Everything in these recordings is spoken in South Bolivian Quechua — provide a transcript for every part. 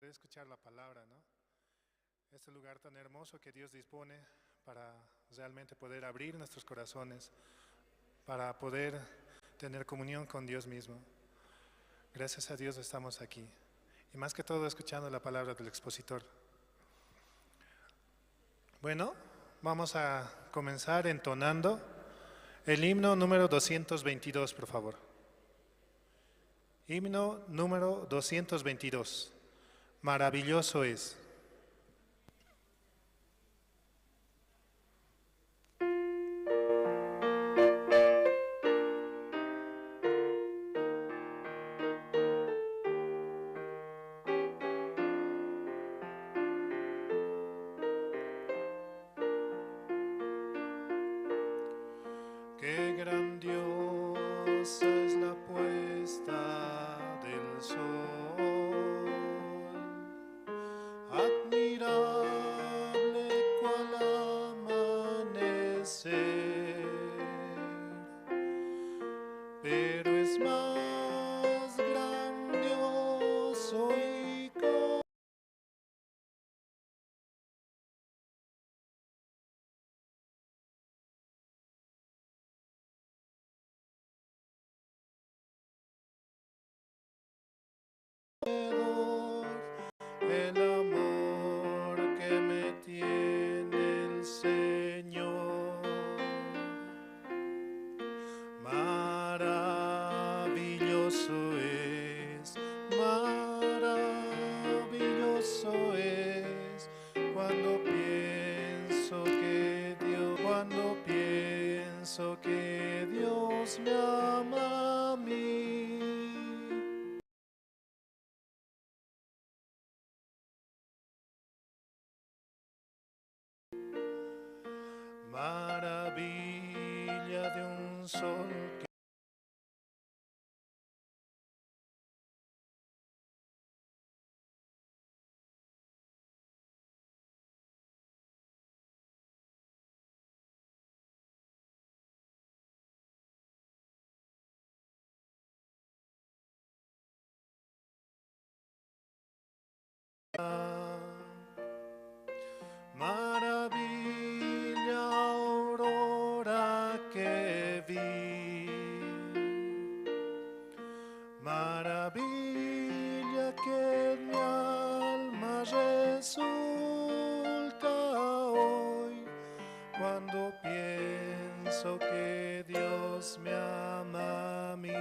Escuchar la palabra, ¿no? Este lugar tan hermoso que Dios dispone para realmente poder abrir nuestros corazones, para poder tener comunión con Dios mismo. Gracias a Dios estamos aquí. Y más que todo escuchando la palabra del expositor. Vamos a comenzar entonando el himno número 222, por favor. Himno número 222. Maravilloso es. Qué grandiosa es la puesta del sol, admirable cual amanecer, pero es más grandioso y conmovedor el amor que me tiene el Señor. Maravilloso es, maravilloso es, cuando pienso que Dios, cuando pienso que Dios me ama a mí. Maravilla de un sol que maravilla aurora que vi, maravilla que en mi alma resulta hoy, cuando pienso que Dios me ama a mí.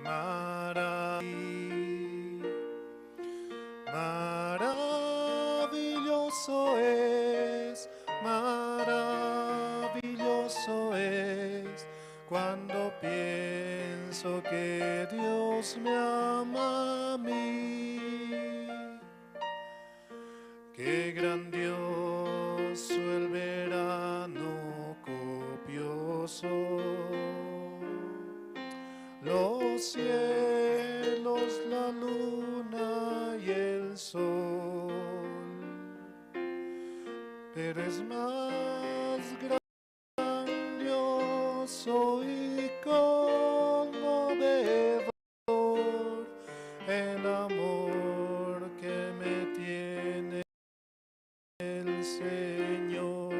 Maravilloso es, maravilloso es, cuando pienso que Dios me ama a mí. Qué grandioso el verano copioso, los cielos, la luna y el sol, pero es más grandioso y conmovedor el amor que me tiene el Señor.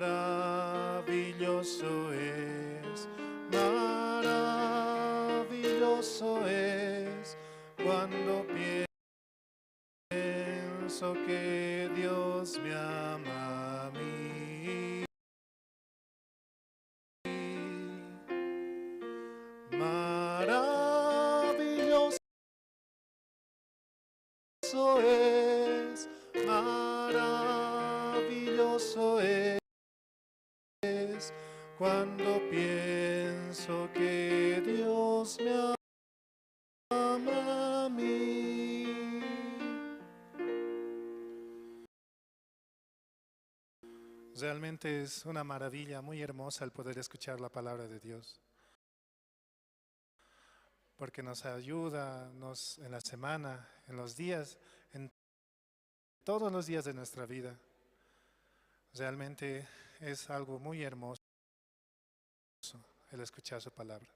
Maravilloso es, maravilloso es, cuando pienso que Dios me ama a mí. Maravilloso es, maravilloso es, cuando pienso que Dios me ama a mí. Realmente es una maravilla muy hermosa el poder escuchar la palabra de Dios, porque nos ayuda en la semana, en los días, en todos los días de nuestra vida. Realmente es algo muy hermoso el escuchar su palabra.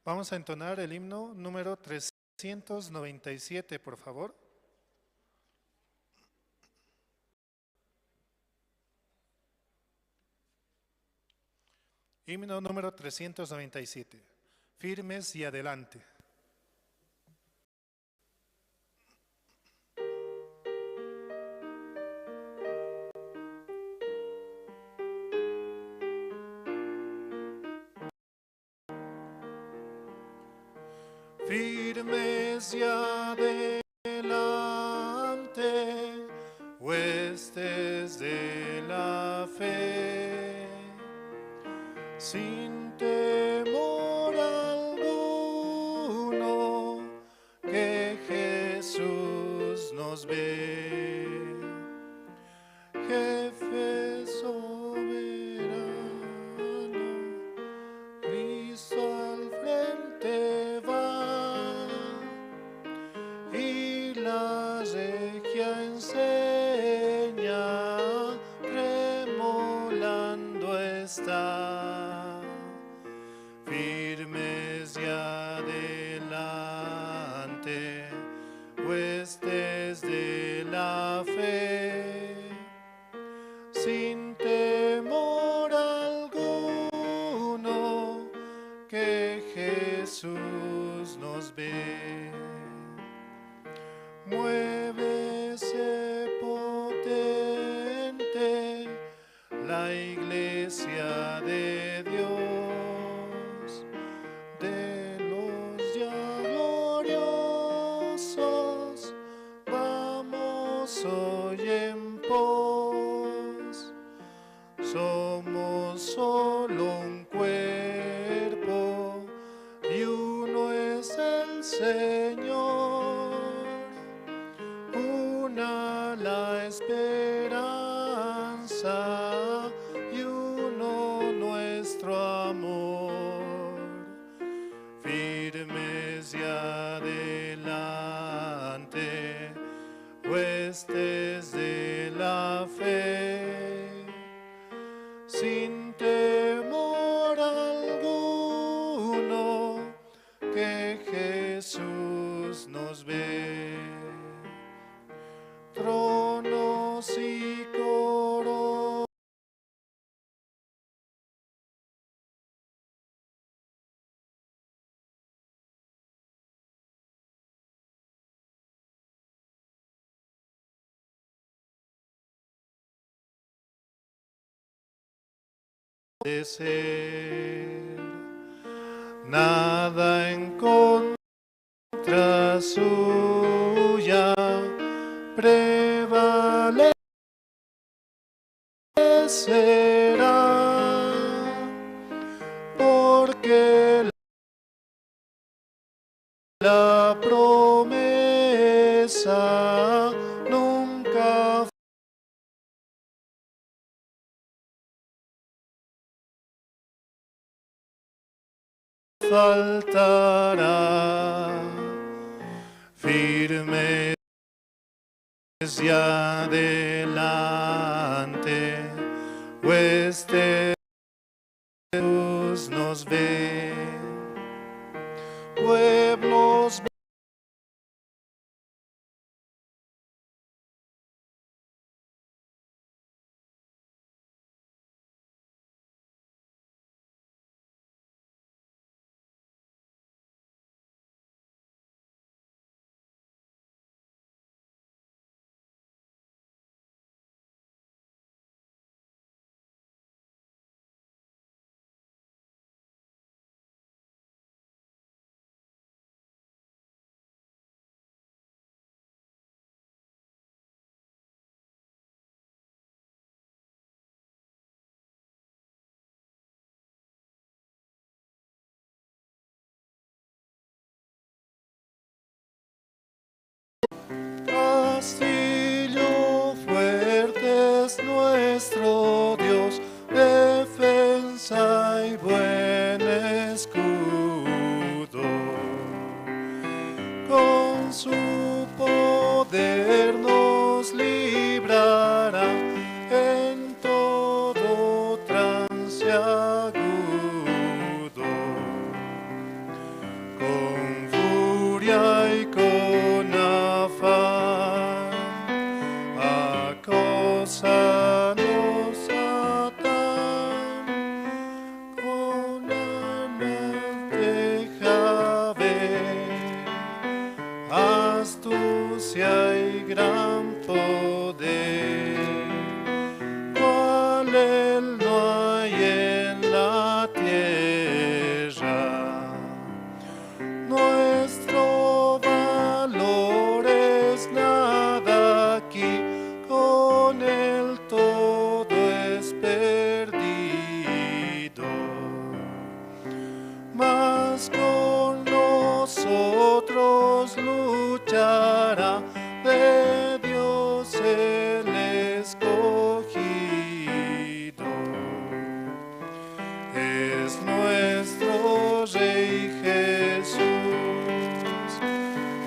Vamos a entonar el himno número 397, por favor. Himno número 397. Firmes y adelante. Firmes y adelante, huestes de la fe, sin temor alguno, que Jesús nos ve. Jefe soberano, Cristo al frente va, y la regia enseña, tremolando está. Firmes y adelante, huestes de la fe, sin temor alguno, que Jesús nos ve. Muévese potente la iglesia de Dios, de los ya gloriosos, vamos hoy en pos. Somos solo un cuerpo y uno es el Señor. Una la esperanza y uno nuestro amor. Firmes y adelante, huestes de la fe, sin temor alguno, que Jesús nos ve. Tronos y coronas de ser, nada en contra suya prevalecerá, porque la promesa nunca faltará. Firmes y adelante, huestes nos ve. Pueblos castillo fuerte es nuestro Dios, defensa y buen escudo. Con su poder nos librará en todo trance agudo. Astucia y gran poder, cual él no hay en la tierra. Nuestro valor es nada aquí, con él todo es perdido. Mas con nosotros luchará de Dios el escogido. Es nuestro Rey Jesús,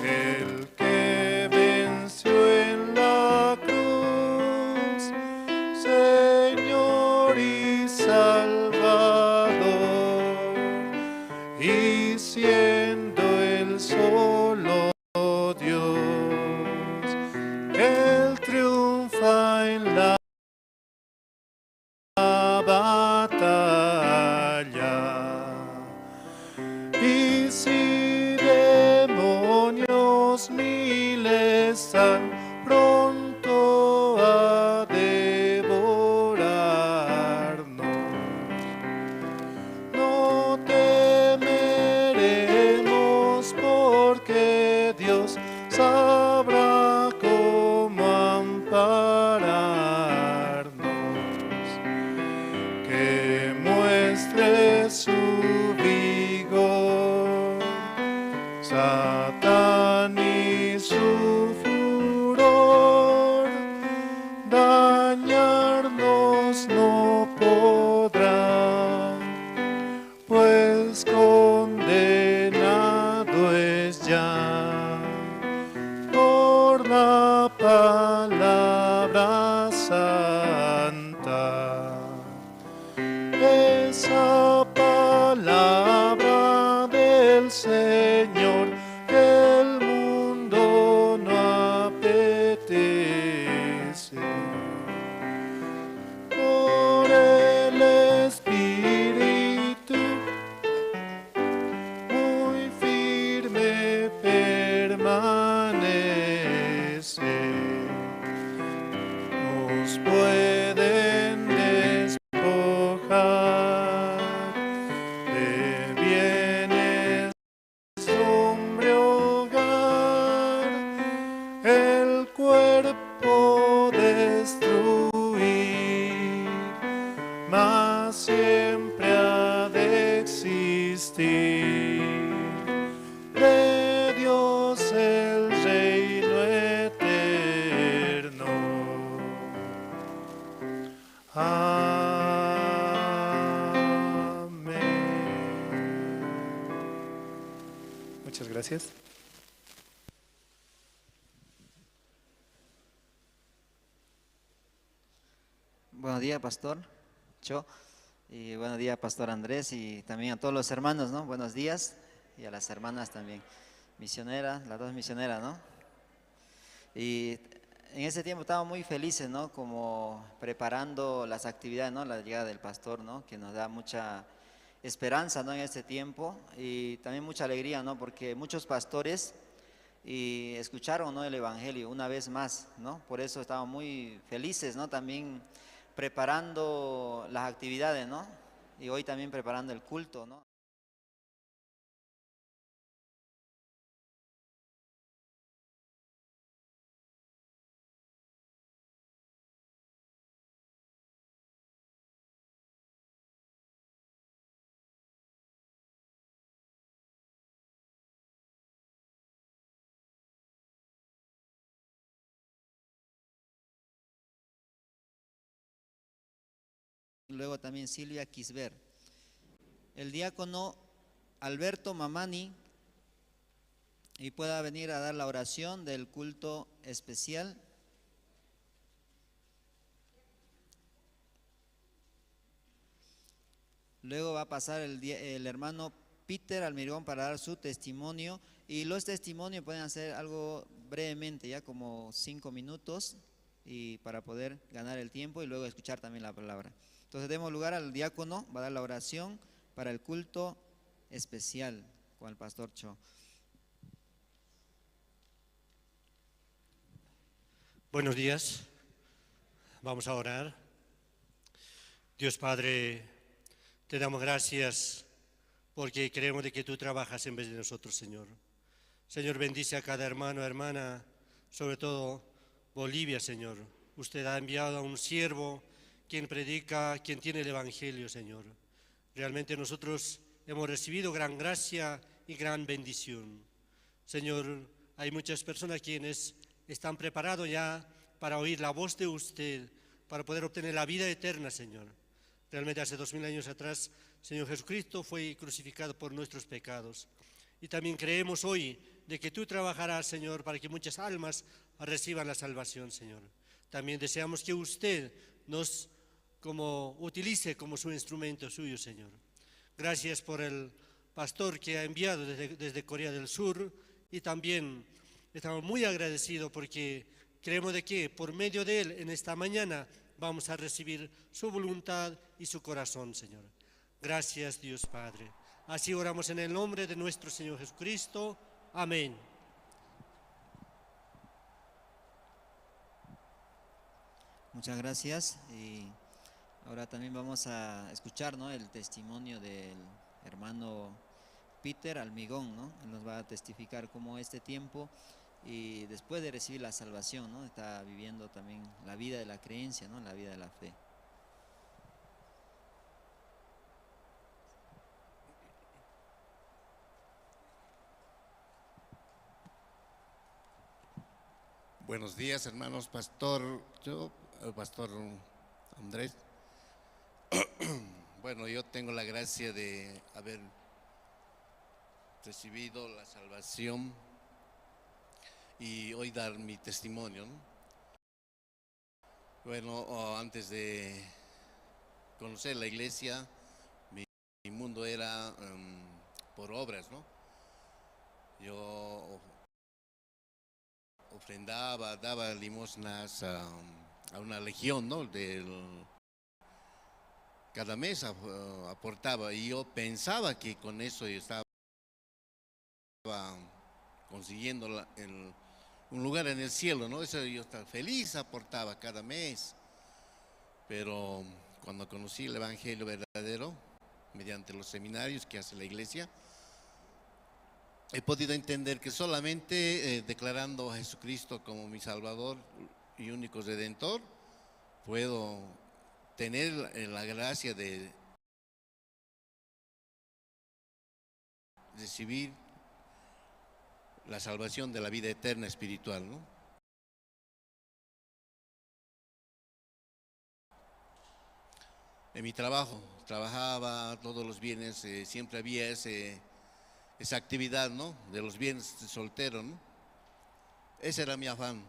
el que venció en la cruz, Señor y Salvador, y siendo el solo Dios, Él triunfa en la batalla. Y si demonios miles están pronto a devorarnos, no temeremos porque Dios sabrá cómo ampararnos. Que muestre su vigor, Satán y su furor, dañarnos no podrá, pues condenado es ya por la palabra santa. Esa palabra del Señor que el mundo no apetece. Por el Espíritu muy firme permanece. Nos pueden despojar de bienes, hombre, hogar, el cuerpo destruir, mas siempre ha de existir de Dios el reino eterno. Amén. Muchas gracias. Buenos días, Pastor Cho, y buenos días, Pastor Andrés, y también a todos los hermanos, ¿no? Buenos días, y a las hermanas también, misioneras, las dos misioneras, ¿no? Y en ese tiempo estábamos muy felices, ¿no? Como preparando las actividades, ¿no? La llegada del pastor, ¿no? Que nos da mucha esperanza, ¿no? En este tiempo, y también mucha alegría, ¿no? Porque muchos pastores y escucharon, ¿no? El evangelio una vez más, ¿no? Por eso estábamos muy felices, ¿no? También preparando las actividades, ¿no? Y hoy también preparando el culto, ¿no? Luego también Silvia Quisber. El diácono Alberto Mamani, y pueda venir a dar la oración del culto especial. Luego va a pasar el hermano Peter Almirón para dar su testimonio. Y los testimonios pueden hacer algo brevemente, ya como 5 minutos, y para poder ganar el tiempo y luego escuchar también la palabra. Entonces demos lugar al diácono, va a dar la oración para el culto especial con el pastor Cho. Buenos días. Vamos a orar. Dios Padre, te damos gracias porque creemos de que tú trabajas en vez de nosotros, Señor. Señor, bendice a cada hermano, hermana, sobre todo Bolivia, Señor. Usted ha enviado a un siervo quien predica, quien tiene el Evangelio, Señor. Realmente nosotros hemos recibido gran gracia y gran bendición. Señor, hay muchas personas quienes están preparados ya para oír la voz de usted, para poder obtener la vida eterna, Señor. Realmente hace 2000 años atrás, Señor Jesucristo fue crucificado por nuestros pecados. Y también creemos hoy de que tú trabajarás, Señor, para que muchas almas reciban la salvación, Señor. También deseamos que usted nos como utilice como su instrumento suyo, Señor. Gracias por el pastor que ha enviado desde Corea del Sur, y también estamos muy agradecidos porque creemos de que por medio de él en esta mañana vamos a recibir su voluntad y su corazón, Señor. Gracias, Dios Padre. Así oramos en el nombre de nuestro Señor Jesucristo. Amén. Muchas gracias. Y ahora también vamos a escuchar, ¿no?, el testimonio del hermano Peter Almigón, ¿no? Él nos va a testificar cómo este tiempo y después de recibir la salvación, ¿no?, está viviendo también la vida de la creencia, ¿no?, la vida de la fe. Buenos días, hermanos, pastor, yo, el pastor Andrés. Bueno, yo tengo la gracia de haber recibido la salvación y hoy dar mi testimonio, ¿no? Bueno, antes de conocer la iglesia, mi mundo era por obras, ¿no? Yo ofrendaba, daba limosnas a una legión, ¿no? Cada mes aportaba, y yo pensaba que con eso yo estaba consiguiendo un lugar en el cielo, ¿no? Eso yo estaba feliz, aportaba cada mes. Pero cuando conocí el Evangelio verdadero, mediante los seminarios que hace la iglesia, he podido entender que solamente declarando a Jesucristo como mi Salvador y único Redentor, puedo tener la gracia de recibir la salvación de la vida eterna espiritual, ¿no? En mi trabajo, trabajaba todos los viernes, siempre había esa actividad, ¿no?, de los viernes soltero, ¿no? Ese era mi afán.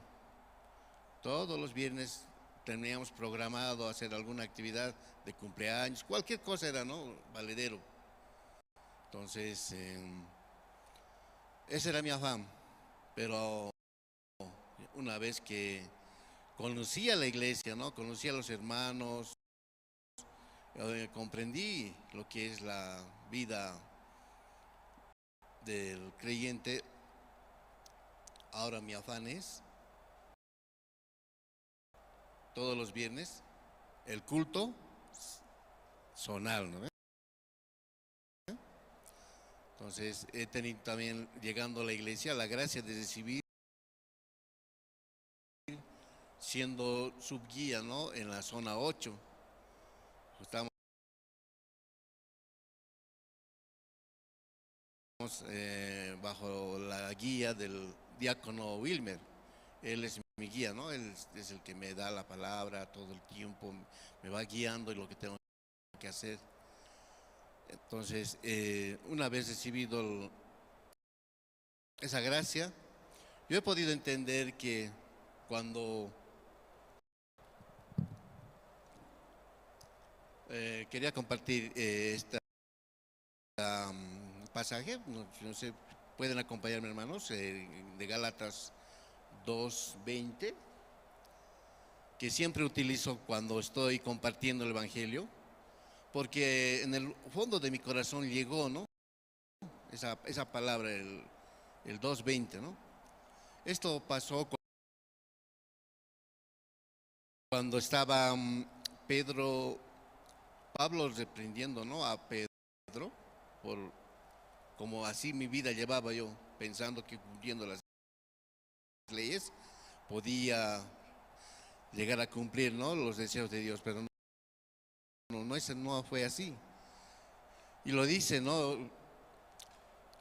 Todos los viernes teníamos programado hacer alguna actividad de cumpleaños, cualquier cosa era, ¿no?, valedero. Entonces, ese era mi afán. Pero una vez que conocí a la iglesia, ¿no?, conocí a los hermanos, comprendí lo que es la vida del creyente. Ahora mi afán es todos los viernes el culto zonal, ¿no? Entonces he tenido también, llegando a la iglesia, la gracia de recibir, siendo subguía, ¿no?, en la zona 8. Estamos bajo la guía del diácono Wilmer. Él es mi guía, ¿no? Él es el que me da la palabra todo el tiempo, me va guiando en lo que tengo que hacer. Entonces, una vez recibido esa gracia, yo he podido entender que cuando quería compartir este pasaje, no sé, pueden acompañarme, hermanos, de Gálatas 2:20, que siempre utilizo cuando estoy compartiendo el Evangelio, porque en el fondo de mi corazón llegó, ¿no?, esa palabra, el 2:20, ¿no? Esto pasó Cuando estaba Pedro, Pablo reprendiendo, ¿no?, a Pedro, por como así mi vida llevaba yo, pensando que cumpliendo las leyes podía llegar a cumplir, ¿no?, los deseos de Dios, pero no fue así. Y lo dice, ¿no?,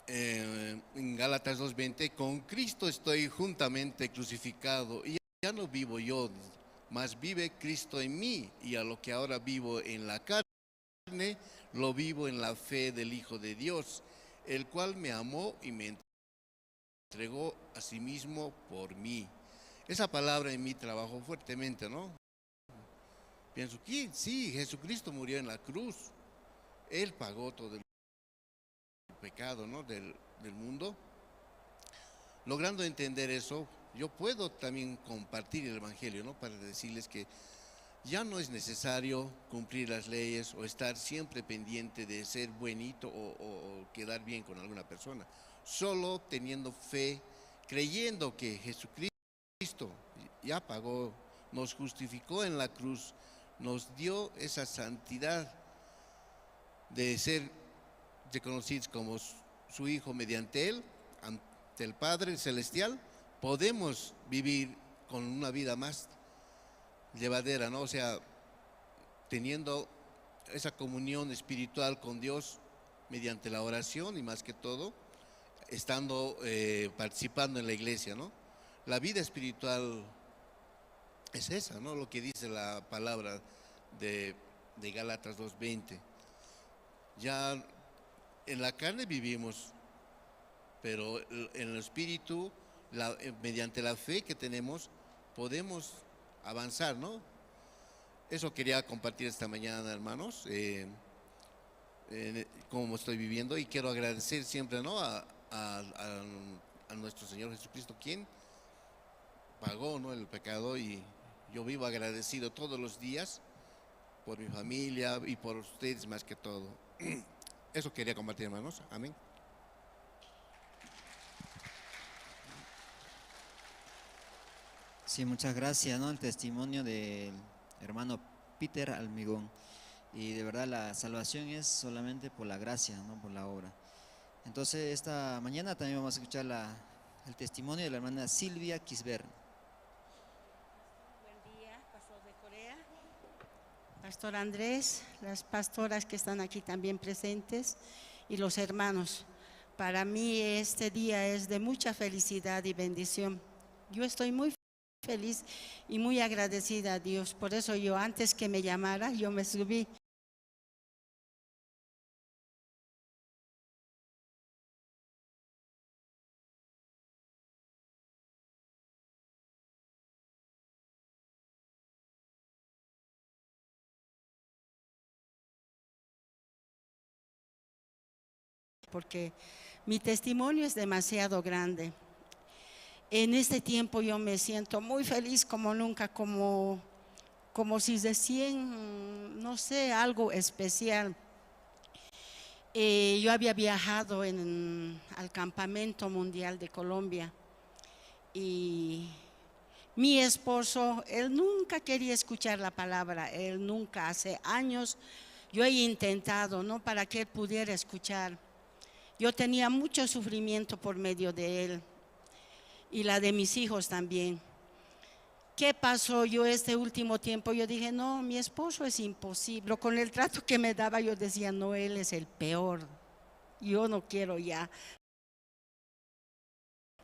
en Gálatas 2:20, con Cristo estoy juntamente crucificado, y ya no vivo yo, mas vive Cristo en mí, y a lo que ahora vivo en la carne, lo vivo en la fe del Hijo de Dios, el cual me amó y me entregó a sí mismo por mí. Esa palabra en mí trabajó fuertemente, ¿no? Pienso que sí, Jesucristo murió en la cruz, Él pagó todo el pecado, ¿no?, del mundo. Logrando entender eso, yo puedo también compartir el Evangelio, ¿no?, para decirles que ya no es necesario cumplir las leyes o estar siempre pendiente de ser buenito o quedar bien con alguna persona. Solo teniendo fe, creyendo que Jesucristo ya pagó, nos justificó en la cruz, nos dio esa santidad de ser reconocidos como su Hijo mediante Él, ante el Padre Celestial, podemos vivir con una vida más llevadera, ¿no? O sea, teniendo esa comunión espiritual con Dios mediante la oración y más que todo, estando participando en la iglesia, ¿no? La vida espiritual es esa, ¿no? Lo que dice la palabra de Gálatas 2:20. Ya en la carne vivimos, pero en el espíritu, mediante la fe que tenemos, podemos avanzar, ¿no? Eso quería compartir esta mañana, hermanos, cómo estoy viviendo, y quiero agradecer siempre, ¿no?, a nuestro Señor Jesucristo, quien pagó, ¿no?, el pecado, y yo vivo agradecido todos los días por mi familia y por ustedes más que todo. Eso quería compartir, hermanos. Amén. Sí, muchas gracias, ¿no? El testimonio del hermano Peter Almigón. Y de verdad la salvación es solamente por la gracia, no por la obra. Entonces esta mañana también vamos a escuchar el testimonio de la hermana Silvia Quisbert. Buen día, pastor de Corea, pastor Andrés, las pastoras que están aquí también presentes y los hermanos. Para mí este día es de mucha felicidad y bendición. Yo estoy muy feliz y muy agradecida a Dios. Por eso yo, antes que me llamara, yo me subí. Porque mi testimonio es demasiado grande. En este tiempo yo me siento muy feliz como nunca, como si recién, no sé, algo especial. Yo había viajado al Campamento Mundial de Colombia y mi esposo, él nunca quería escuchar la palabra, él nunca, hace años yo he intentado, ¿no?, para que él pudiera escuchar. Yo tenía mucho sufrimiento por medio de él y la de mis hijos también. ¿Qué pasó? Yo este último tiempo yo dije, no, mi esposo es imposible. Con el trato que me daba yo decía, no, él es el peor. Yo no quiero ya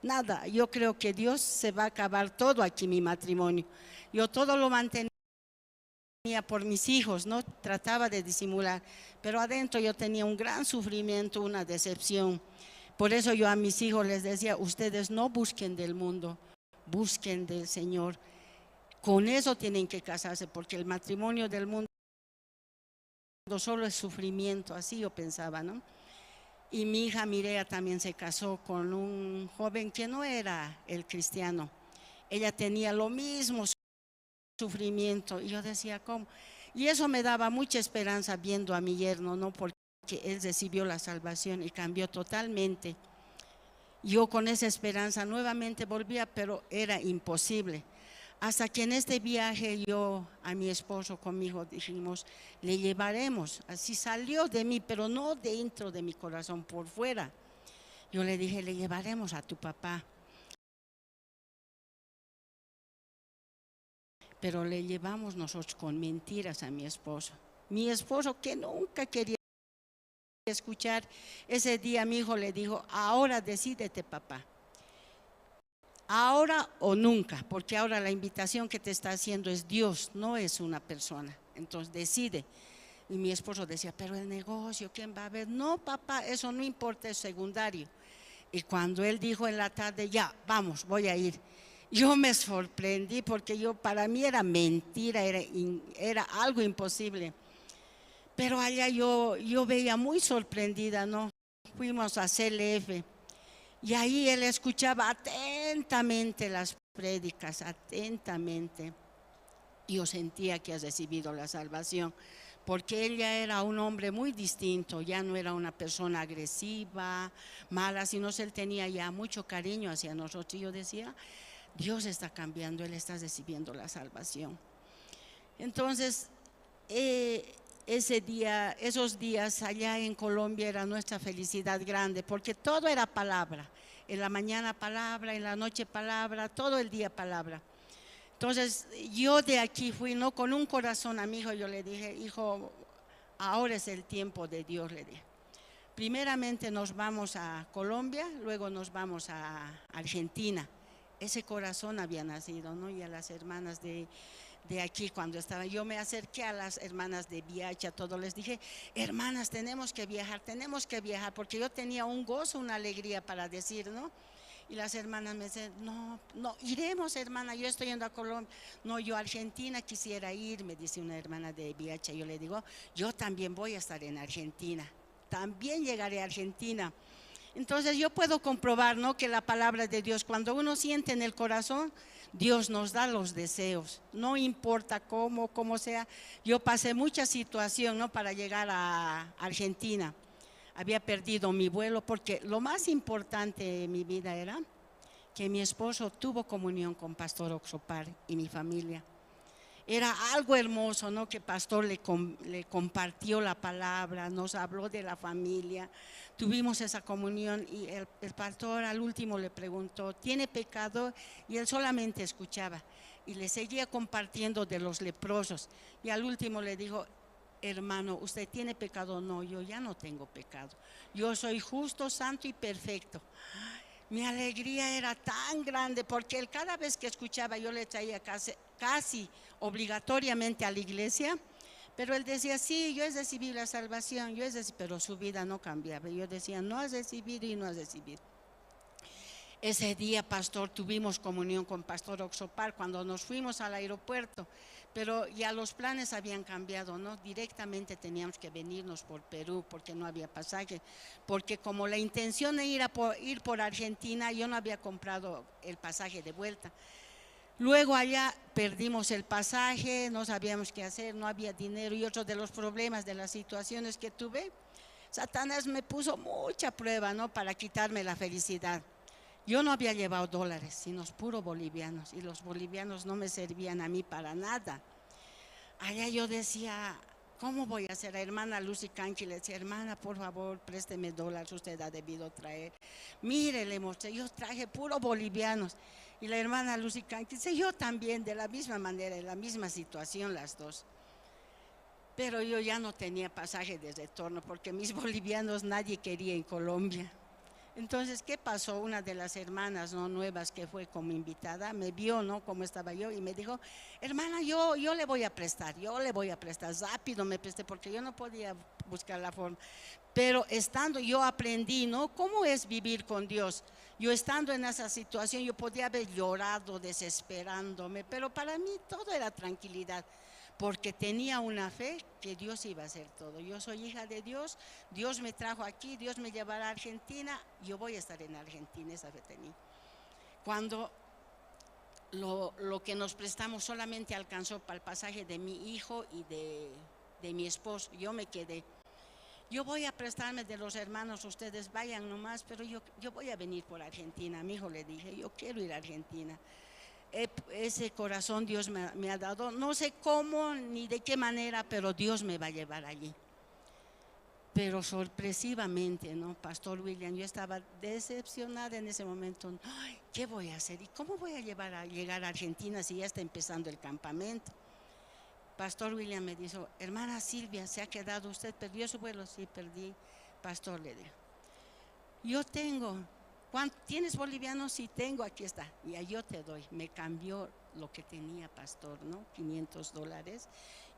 nada. Yo creo que Dios se va a acabar todo aquí, mi matrimonio. Yo todo lo mantenía por mis hijos, no trataba de disimular, pero adentro yo tenía un gran sufrimiento, una decepción. Por eso yo a mis hijos les decía, ustedes no busquen del mundo, busquen del Señor. Con eso tienen que casarse, porque el matrimonio del mundo solo es sufrimiento, así yo pensaba, ¿no? Y mi hija Mirea también se casó con un joven que no era el cristiano. Ella tenía lo mismo sufrimiento, y yo decía, ¿cómo? Y eso me daba mucha esperanza viendo a mi yerno, ¿no? Porque él recibió la salvación y cambió totalmente. Yo con esa esperanza nuevamente volvía, pero era imposible. Hasta que en este viaje yo a mi esposo conmigo dijimos, le llevaremos. Así salió de mí, pero no dentro de mi corazón, por fuera. Yo le dije, le llevaremos a tu papá. Pero le llevamos nosotros con mentiras a mi esposo. Mi esposo que nunca quería escuchar, ese día mi hijo le dijo, ahora decídete, papá. Ahora o nunca, porque ahora la invitación que te está haciendo es Dios, no es una persona. Entonces decide. Y mi esposo decía, pero el negocio, ¿quién va a ver? No, papá, eso no importa, es secundario. Y cuando él dijo en la tarde, ya, vamos, voy a ir. Yo me sorprendí porque para mí era mentira, era algo imposible. Pero allá yo veía muy sorprendida, ¿no? Fuimos a CLF. Y ahí él escuchaba atentamente las prédicas, atentamente. Yo sentía que ha recibido la salvación, porque él ya era un hombre muy distinto, ya no era una persona agresiva, mala, sino él tenía ya mucho cariño hacia nosotros. Y yo decía, Dios está cambiando, él está recibiendo la salvación. Entonces, ese día, esos días allá en Colombia era nuestra felicidad grande, porque todo era palabra. En la mañana palabra, en la noche palabra, todo el día palabra. Entonces yo de aquí fui, no con un corazón a mi hijo, yo le dije, hijo, ahora es el tiempo de Dios, le dije. Primeramente nos vamos a Colombia, luego nos vamos a Argentina. Ese corazón había nacido, ¿no? Y a las hermanas de aquí cuando estaba, yo me acerqué a las hermanas de Viacha, todo les dije, hermanas, tenemos que viajar, porque yo tenía un gozo, una alegría para decir, ¿no? Y las hermanas me decían, no, no, iremos, hermana, yo estoy yendo a Colombia, no, yo a Argentina quisiera ir, me dice una hermana de Viacha. Yo le digo, yo también voy a estar en Argentina, también llegaré a Argentina. Entonces yo puedo comprobar, ¿no?, que la palabra de Dios, cuando uno siente en el corazón, Dios nos da los deseos, no importa cómo sea. Yo pasé mucha situación, ¿no?, para llegar a Argentina. Había perdido mi vuelo porque lo más importante de mi vida era que mi esposo tuvo comunión con Pastor Oxopar y mi familia. Era algo hermoso, ¿no?, que Pastor le compartió la palabra, nos habló de la familia. Tuvimos esa comunión y el pastor al último le preguntó, ¿tiene pecado? Y él solamente escuchaba y le seguía compartiendo de los leprosos. Y al último le dijo, hermano, ¿usted tiene pecado? No, yo ya no tengo pecado. Yo soy justo, santo y perfecto. Mi alegría era tan grande porque él cada vez que escuchaba yo le traía casi obligatoriamente a la iglesia, pero él decía, sí, yo he recibido la salvación, yo he recibido, pero su vida no cambiaba. Yo decía, no has recibido y no has recibido. Ese día, pastor, tuvimos comunión con Pastor Oxopar cuando nos fuimos al aeropuerto, pero ya los planes habían cambiado, ¿no? Directamente teníamos que venirnos por Perú porque no había pasaje, porque como la intención de ir por Argentina, yo no había comprado el pasaje de vuelta. Luego allá perdimos el pasaje, no sabíamos qué hacer, no había dinero y otro de los problemas de las situaciones que tuve, Satanás me puso mucha prueba, ¿no?, para quitarme la felicidad. Yo no había llevado dólares, sino puro bolivianos, y los bolivianos no me servían a mí para nada. Allá yo decía, ¿cómo voy a hacer? A hermana Lucy Canchi le decía, hermana, por favor, présteme dólares, usted ha debido traer. Mire, le mostré, yo traje puro bolivianos. Y la hermana Lucy Canchi dice, yo también, de la misma manera, en la misma situación las dos. Pero yo ya no tenía pasaje de retorno porque mis bolivianos nadie quería en Colombia. Entonces, ¿qué pasó? Una de las hermanas, ¿no?, nuevas que fue como invitada, me vio, ¿no?, cómo estaba yo y me dijo, hermana, yo le voy a prestar, yo le voy a prestar. Rápido me presté porque yo no podía buscar la forma. Pero estando, yo aprendí, ¿no?, cómo es vivir con Dios. Yo estando en esa situación, yo podía haber llorado desesperándome, pero para mí todo era tranquilidad, porque tenía una fe que Dios iba a hacer todo. Yo soy hija de Dios, Dios me trajo aquí, Dios me llevará a Argentina, yo voy a estar en Argentina, esa fe tenía. Cuando lo que nos prestamos solamente alcanzó para el pasaje de mi hijo y de mi esposo, yo me quedé. Yo voy a prestarme de los hermanos, ustedes vayan nomás, pero yo voy a venir por Argentina. A mi hijo le dije, yo quiero ir a Argentina. Ese corazón Dios me ha dado, no sé cómo ni de qué manera, pero Dios me va a llevar allí. Pero sorpresivamente, ¿no? Pastor William, yo estaba decepcionada en ese momento. Ay, ¿qué voy a hacer? ¿Y cómo voy a llegar a Argentina si ya está empezando el campamento? Pastor William me dijo, hermana Silvia, ¿se ha quedado usted? ¿Perdió su vuelo? Sí, perdí. Pastor, le dijo, yo tengo, ¿tienes boliviano? Sí tengo, aquí está. Y ahí yo te doy. Me cambió lo que tenía, pastor, ¿no? $500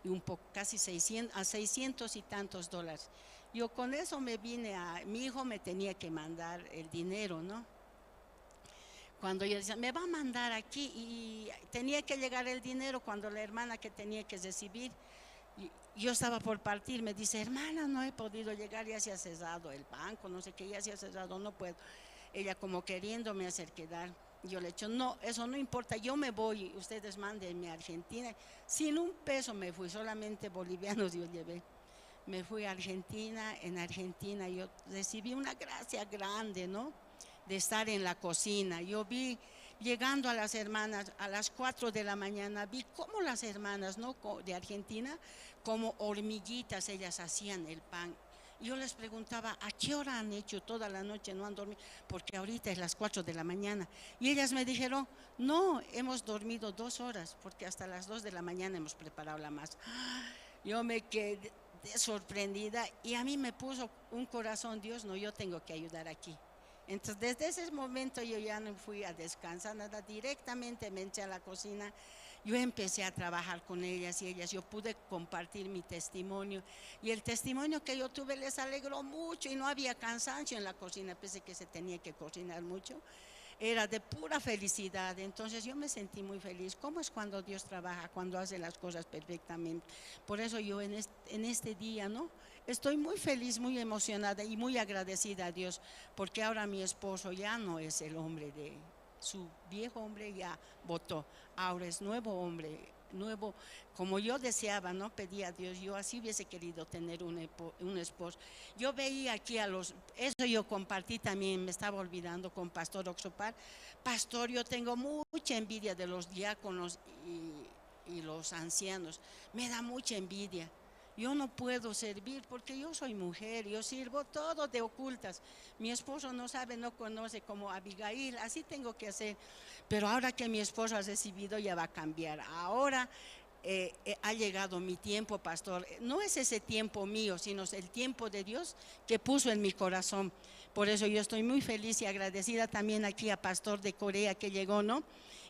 y un poco, casi 600, a 600 y tantos dólares. Yo con eso me vine a, mi hijo me tenía que mandar el dinero, ¿no? Cuando yo decía, me va a mandar aquí, y tenía que llegar el dinero cuando la hermana que tenía que recibir, y yo estaba por partir, me dice, hermana, no he podido llegar, ya se ha cerrado el banco, no sé qué, ya se ha cerrado, no puedo. Ella como queriéndome hacer quedar, yo le he dicho, no, eso no importa, yo me voy, ustedes mándenme a Argentina. Sin un peso me fui, solamente bolivianos yo llevé. Me fui a Argentina, en Argentina yo recibí una gracia grande, ¿no? De estar en la cocina. Yo vi, llegando a las hermanas a las 4 de la mañana, vi cómo las hermanas, ¿no?, de Argentina, como hormiguitas ellas hacían el pan. Yo les preguntaba, ¿a qué hora han hecho toda la noche? No han dormido, porque ahorita es las 4 de la mañana. Y ellas me dijeron, no, hemos dormido 2 horas, porque hasta las 2 de la mañana hemos preparado la masa. Yo me quedé sorprendida y a mí me puso un corazón, Dios, no, yo tengo que ayudar aquí. Entonces, desde ese momento yo ya no fui a descansar, nada, directamente me entré a la cocina. Yo empecé a trabajar con ellas y ellas, yo pude compartir mi testimonio. Y el testimonio que yo tuve les alegró mucho y no había cansancio en la cocina, pese que se tenía que cocinar mucho. Era de pura felicidad, entonces yo me sentí muy feliz. ¿Cómo es cuando Dios trabaja, cuando hace las cosas perfectamente? Por eso yo en este día, ¿no?, estoy muy feliz, muy emocionada y muy agradecida a Dios, porque ahora mi esposo ya no es el hombre de su viejo hombre, ya votó, ahora es nuevo hombre, nuevo, como yo deseaba, ¿no? Pedí a Dios, yo así hubiese querido tener un esposo. Yo veía aquí a los, eso yo compartí también, me estaba olvidando con Pastor Oxopar. Pastor, yo tengo mucha envidia de los diáconos y los ancianos, me da mucha envidia. Yo no puedo servir porque yo soy mujer, yo sirvo todo de ocultas. Mi esposo no sabe, no conoce como Abigail, así tengo que hacer. Pero ahora que mi esposo ha recibido, ya va a cambiar. Ahora ha llegado mi tiempo, pastor. No es ese tiempo mío, sino es el tiempo de Dios que puso en mi corazón. Por eso yo estoy muy feliz y agradecida también aquí a pastor de Corea que llegó, ¿no?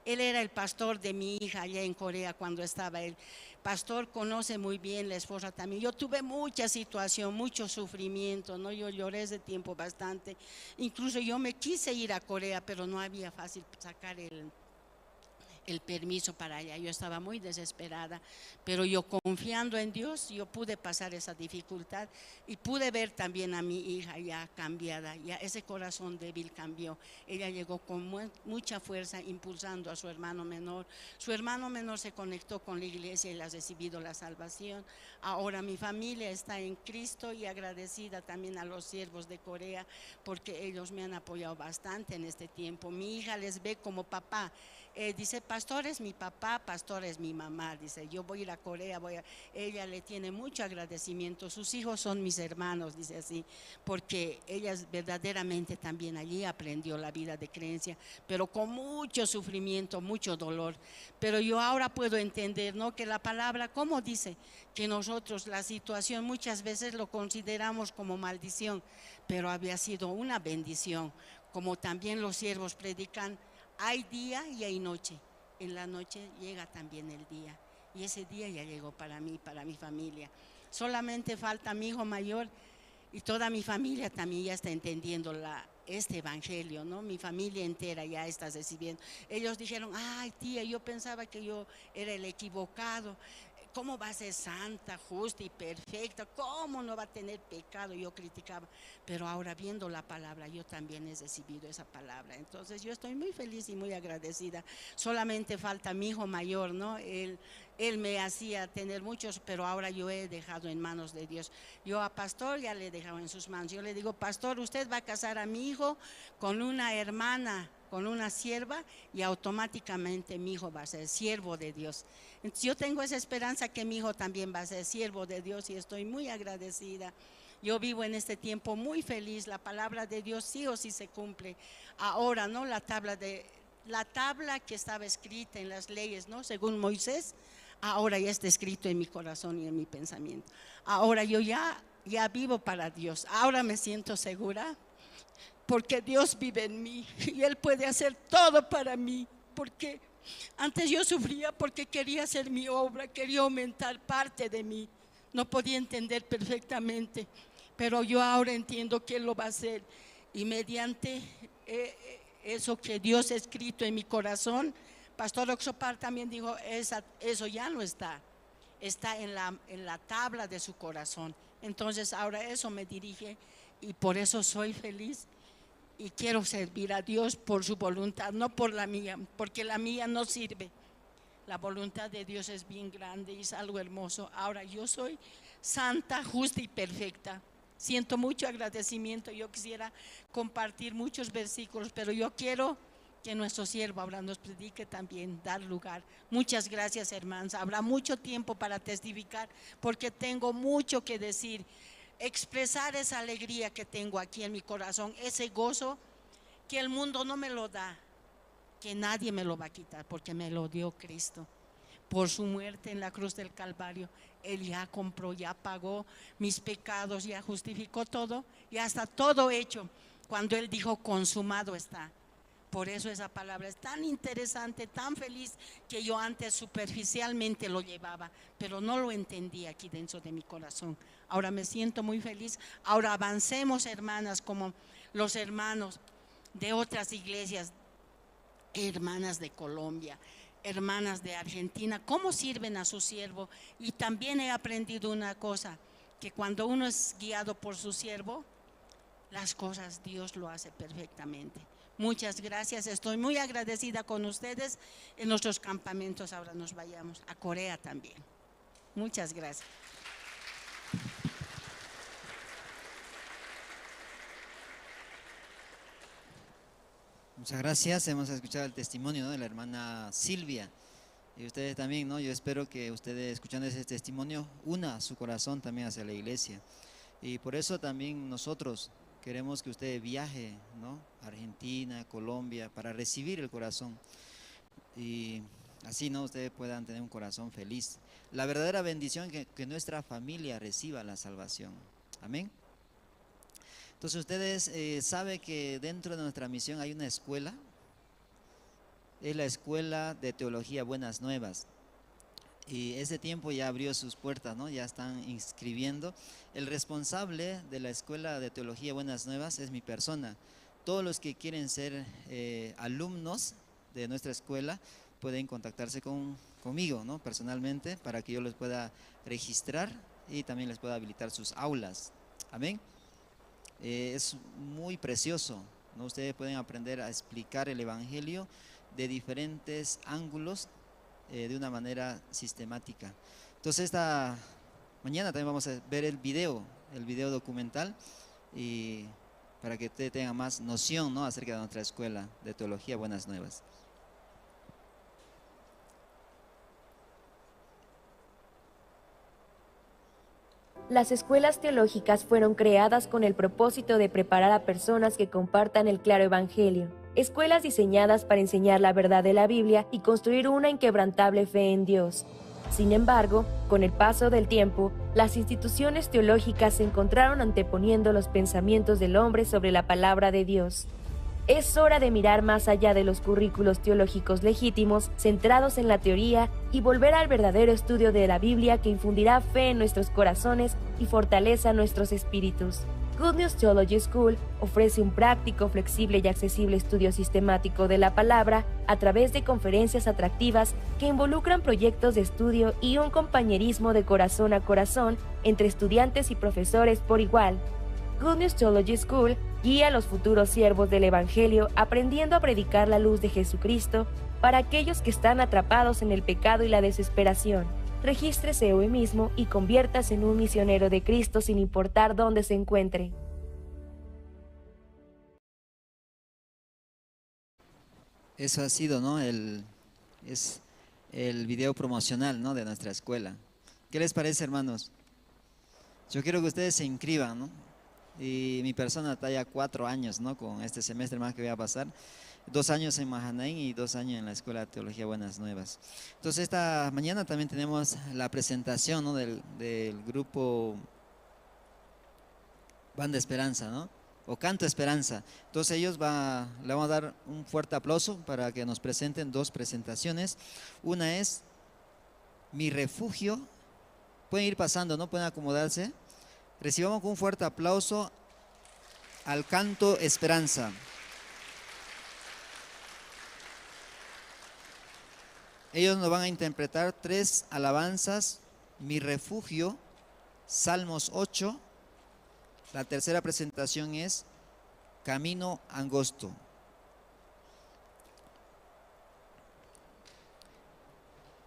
Él era el pastor de mi hija allá en Corea cuando estaba él. Pastor conoce muy bien la esposa también. Yo tuve mucha situación, mucho sufrimiento, ¿no? Yo lloré ese tiempo bastante. Incluso yo me quise ir a Corea, pero no había fácil sacar el permiso para allá. Yo estaba muy desesperada, pero yo confiando en Dios, yo pude pasar esa dificultad y pude ver también a mi hija ya cambiada, ya ese corazón débil cambió. Ella llegó con mucha fuerza impulsando a su hermano menor. Su hermano menor se conectó con la iglesia y ha recibido la salvación. Ahora mi familia está en Cristo y agradecida también a los siervos de Corea porque ellos me han apoyado bastante en este tiempo. Mi hija les ve como papá. Dice, pastor es mi papá, pastor es mi mamá, dice, yo voy a ir a Corea, ella le tiene mucho agradecimiento, sus hijos son mis hermanos, dice así, porque ella verdaderamente también allí aprendió la vida de creencia, pero con mucho sufrimiento, mucho dolor. Pero yo ahora puedo entender, ¿no?, que la palabra, ¿cómo dice? Que nosotros la situación muchas veces lo consideramos como maldición, pero había sido una bendición, como también los siervos predican. Hay día y hay noche. En la noche llega también el día. Y ese día ya llegó para mí, para mi familia. Solamente falta mi hijo mayor y toda mi familia también ya está entendiendo este evangelio, ¿no? Mi familia entera ya está recibiendo. Ellos dijeron, ay tía, yo pensaba que yo era el equivocado. ¿Cómo va a ser santa, justa y perfecta? ¿Cómo no va a tener pecado? Yo criticaba, pero ahora viendo la palabra, yo también he recibido esa palabra. Entonces yo estoy muy feliz y muy agradecida. Solamente falta mi hijo mayor, ¿no? Él me hacía tener muchos, pero ahora yo he dejado en manos de Dios. Yo a pastor ya le he dejado en sus manos. Yo le digo, pastor, usted va a casar a mi hijo con una hermana con una sierva y automáticamente mi hijo va a ser siervo de Dios. Entonces yo tengo esa esperanza que mi hijo también va a ser siervo de Dios y estoy muy agradecida. Yo vivo en este tiempo muy feliz, la palabra de Dios sí o sí se cumple. Ahora, ¿no? La tabla que estaba escrita en las leyes, ¿no? Según Moisés, ahora ya está escrito en mi corazón y en mi pensamiento. Ahora yo ya vivo para Dios, ahora me siento segura porque Dios vive en mí y Él puede hacer todo para mí, porque antes yo sufría porque quería hacer mi obra, quería aumentar parte de mí, no podía entender perfectamente, pero yo ahora entiendo que Él lo va a hacer y mediante eso que Dios ha escrito en mi corazón. Pastor Oxopar también dijo, eso ya no está, está en la tabla de su corazón. Entonces ahora eso me dirige y por eso soy feliz y quiero servir a Dios por su voluntad, no por la mía, porque la mía no sirve. La voluntad de Dios es bien grande y es algo hermoso. Ahora yo soy santa, justa y perfecta. Siento mucho agradecimiento, yo quisiera compartir muchos versículos, pero yo quiero que nuestro siervo ahora nos predique también, dar lugar. Muchas gracias, hermanos. Habrá mucho tiempo para testificar, porque tengo mucho que decir. Expresar esa alegría que tengo aquí en mi corazón, ese gozo que el mundo no me lo da, que nadie me lo va a quitar, porque me lo dio Cristo. Por su muerte en la cruz del Calvario, Él ya compró, ya pagó mis pecados, ya justificó todo, ya está todo hecho. Cuando Él dijo, consumado está. Por eso esa palabra es tan interesante, tan feliz, que yo antes superficialmente lo llevaba, pero no lo entendía aquí dentro de mi corazón. Ahora me siento muy feliz. Ahora avancemos, hermanas, como los hermanos de otras iglesias, hermanas de Colombia, hermanas de Argentina, cómo sirven a su siervo. Y también he aprendido una cosa, que cuando uno es guiado por su siervo, las cosas Dios lo hace perfectamente. Muchas gracias, estoy muy agradecida con ustedes. En nuestros campamentos ahora nos vayamos a Corea también. Muchas gracias. Muchas gracias, hemos escuchado el testimonio, ¿no?, de la hermana Silvia. Y ustedes también, ¿no? Yo espero que ustedes, escuchando ese testimonio, una su corazón también hacia la iglesia. Y por eso también nosotros queremos que usted viaje, ¿no?, a Argentina, Colombia, para recibir el corazón. Y así, ¿no?, ustedes puedan tener un corazón feliz. La verdadera bendición es que nuestra familia reciba la salvación. Amén. Entonces ustedes saben que dentro de nuestra misión hay una escuela. Es la Escuela de Teología Buenas Nuevas. Y ese tiempo ya abrió sus puertas, ¿no? Ya están inscribiendo. El responsable de la Escuela de Teología Buenas Nuevas es mi persona. Todos los que quieren ser alumnos de nuestra escuela pueden contactarse conmigo, ¿no?, personalmente, para que yo los pueda registrar y también les pueda habilitar sus aulas. Amén. Es muy precioso, ¿no? Ustedes pueden aprender a explicar el Evangelio de diferentes ángulos, de una manera sistemática. Entonces esta mañana también vamos a ver el video documental, y para que usted tenga más noción, ¿no?, acerca de nuestra escuela de Teología Buenas Nuevas. Las escuelas teológicas fueron creadas con el propósito de preparar a personas que compartan el claro evangelio. Escuelas diseñadas para enseñar la verdad de la Biblia y construir una inquebrantable fe en Dios. Sin embargo, con el paso del tiempo, las instituciones teológicas se encontraron anteponiendo los pensamientos del hombre sobre la palabra de Dios. Es hora de mirar más allá de los currículos teológicos legítimos, centrados en la teoría, y volver al verdadero estudio de la Biblia que infundirá fe en nuestros corazones y fortaleza nuestros espíritus. Good News Theology School ofrece un práctico, flexible y accesible estudio sistemático de la palabra a través de conferencias atractivas que involucran proyectos de estudio y un compañerismo de corazón a corazón entre estudiantes y profesores por igual. Good News Theology School guía a los futuros siervos del Evangelio aprendiendo a predicar la luz de Jesucristo para aquellos que están atrapados en el pecado y la desesperación. Regístrese hoy mismo y conviértase en un misionero de Cristo sin importar dónde se encuentre. Eso ha sido, ¿no? Es el video promocional, ¿no?, de nuestra escuela. ¿Qué les parece, hermanos? Yo quiero que ustedes se inscriban, ¿no? Y mi persona está ya 4 años, ¿no?, con este semestre más que voy a pasar. 2 años en Mahanaim y 2 años en la Escuela de Teología Buenas Nuevas. Entonces esta mañana también tenemos la presentación, ¿no?, del grupo Banda Esperanza, ¿no?, o Canto Esperanza. Entonces ellos le vamos a dar un fuerte aplauso para que nos presenten 2 presentaciones. Una es Mi Refugio. Pueden ir pasando, ¿no? Pueden acomodarse. Recibamos con un fuerte aplauso al Canto Esperanza. Ellos nos van a interpretar 3 alabanzas: Mi Refugio, Salmos 8. La tercera presentación es Camino Angosto.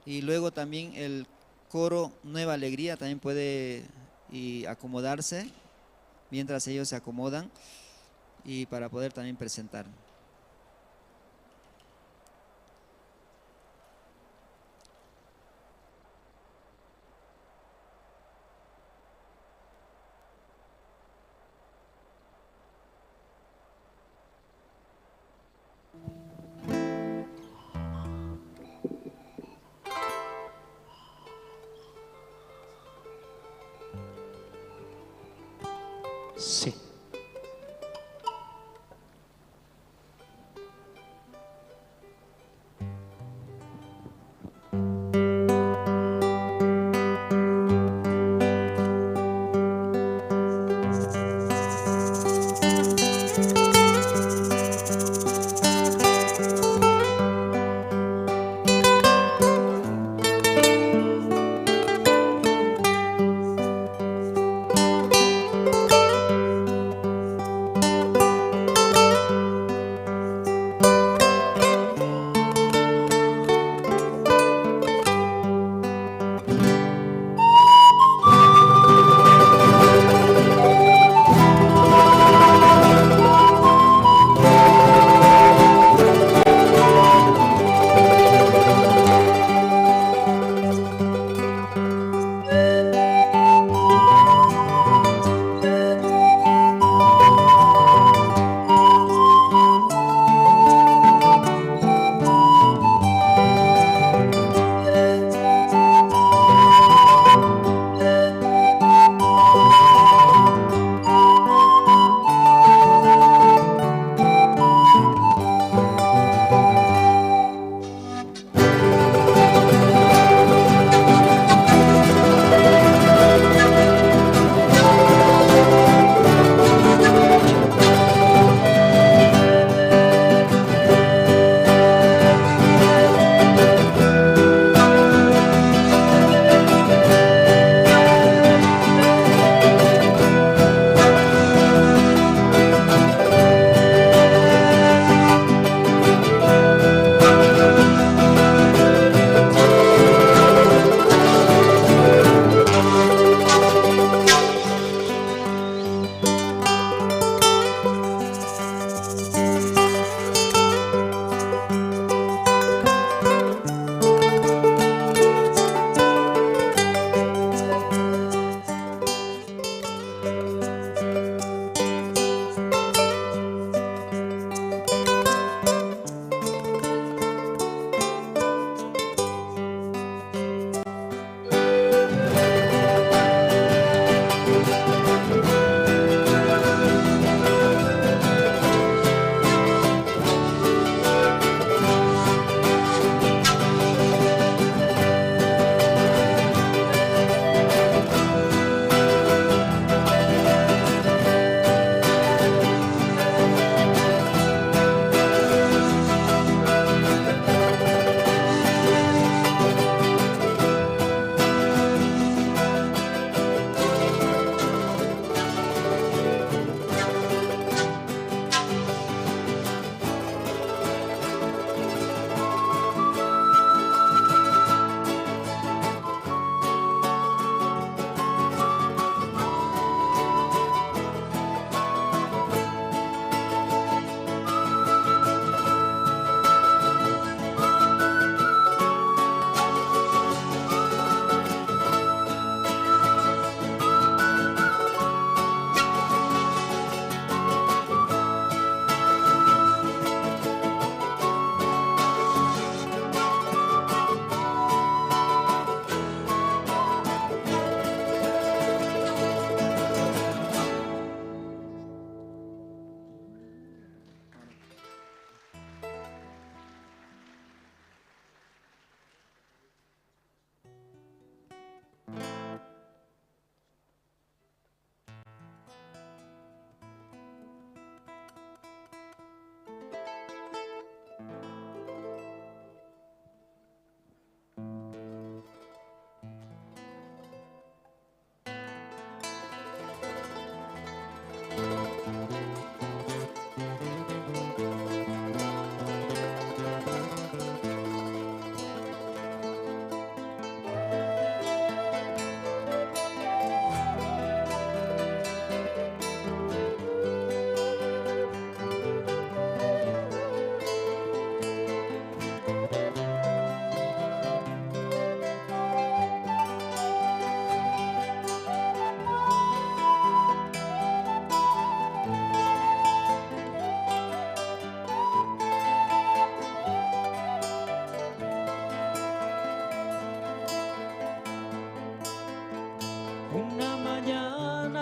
Y luego también el coro Nueva Alegría también puede acomodarse mientras ellos se acomodan y para poder también presentar. Sí.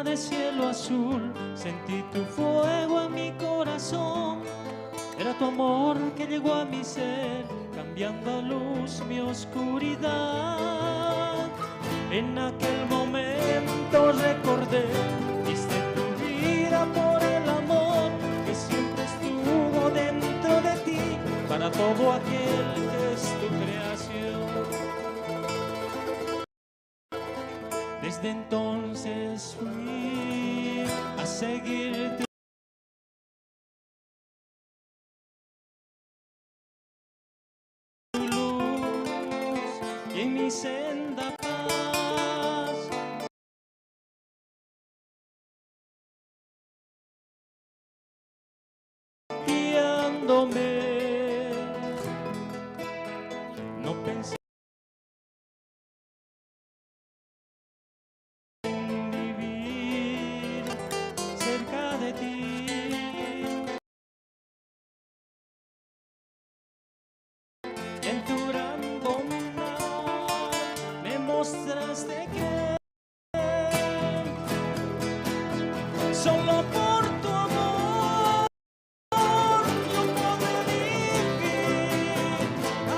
mañana de cielo azul, sentí tu fuego en mi corazón. Era tu amor que llegó a mi ser, cambiando a luz mi oscuridad. En aquel momento recordé, diste tu vida por el amor que siempre estuvo dentro de ti, para todo aquel que es tu creación. Desde entonces fui a seguir tu luz y en mi senda paz, guiándome. No pensé en vivir cerca de ti. Y en tu gran bondad me mostraste que solo por tu amor yo podré vivir,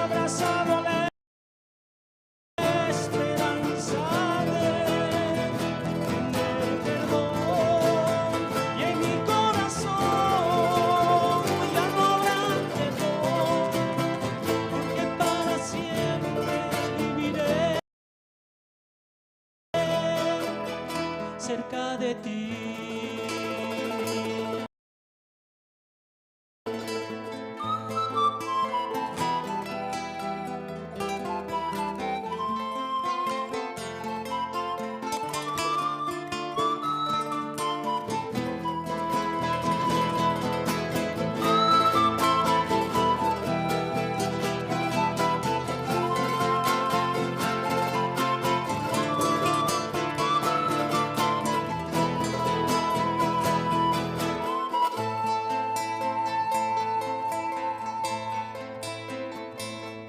abrazado a la esperanza de tener perdón. Y en mi corazón ya no habrá temor, porque para siempre viviré cerca de ti.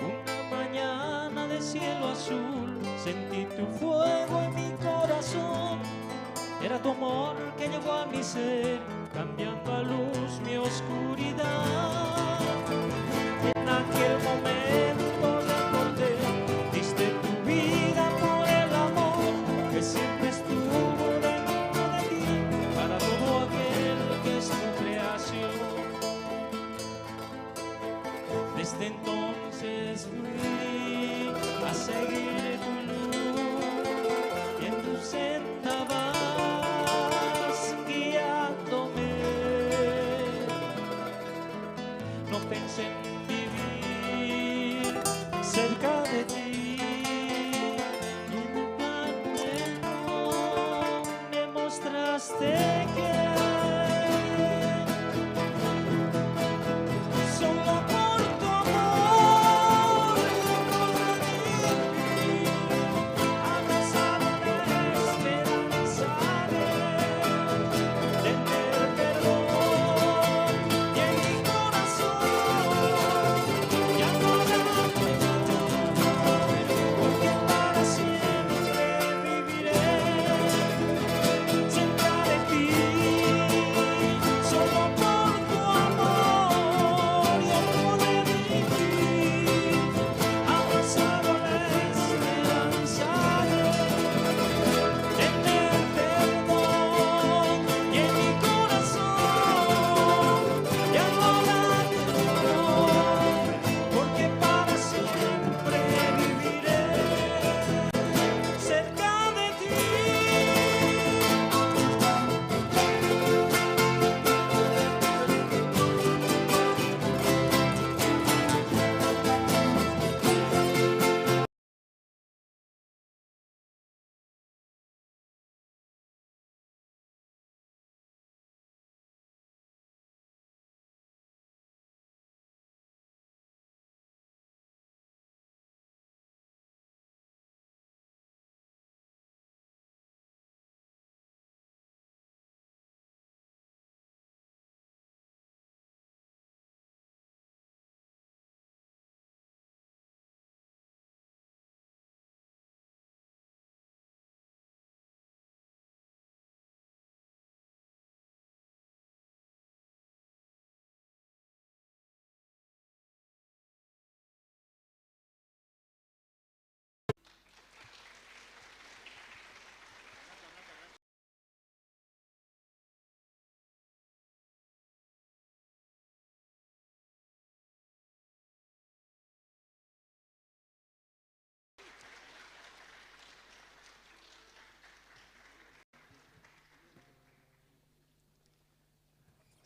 Una mañana de cielo azul, sentí tu fuego en mi corazón. Era tu amor que llegó a mi ser, cambiando a luz mi oscuridad. En aquel momento recordé, diste tu vida por el amor que siempre estuvo dentro de ti, para todo aquel que es tu creación. Desde entonces fui a seguir tu luz y en tu senda vas guiándome. No pensé en vivir cerca de ti y en tu plan bueno me mostraste que solo por tu amor yo podré vivir, abrazado a la esperanza de tener perdón. Y en mi corazón ya no habrá temor,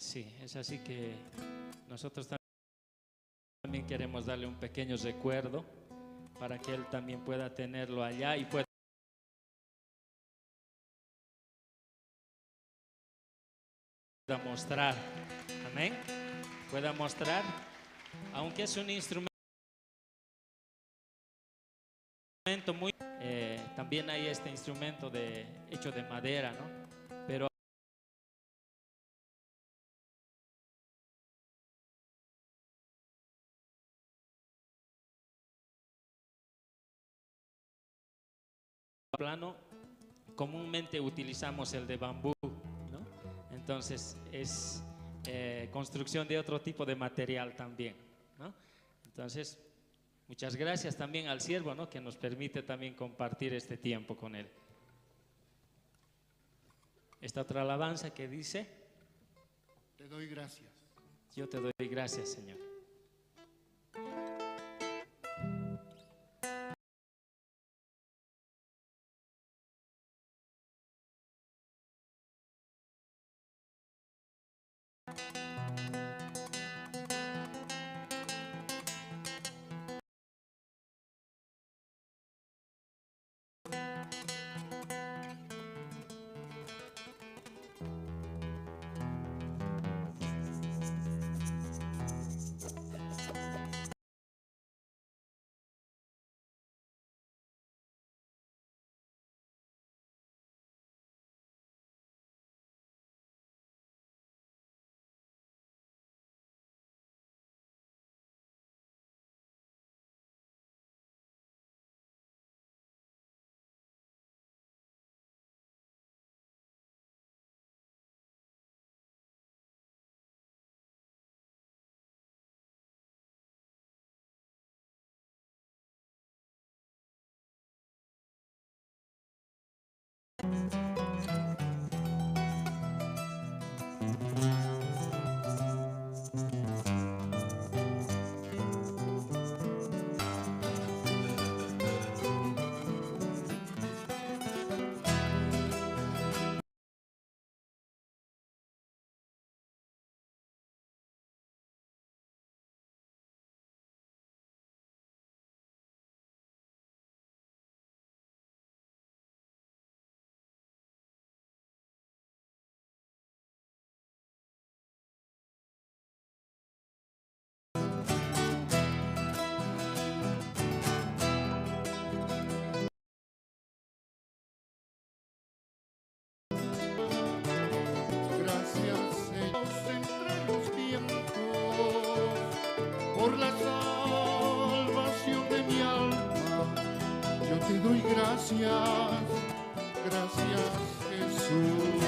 Sí, es así que nosotros también queremos darle un pequeño recuerdo para que él también pueda tenerlo allá y pueda mostrar. Amén. Pueda mostrar, aunque es un instrumento muy, también hay este instrumento hecho de madera, ¿no? Pero plano comúnmente utilizamos el de bambú, ¿no? Entonces es construcción de otro tipo de material también, ¿no? Entonces, muchas gracias también al siervo, ¿no?, que nos permite también compartir este tiempo con él. Esta otra alabanza que dice: Te doy gracias. Yo te doy gracias, Señor. Por la salvación de mi alma, yo te doy gracias, gracias Jesús.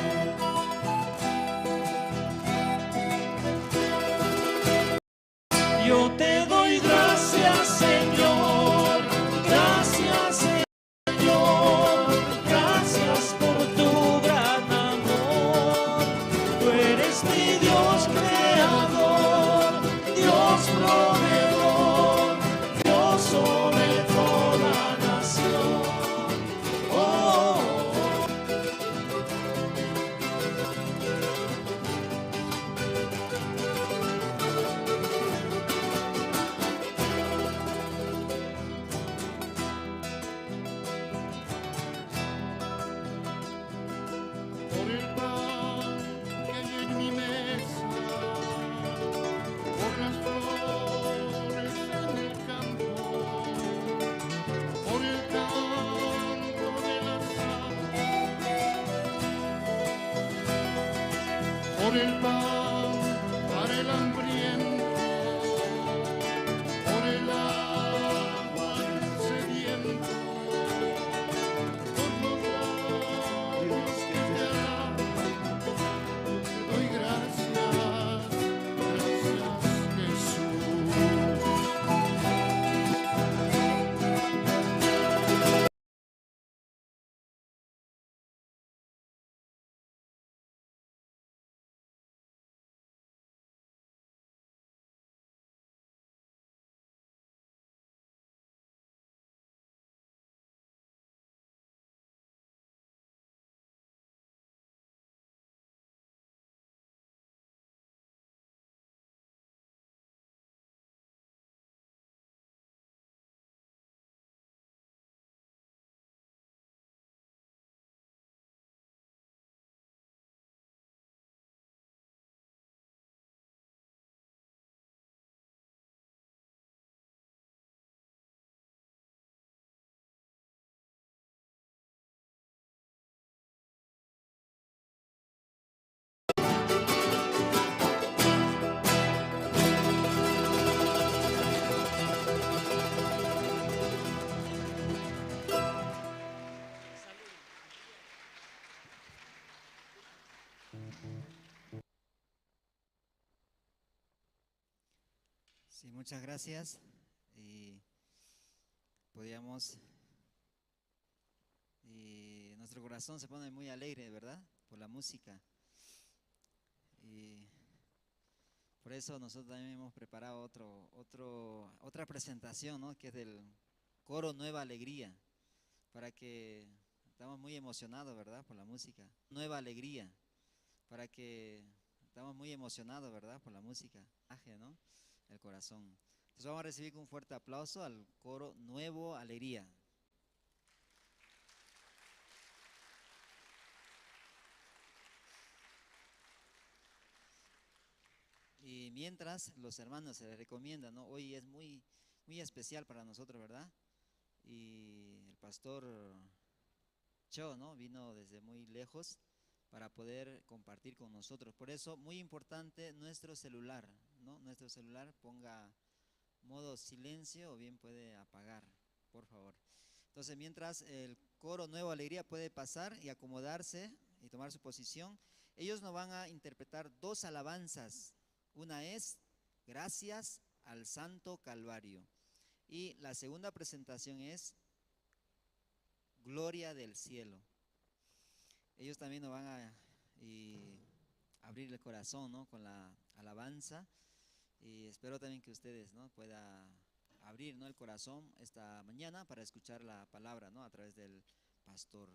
Yo te doy gracias, Señor, gracias, Señor, gracias por tu gran amor. Tú eres mi Dios creador, Dios proveedor, Dios sobre toda nación. Oh, oh, oh. Por el pan que hay en mi mesa, por las flores en el campo, por el canto de las aves, por el pan para el hambriento, por el agua al sediento, por los labios que te alaban, te doy gracias, gracias Jesús. Sí, muchas gracias. Y podíamos, y nuestro corazón se pone muy alegre, ¿verdad? Por la música. Y por eso nosotros también hemos preparado otra presentación, ¿no? Que es del coro Nueva Alegría, para que estamos muy emocionados, ¿verdad? Por la música. Nueva Alegría, para que estamos muy emocionados, ¿verdad? Por la música, ¿no? El corazón. Entonces vamos a recibir con un fuerte aplauso al coro Nuevo Alegría. Y mientras, los hermanos se les recomienda, ¿no? Hoy es muy, muy especial para nosotros, ¿verdad? Y el pastor Cho, ¿no? Vino desde muy lejos para poder compartir con nosotros. Por eso, muy importante nuestro celular, ¿no? Nuestro celular ponga modo silencio o bien puede apagar, por favor. Entonces, mientras el coro Nueva Alegría puede pasar y acomodarse y tomar su posición, ellos nos van a interpretar dos alabanzas. Una es Gracias al Santo Calvario. Y la segunda presentación es Gloria del Cielo. Ellos también nos van a abrir el corazón, ¿no? Con la alabanza. Y espero también que ustedes, ¿no? Puedan abrir, ¿no? El corazón esta mañana para escuchar la palabra, ¿no? A través del pastor.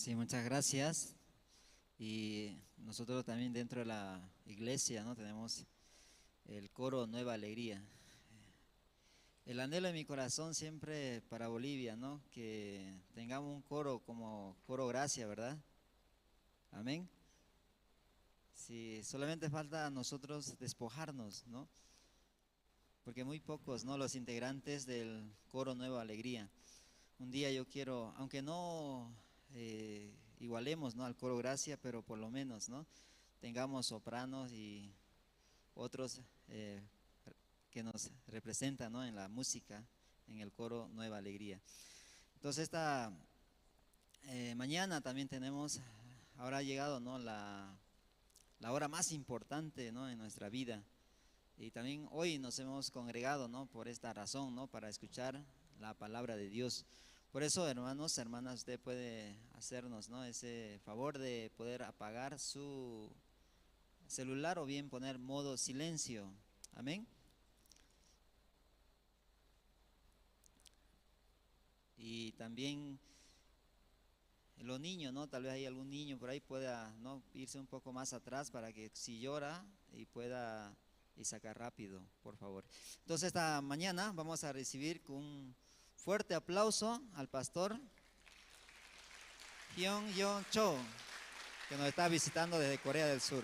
Sí, muchas gracias. Y nosotros también dentro de la iglesia, ¿no? Tenemos el coro Nueva Alegría. El anhelo de mi corazón siempre para Bolivia, ¿no? Que tengamos un coro como Coro Gracia, ¿verdad? Amén. Sí, solamente falta a nosotros despojarnos, ¿no? Porque muy pocos, ¿no? Los integrantes del coro Nueva Alegría. Un día yo quiero, aunque no igualemos, ¿no? Al coro Gracia, pero por lo menos, ¿no? Tengamos sopranos y otros que nos representan, ¿no? En la música, en el coro Nueva Alegría. Entonces esta mañana también tenemos, ahora ha llegado, ¿no? La hora más importante, ¿no? En nuestra vida. Y también hoy nos hemos congregado, ¿no? Por esta razón, ¿no? Para escuchar la palabra de Dios. Por eso, hermanos, hermanas, usted puede hacernos, ¿no? Ese favor de poder apagar su celular o bien poner modo silencio. Amén. Y también los niños, ¿no? Tal vez hay algún niño por ahí pueda, ¿no? Irse un poco más atrás para que si llora y pueda y sacar rápido, por favor. Entonces esta mañana vamos a recibir con un fuerte aplauso al pastor Hyun Yong Cho, que nos está visitando desde Corea del Sur.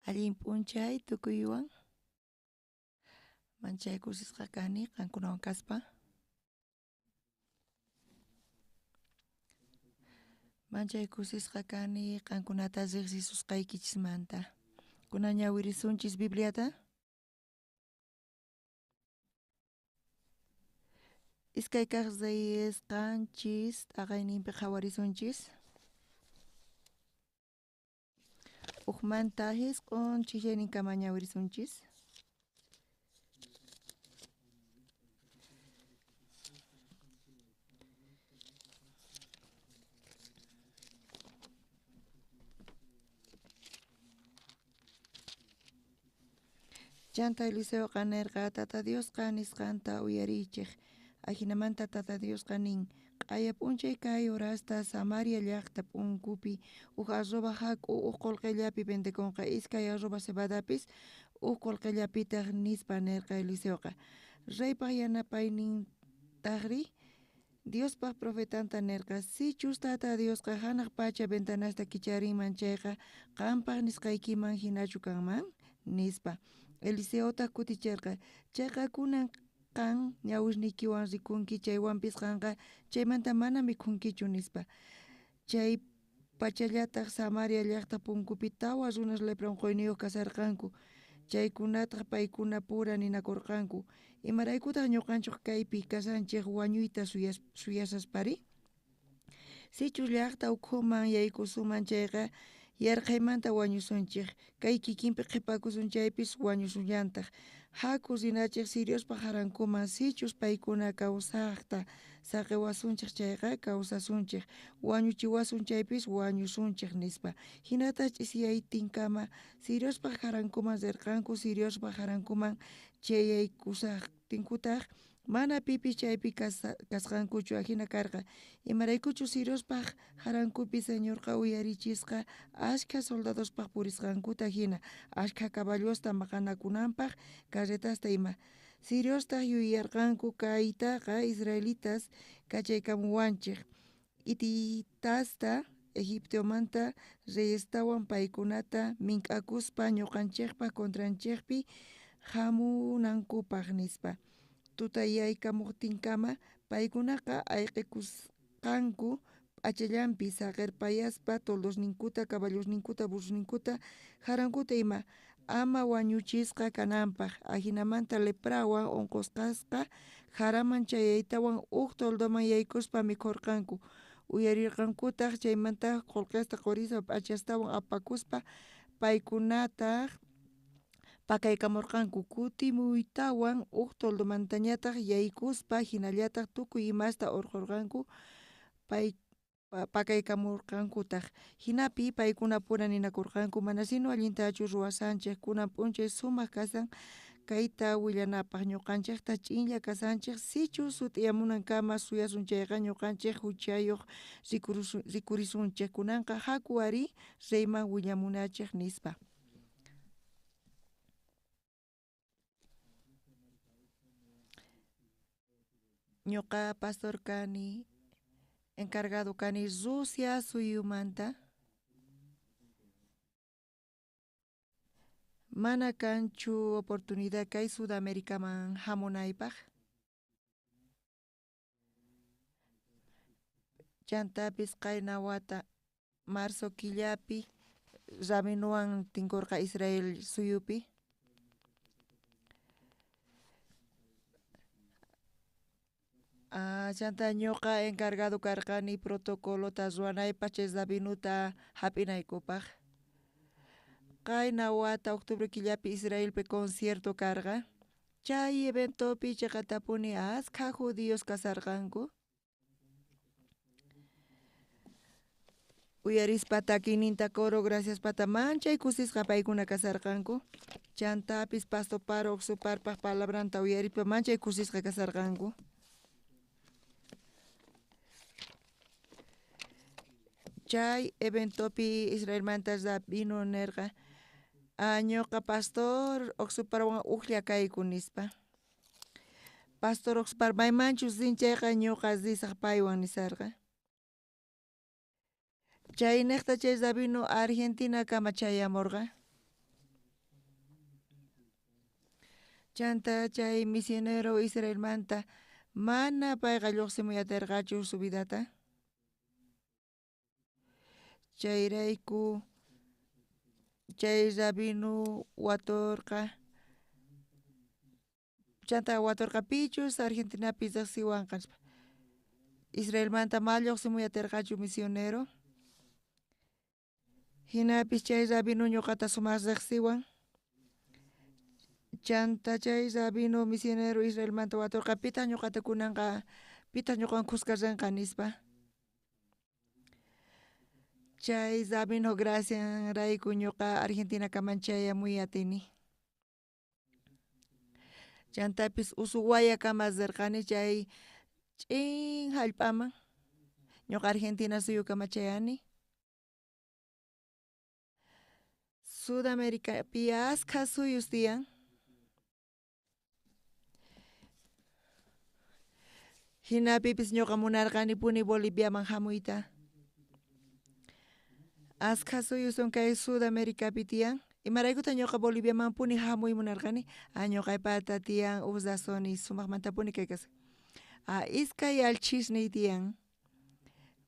Allin p'unchay tukuywan manchay kusisqa kani qankunawan kaspa. Manchay kusisqa kani qankunata riqsisusqaykichismanta. Kunan ñawirisunchis Bibliata. Iskay kaq Reyes qanchis t'aqayninpi qhawarisunchis. Ujmanta jisq'un ch'ijayninkama ñawirisunchis. Chanta Eliseoqa nerqa Tata Diosqa nisqanta uyariychej. Ajinamanta Tata Diosqa nin: q'aya p'unchay kay horasta Samaria llaqta p'unkupi uj arroba jak'u uj qullqillapi vendekunqa, iskay arroba cebadapis uj qullqillapitaj, nispa nerqa Eliseoqa. Reypaj yanapaynintajri Diospaj profetanta nerqa: sichus Tata Diosqa janaj pacha ventanasta kicharinman chayqa, qanpaj nisqaykiman jinachu kanman, nispa. Eliseotaj kuticherqa: chayqa kunan qan ñawisniykiwan rikunki, chaywanpis qanqa chaymanta mana mikhunkichu, nispa. Chay pachallataj Samaria llaqta punkupi tawa runas lepra unquyniyuq kasarqanku. Chaykunataj paykuna pura ninakurqanku: imaraykutaq ñuqanchik kaypi kashanchej wañuyta suyasaspari? Sichus llaqta ukhuman yaykusuman chayqa yarqhaymanta wañusunchej, kay kikinpi qhipakusun chaypis wañusullantaj. Haku rinachej siriospaj jarankuman, sichus paykuna kawsajta saqiwasunchej chayqa kawsasunchej, wañuchiwasun chaypis wañusunchej, nispa. Hinata ch'isiyaytinkama siriospaj jarankuman rirqanku. Siriospaj jarankuman chayaykusajtinkutaj mana pipis chaypi kasqankuchu. Ajina karqa imaraykuchus siriospaj jarankupi Señorqa uyarichisqa ashkha soldadospaj purisqankuta jina, ashkha caballosta maqanakunanpaj carretasta ima. Siriostaj yuyarqanku kaytaqa israelitas kachaykamuwanchej hititasta Egiptomanta reyestawan paykunata mink'akuspa ñuqanchejpa contranchejpi jamunankupaj, nispa. Tutayaykamuqtinkama paykunaqa ayqikusqanku p'achallanpi saqerpayaspa toldosninkuta, caballosninkuta, burrosninkuta, jarankuta ima, ama wañuchisqa kananpaj. Ajinamanta leprawan unqusqasqa jaraman chayaytawan uj toldoman yaykuspa mikhurqanku. Uyarirqankutaj chaymanta qullqista qorisa p'achastawan apakuspa. Paykunataj Pakaykamorqanku. Kutimuytawan uj toldomantañataj yaykuspa jinallataj tukuy imasta orqhorqanku, pakaykamorqankutaj. Jinapi paykunapura ninakorqanku: Manasinu allintachu ruwashanchej, kunan p'unchay sumaj kashan kayta willanapaj, ñoqanchejtaj ch'inlla kashanchej. Sichus sut'iyamunankama suyasun chayqa, ñoqanchej juchayoj rikhurisunchej. Kunanqa jaku ari reyman willamunachej, nispa. Ñoqa pastor kani, encargado kani Rusia suyumanta. Mana kanchu oportunidad kay Sudamericaman hamunaypaj. Chantapis qayna wata marzo killapi rabinowan tinkorqa Israel suyupi. Chanta ñoqa encargado karqani protocolota ruwanaypaj chay rabinuta jap'inaykupaj. Qayna wata octubre killapi Israelpi concierto karqa. Chay eventopi cheqatapuni askha judíos kasarqanku. Uyarispa takiyninta coro graciaspata manchay kusisqa paykuna kasarqanku. Chantapis Pastor Paro Oxuparpaj palabranta uyarispa manchay kusisqa kasarqanku. Chay eventopi Israelmanta rabino nerqa: ñoqa pastor Oxuparwan ujlla kayku, nispa. Pastor Oxupar maymanchus rin chayqa ñoqa risaj paywan, nisarqa. Chaynejta chay rabino Argentinakama chayamorqa. Chanta chay misionero Israelmanta mana payqa llojsimuy aterqachu su vidata. Chayrayku chay rabino watorqa. Chanta watorqa pichus Argentinapi rejsiwanqa nispa. Israelmanta ma llojsimuy aterqachu misionero. Jinapis chay rabino ñoqata sumaj rejsiwan. Chanta chay rabino misionero Israelmanta watorqa pitaq ñoqata kunanqa, pitaq ñoqawan khuska renqa, nispa. Chay rabino gracianrayku ñoqa Argentinakaman chayamuy atini. Chantapis Ushuayakama rerqani chay ch'in jallp'aman. Ñoqa Argentina suyukama chayani. Sudamericapi askha suyus tiyan. Jinapipis ñoqa munarqanipuni Boliviaman jamuyta. Askha suyus kay Sudamericapi tiyan. Imaraykutaq ñoqa Boliviamanpuni jamuy munarqani? Ñoqaypata tiyan uj razoni sumajmantapuni kay kashan. Iskay allchhisniy tiyan.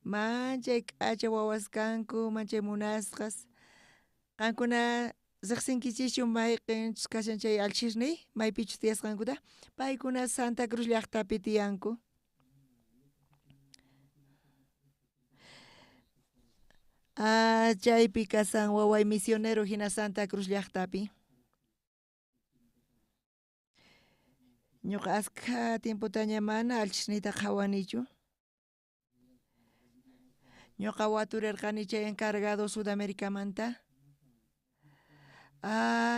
Manchay k'acha wawas kanku, manchay munasqas. Qankuna rejsinkichischu mayqenchus kashan chay allchhisniy, maypichus tiyasqankuta? Paykuna Santa Cruz llaqtapi tiyanku. Chaypi kasan waway misionero hina Santa Cruz llaqtapi. Ñuqa askha tiempotaña mana allchhisniyta qhawanichu. Ñuqa waturerqani chay encargado Sudaméricamanta.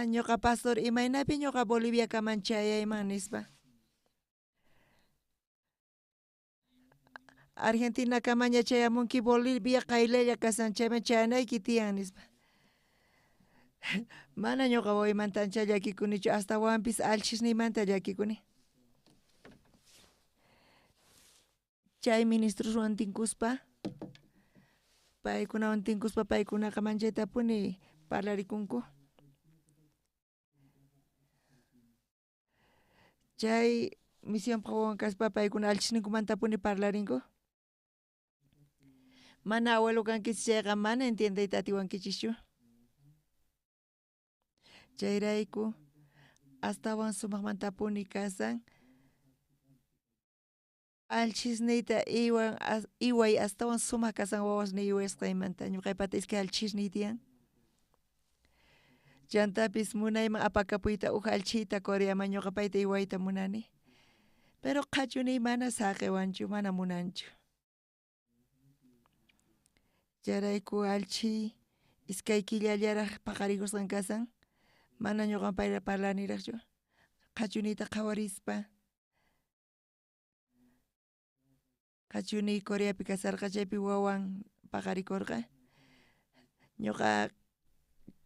Ñuqa pastor imaynapi ñuqa Boliviakaman chayayman, nispa. Argentinakamaña chayamunki, Bolivia qayllalla kashan chayman chayanayki tiyan, nispa. Mana ñuqa wawaymanta ancha llakikunichu, astawanpis allchhisniymanta llakikuni. Chay ministroswan tinkuspa, paykunawan tinkuspa paykunaqa manchaytapuni parlarikunku. Chay misionpaj wawan kaspa paykuna allchhisninkumantapuni parlarinku. Mana abuelo kankichis chayqa mana entiendeyta atiwankichischu. Chayrayku astawan sumajmantapuni kasan allchhisniyta iway astawan sumaj kasan wawasniy iwasqaymanta. Ñuqaypata iskay allchhisniy tiyan. Chantapis munayman apakapuyta uj allchhita Coreaman ñuqa payta iwayta munani. Pero qhachuniy mana saqewanchu, mana munanchu. Chayrayku allchhiy iskay killallaraj paqarikusqan kasan, mana ñuqa payla parlanirajchu. Qhachuniyta qhawarispa. Qhachuniy Coreapi kasarqa chaypi wawan paqarikurqa. Ñuqa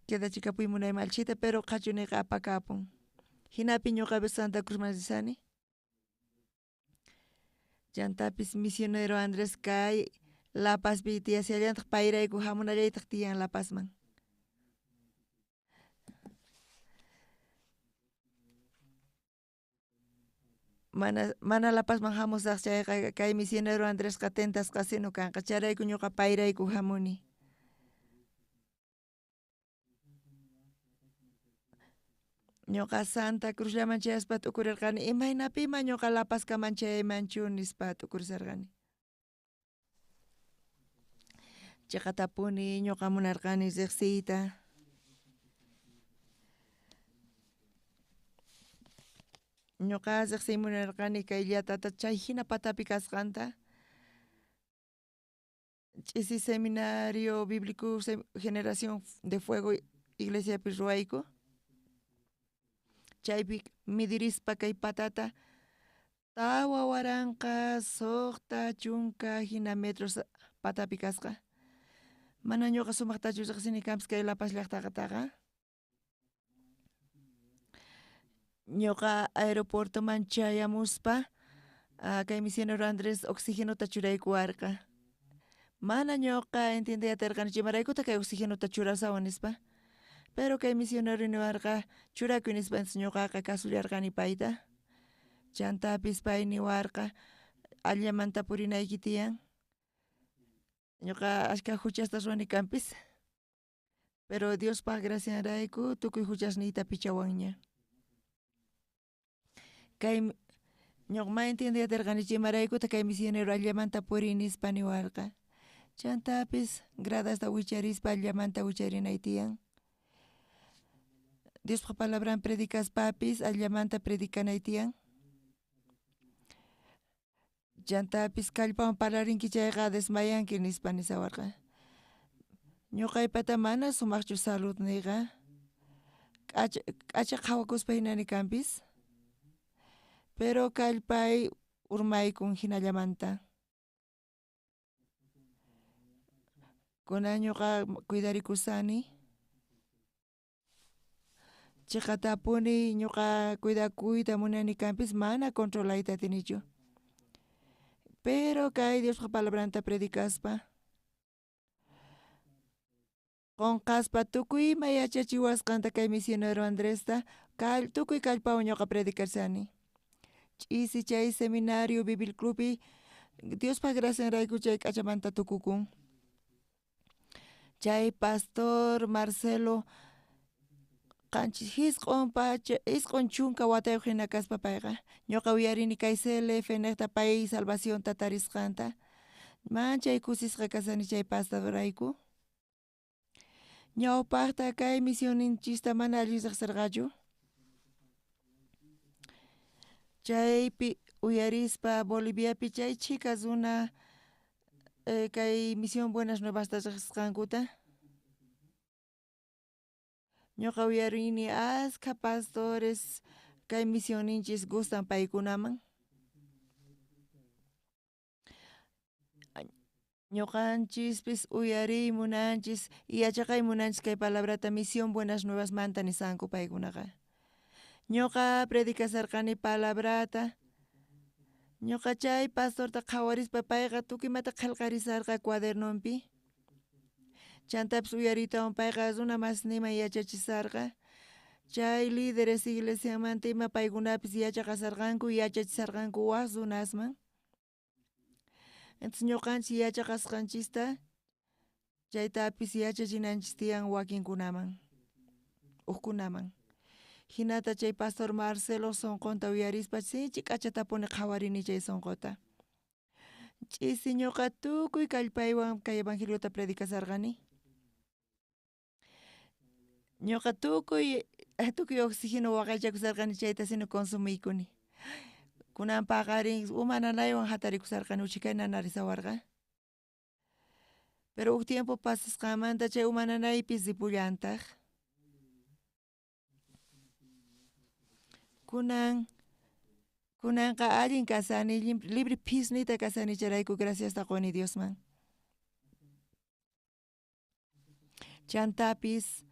quedachikapuy munayman allchhita, pero qhachuniyqa apakapun. Jinapi ñuqapis Santa Cruzman risani. Chantapis misionero Andrés kay La Pazpi tiyashallantaj payrayku jamunallaytaj tiyan La Pazman. Mana, mana La Pazman jamusaj chayqa kay misionero Andresqa tentasqasino kanqa, chayrayku ñuqa payrayku jamuni. Ñuqa Santa Cruzllaman chayaspa t'ukurirqani, imaynapima ñuqa La Pazkaman chayaymanchu nispa t'ukurisarqani. Cheqatapuni ñuqa munarqani riqsiyta. Ñuqa riqsiy munarqani kay llatata chay jina patapi kasqanta. Ch'isi seminario bíblico generación de fuego iglesiapi ruwayku. Chaypi midirispa kay patata 4660 jina metros patapi kasqa. Mana ñuqa sumaqtachu riqsini kanpis kay La Paz llaqtaqataqa. Ñuqa aeropuertoman chayamuspa, kay misionero Andrés oxigenota churaykuwarqa. Mana ñuqa entiendey aterqanichu imaraykuta kay oxigenota churasawan nispa. Pero kay misionero niwarqa churakuy nispa, entonces ñuqaqa kasullarqani payta. Chantapis pay niwarqa allamanta purinayki tiyan. Ñuqa ashka huchasta ruwani kanpis. Pero Diospaj gracianrayku tukuy huchasniyta pichawanña. Kay ñuqa ma entiendey aterqanichu imaraykuta kay misionero allamanta puriy nispa niwarqa. Chantapis gradasta wicharispa allamanta wicharinay tiyan. Diospaj palabran predicaspapis allamanta predicanay tiyan. Chantapis kallpawan parlarinki chayqa desmayanki nispa nisawarqa. Ñuqaypata mana sumaqchu saludniyqa. K'acha, k'acha qhawakuspa hinani kanpis. Pero kallpay urmaykun hinallamanta. Kunan ñuqa cuidarikusani. Chiqatapuni ñuqa cuidakuyta munani kanpis mana controlayta atinichu. Pero kay Diospaj palabranta predicaspa qonqaspa tukuy ima yachachiwasqanta kay misionero Andresta tukuy kallpawan ñuqa predicarsani. Ch'isi chay seminario bíblicopi Diospaj gracianrayku chay k'achamanta tukukun. Chay pastor Marcelo qanchis jisq'on pacha 90 watayuq hina kaspa payqa ñuqa uyarini kay CLF niqta pay salvacionta tarisqanta. Manchay kusisqa kasani chay pastorayku. Ñawpaqta kay misioninchista mana allin riqsirqachu. Chaypi uyarispa Boliviapi chay chhika runa kay misión Buenas Nuevasta riqsisqankuta. Ñuqa uyarini askha pastores kay misioninchis gustan paykunaman. Ñuqanchispis uyariy munanchis yachaqay munanchis kay palabrata misión Buenas Nuevas manta nisanku paykunaqa. Ñuqa predicasarqani palabrata. Ñuqa chay pastorta qhawarispa payqa tukuy imata qhelqarisarqa cuadernonpi. Chantapis uyariytawan payqa runa masniman yachachisarqa. Chay líderes iglesiamanta ima paykunapis yachaqasarqanku yachachisarqanku waj runasman. Entonces ñuqanchis yachaqasqanchista chaytapis yachachinanchis tiyan wakinkunaman, ujkunaman. Hinata chay pastor Marcelo sonqonta uyarispa sinchi k'achatapuni qhawarini chay sonqota. Ch'isi ñuqa tukuy kallpaywan kay evangeliota predicasarqani. Ñuqa tukuy tukuy oxígeno waqaychakusarqani chayta sino consumiykuni. Kunan paqarin uma nanaywan hatarikusarqani uchikay nanarisawarqa. Pero huk tiempo pasasqanmanta chay uma nanaypis ripullantaq. Kunan kunanqa allin kasani libre phisnita kasani chayrayku graciasta quni Diosman. Chantapis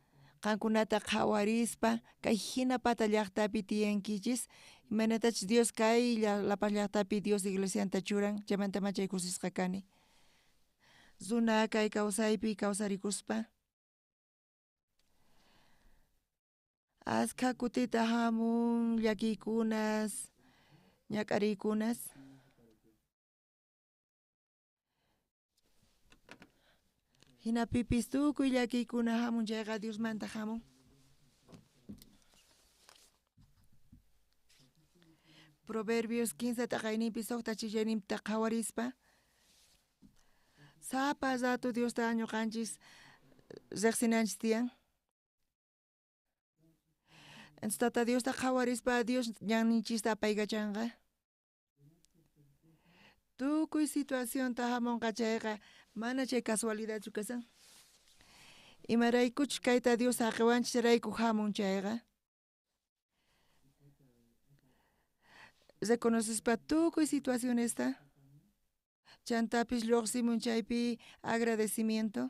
qankunata qhawarispa kay hina pata llaqtapi tiyankichis imaynatachus Dios kay La Paz llaqtapi Dios iglesianta churan chaymanta machay kusisqa kani. Runa kay kawsaypi kawsarikuspa askha kutita hamun llakiykunas ñak'ariykunas. Hinapipis tukuy llakiykuna hamun chayqa Diosmanta hamun. Proverbios 15 t'aqayninpi suqta chillayninta qhawarispa sapa rato Diosta ñuqanchis riqsinanchis tiyan. Entonces Tata Diosta qhawarispa Dios ñanninchista apaykachanqa. Tukuy situacionta hamunqa chayqa mana chay casualidadchu kasan. Imaraykuchus kayta Dios saqiwanchis chayrayku hamun chayqa. Reconocispa tukuy situacionesta chantapis lluqsimun chaypi agradecimiento.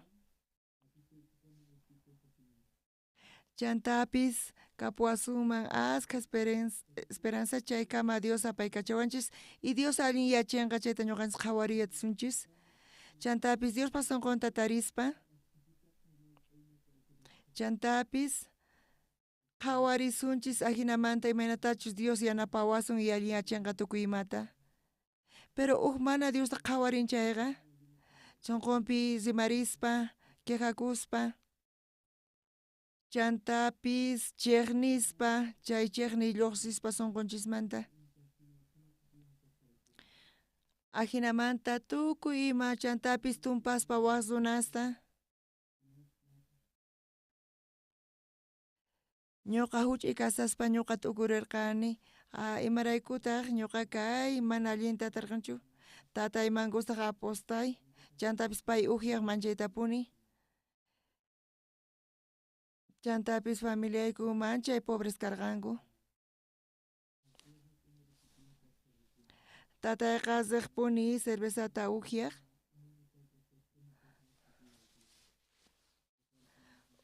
Chantapis kapuwasunman askha esperanza chaykama Dios apaykachawanchis y Dios allin yachanqa chayta ñuqanchis qhawariyatisunchis. Chantapis Diospa sunqunta tarispa. Chantapis qhawarisunchis ajinamanta imaynatachus Dios yanapawasun y allin yachanqa tukuy imata. Pero huk mana Diosta qhawarin chayqa sunqunpi rimarispa, quejakuspa, chantapis chiqnispa, chay chiqniy lluqsispa sunqunchismanta. Ajinamanta tukuy ima chantapis tumpaspa wak runasta. Ñuqa huch'uy kasaspa ñuqa t'ukurirqani imaraykutaq ñuqa kay mana allinta atarqanchu. Tatayman gustaq apostay, chantapis pay ukyaq manchaytapuni. Chantapis familiayku manchay pobres karqanku. Tatayqa riqpuni cervezata ukyaq.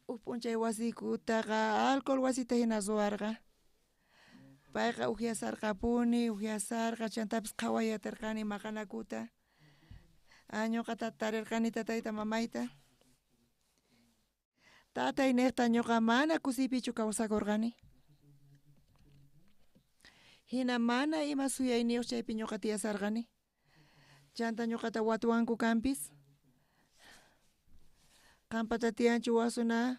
Huk p'unchay wasiykutaqa alcohol wasita hina ruwarqa. Payqa ukyasarqapuni, ukyasarqa, chantapis qhawayatirqani maqanakuta. Ñuqata tarirqani tatayta mamayta. Tatay niqta ñuqa mana kusiypichu kawsakurqani. Hina mana ima suyayniyuq chaypi ñuqa tiyasarqani. Chanta ñuqata watuwanku kanpis. Qampata tiyanchu wasuna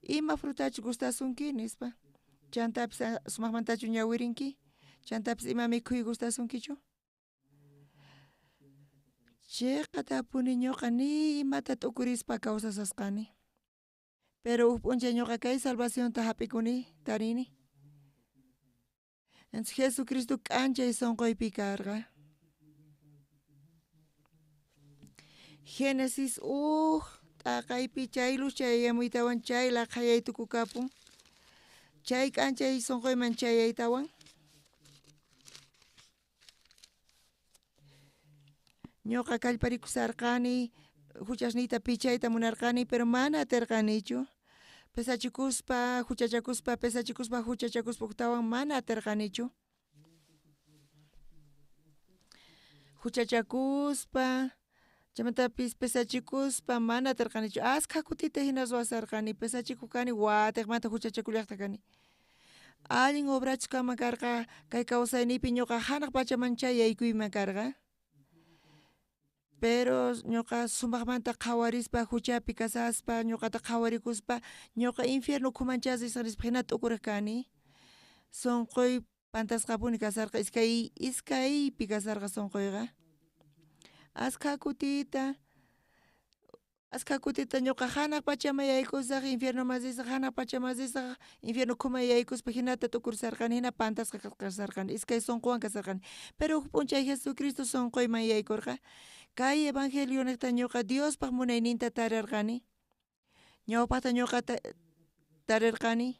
ima frutachu gustasunki nispa. Chantapis sumaqmantachu ñawirinki. Chantapis ima mikhuy gustasunkichu. Chiqatapuni ñuqa ni imata t'ukurispa kawsasasqani. Pero huk p'unchay ñuqa kay salvacionta hap'ikuni tarini. Entonces Jesucristo k'anchay sunquypi karqa. Génesis huk t'aqaypi chay luz chayamuytawan chay laqhayay tukukapun. Chay k'anchay sunquyman chayaytawan. Ñuqa kallparikusarqani, huchasniyta pichayta munarqani, pero mana atirqanichu. Pesachikuspa, huchachakuspa, pesachikuspa, huchachakuspa huktawan mana atirqanichu. Huchachakuspa, chaymantapis pesachikuspa mana atirqanichu. Askha kutita hina ruwasarqani, pesachikuq kani, watiqmanta huchachakullaqta kani. Allin obrachu kanman karqa, kay kawsayniypi ñuqa hanaq pachaman chayaykuyman karqa. Pero ñuqa sumaqmanta qhawarispa huchapi kasaspa, ñuqata qhawarikuspa, ñuqa infierno ukhuman chasisqa nispa hina t'ukuriq kani. Sunquy pantasqapuni kasarqa, iskaypi kasarqa sunquyqa. Askha kutita Askha kutita ñuqa hanaq pachaman yaykusaq, infiernoman risaq, hanaq pachaman risaq, infierno ukhuman yaykuspa hinata tukursarqani, hina pantasqa kasarqani, iskay sunquwan kasarqani. Pero huk p'unchay Jesucristo sunquyman yaykurqa, kay evangelio niqta ñuqa Diospaq munayninta tarirqani. Ñawpaqta ñuqa tarirqani.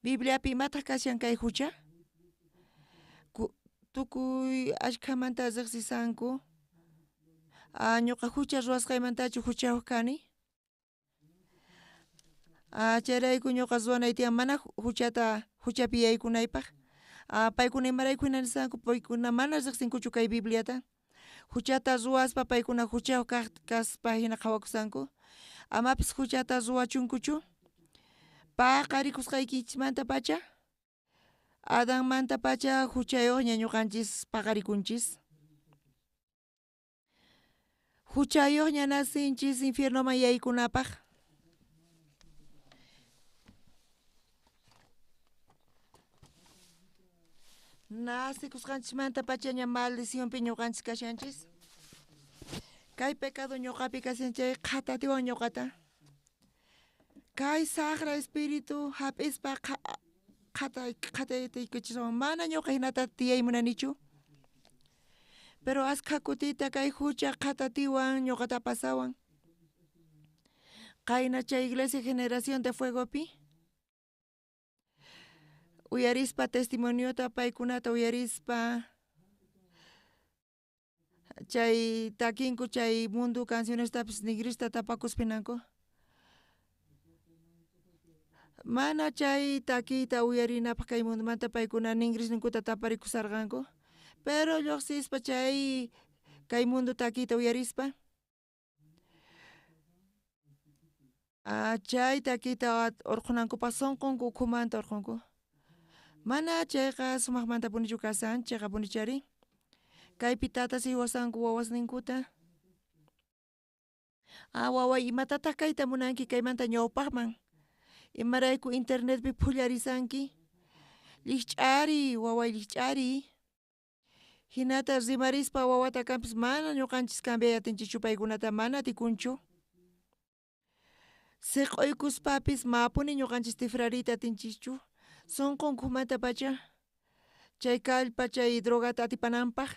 Bibliapi imataq kashan kay hucha? Tukuy ashkhamanta riqsisanku. Ñuqa hucha ruwasqaymantachu huchayuq kani? Chayrayku ñuqa ruwanay tiyan mana huchata huchapi yaykunaypaq. Paykuna imarayku hina nisanku, paykuna mana riqsinkuchu kay Bibliata. Huchata ruwaspa paykuna huchayuq kaspa hina qhawakusanku. Amapis huchata ruwachunkuchu. Paqarikusqaykichismantapacha, Adanmantapacha huchayuqña ñuqanchis paqarikunchis. Huchayuqña nacinchis infiernoman yaykunapaq. Nacikusqanchismantapachaña maldicionpi ñuqanchis kashanchis. Kay pecado ñuqapi kashan chay qhatatiwan ñuqata. Kay saqra espíritu hap'ispa qhataytaykuchiswan mana ñuqa hinata tiyay munanichu. Pero askha kutita kay hucha qhatatiwan ñuqata pasawan. Qayna chay iglesia generación de fuegopi uyarispa testimoniota paykunata uyarispa chay takinku chay mundo cancionestapis ningrista tapakuspinanku. Mana chay takiyta uyarinapaq kay mundomanta paykuna ningrisninkuta taparikusarqanku. Pero lluqsispa chay kay mundo takiyta uyarispa chay takiyta urqhunankupaq sunqunku ukhumanta urqhunku. Mana chayqa sumaqmantapunichu kasan, chayqapunichari. Kaypi tatas uywasanku wawasninkuta. Waway, imatataq kayta munanki kaymanta ñawpaqman? Imarayku internetpi phullarisanki? Llikch'ari, waway, llikch'ari. Hinata rimarispa wawata kanpis mana ñuqanchis cambiay atinchikchu paykunata mana atikunchu. Siq'uykuspapis mapuni ñuqanchis tifrariyta atinchikchu. Sunqunkumantapacha chay kallpa chay drogata atipananpaq,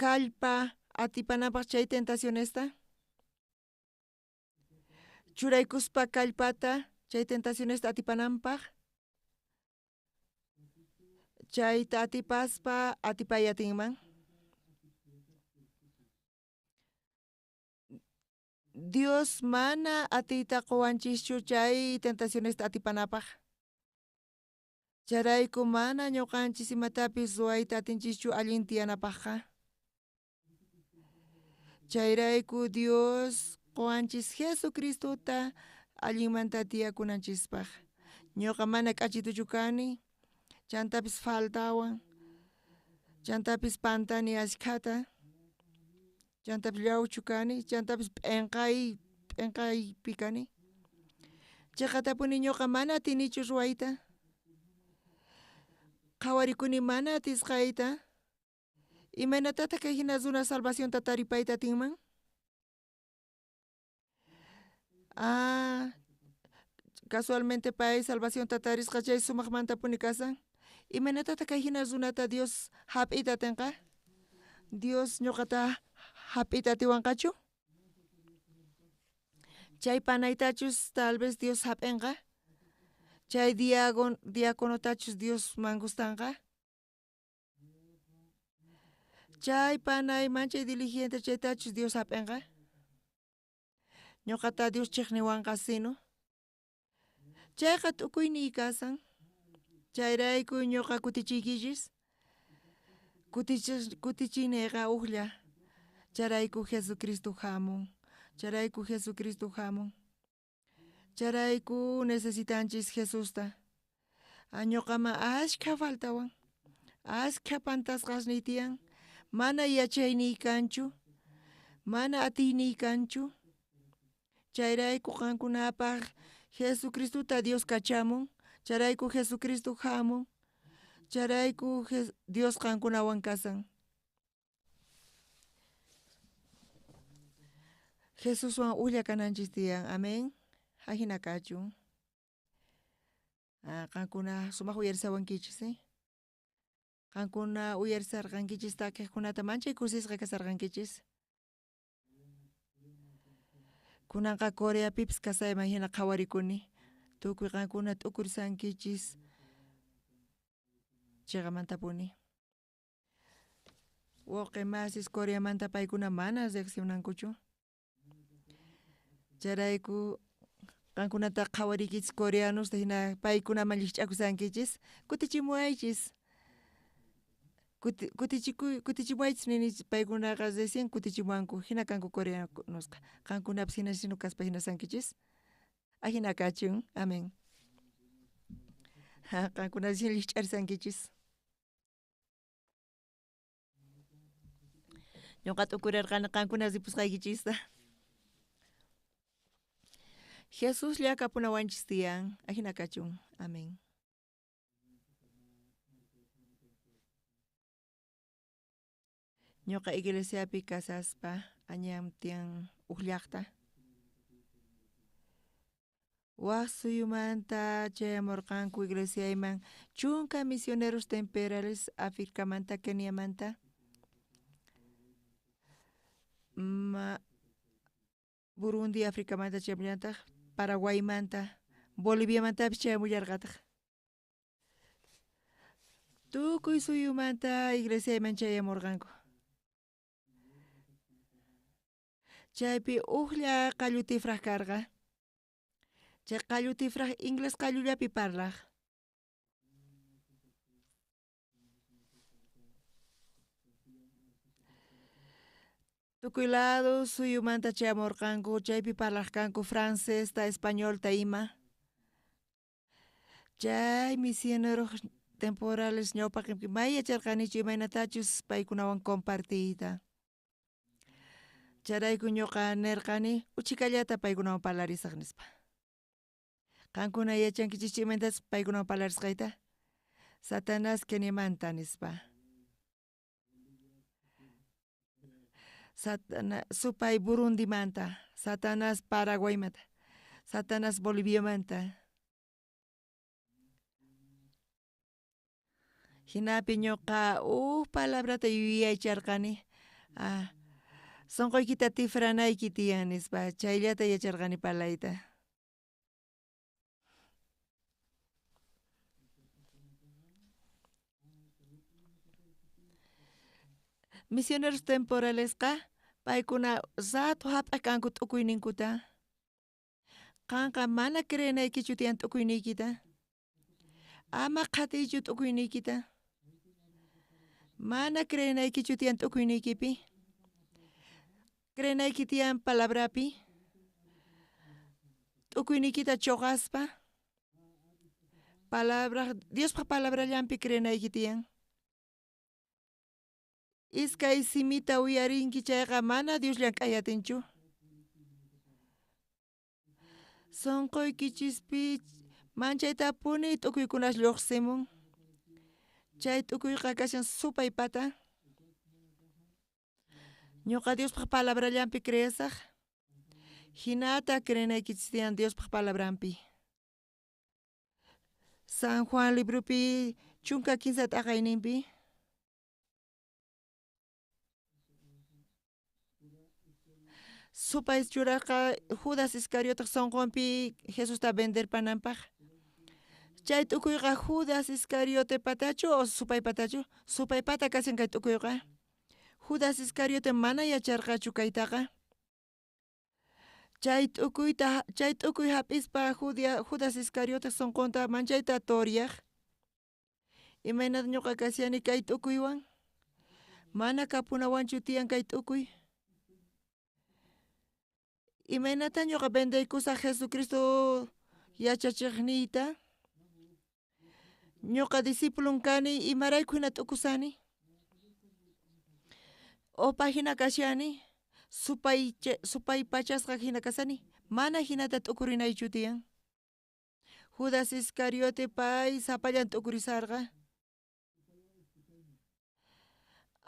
kallpa atipananpaq chay tentacionesta. Churaykuspa kallpata chay tentacionesta atipananpaq. Chayta atipaspa atipay atinman. Dios mana atiyta quwanchischu chay tentacionesta atipanapaq. Chayrayku mana ñuqanchis imatapis ruwayta atinchischu allin tiyanapaqqa. Chayrayku Dios quwanchis Jesucristota allinmanta tiyakunanchispaq. Ñuqa mana k'achituchu kani, chantapis faltawan, chantapis pantani ashkhata, chantapis llawchu kani, chantapis p'enqaypi kani. Chayqatapuni ñuqa mana atinichu ruwayta. Qhawarikuni mana atisqayta. Imaynatataq kay hina runa salvacionta taripayta atinman? Casualmente pay salvacionta tarisqa chay sumaqmantapuni kasan. Imaynatataq kay hina runata Dios hap'iyta atinqa? Dios ñuqata hap'iyta atiwanqachu? Chay panaytachus tal vez Dios hap'inqa? Chay diaconotachus Dios mangustanqa? Chay panay manchay diligente chaytachus Dios hap'inqa? Ñuqata Dios chiqniwanqa sino. Chayqa t'ukuyniy kasan. Chayrayku ñuqa kutichiykichis. Kutichinayqa ujlla. Chayrayku Jesucristo hamun. Chayrayku Jesucristo hamun. Chayrayku necesitanchis Jesusta. Ñuqaman ashkha faltawan. Ashkha pantasqasniy tiyan. Mana yachayniy kanchu. Mana atiyniy kanchu. Chayrayku qankunapaq Jesucristota Dios kachamun. Chayrayku Jesucristo hamun. Chayrayku Dios qankunawan kasan. Jesuswan ujlla kananchis tiyan. Amén. Ajina kachun. Qankuna sumaq uyarisawankichis, eh? Qankuna uyarisarqankichis takiqkunata manchay kusisqa kasarqankichis. Kunanqa Coreapipis kasayman hina qhawarikuni. Tukuy qankuna t'ukurisankichis chiqamantapuni. Wawqi masis Coreamanta paykuna mana riqsinankuchu. Chayrayku qankunata qhawariykichis coreanosta hina paykunaman llikch'akusankichis kutichimuwaychis. Kutichimuwaychis nini paykunaqa recién kutichimuwanku hina kanku coreanosqa. Qankunapis hina sinu kaspa hina sankichis. Ajina kachun. Amén. Qankuna recién llikch'arisankichis. Ñuqa t'ukurarqani qankuna ripusqaykichista. Jesuslla kapunawanchis tiyan. Ajina kachun. Amén. Ñuqa iglesiapi kasaspa añam tiyan uj llaqta. Waj suyumanta chayamurqanku iglesiayman chunka misioneros temporales Africamanta, Keniamanta. Burundi, Africamanta chayamullantaj, Paraguaymanta, Boliviamantapis chayamullarqataj. Tukuy suyumanta iglesiayman chayamurqanku. Chaypi ujlla qallu tifraj karqa. Chay qallu tifraj inglés qallullapi parlaj. Tukuy lado suyumanta chayamurqanku, chaypi parlajkanku francesta, españolta ima. Chay misioneros temporales ñawpaqinpi may yacharqanichu imaynatachus paykunawan compartiyta. Chayrayku ñuqa nirqani uchikallata paykunawan parlarisaq nispa. Qankuna yachankichischu imaynatachus paykunawan parlarisqayta? Satanás Keniamanta nispa. Supay Burundimanta, Satanás Paraguaymanta, Satanás Boliviamanta. Hinapi ñuqa uj palabrata yuyaycharqani. Sonqoykita tifranayki tiyan nispa, chayllata yacharqani parlayta. Misioneros temporalesqa paykuna rato hap'aq kanku t'ukuyninkuta. Qanqa mana creenaykichu tiyan t'ukuyniykita. Ama qhatiychu t'ukuyniykita. Mana creenaykichu tiyan t'ukuyniykipi. Creenayki tiyan palabrapi. T'ukuyniykita choqaspa. Palabra, Diospaq palabrallanpi creenayki tiyan. Iskay simita uyarinki chayqa mana Dios llank'ayatinchu. Sonqoykichispi manchaytapuni t'ukuykunas lluqsimun. Chay t'ukuyqa kashan supay pata. Ñuqa Diospaq palabrallanpi creesaq. Hinata creenaykichis tiyan Diospaq palabranpi. San Juan libropi 13 t'aqayninpi. Supay churarqa Judas Iscariote sonqonpi Jesusta venderpananpaq. Chay t'ukuyqa Judas Iscariote patachu o supay patachu? Supay pata kashan kay t'ukuyqa. Judas Iscariote mana yacharqachu kaytaqa. Chay t'ukuy hap'ispa Judas Iscariote sonqonta manchayta toryaq. Imaynata ñuqa kashani kay t'ukuywan? Mana kapunawanchu tiyan kay t'ukuy. Imaynata ñuqa vendeykusaq Jesucristo yachachiqniyta? Ñuqa discipulon kani imarayku hina t'ukusani? Opa hina kashani, supay pachasqa hina kasani, mana hinata t'ukurinaychu tiyan. Judas Iscariote pay sapallan t'ukurisarqa.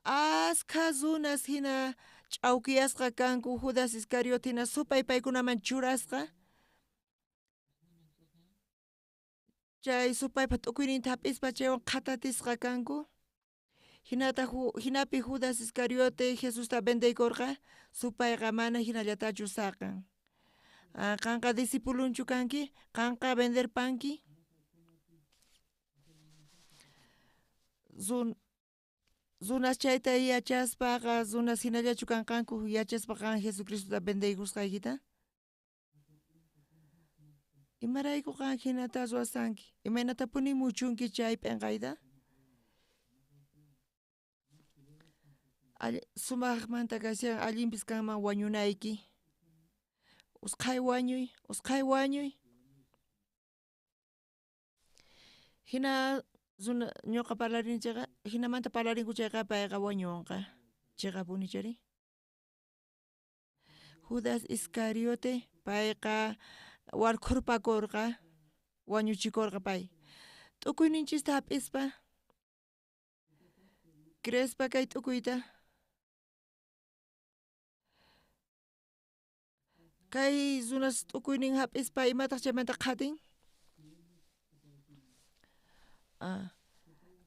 Askha runas hina Ch'awkiyasqa kanku Judas Iscariote hina supay paykunaman churasqa. Chay supaypa t'ukuyninta hap'ispa chaywan qhatatisqa kanku. Hinataq hinapi Judas Iscariote Jesusta vendeykorqa, supayqa mana hinallatachu saqan. Qanqa discipulonchu kanki? Qanqa venderpanki? Runas chayta yachaspaqa runas hinallachu kanqanku yachaspa qan Jesucristota vendeykusqaykita? Imarayku qan hinata ruwasanki? Imaynatapuni muchunki chay p'enqayta? Sumaqmanta kashan allinpis kanman wañunayki. Usqhay wañuy, usqhay wañuy. Hina runa ñuqa parlarini chayqa, hinamanta parlarinku chayqa payqa wañunqa. Chiqapuni chari. Judas Iscariote payqa warkhurpakurqa, wañuchikurqa pay. T'ukuyninchista hap'ispa, creespa kay t'ukuyta. Kay runas t'ukuynin hap'ispa imataq chaymanta qhatin?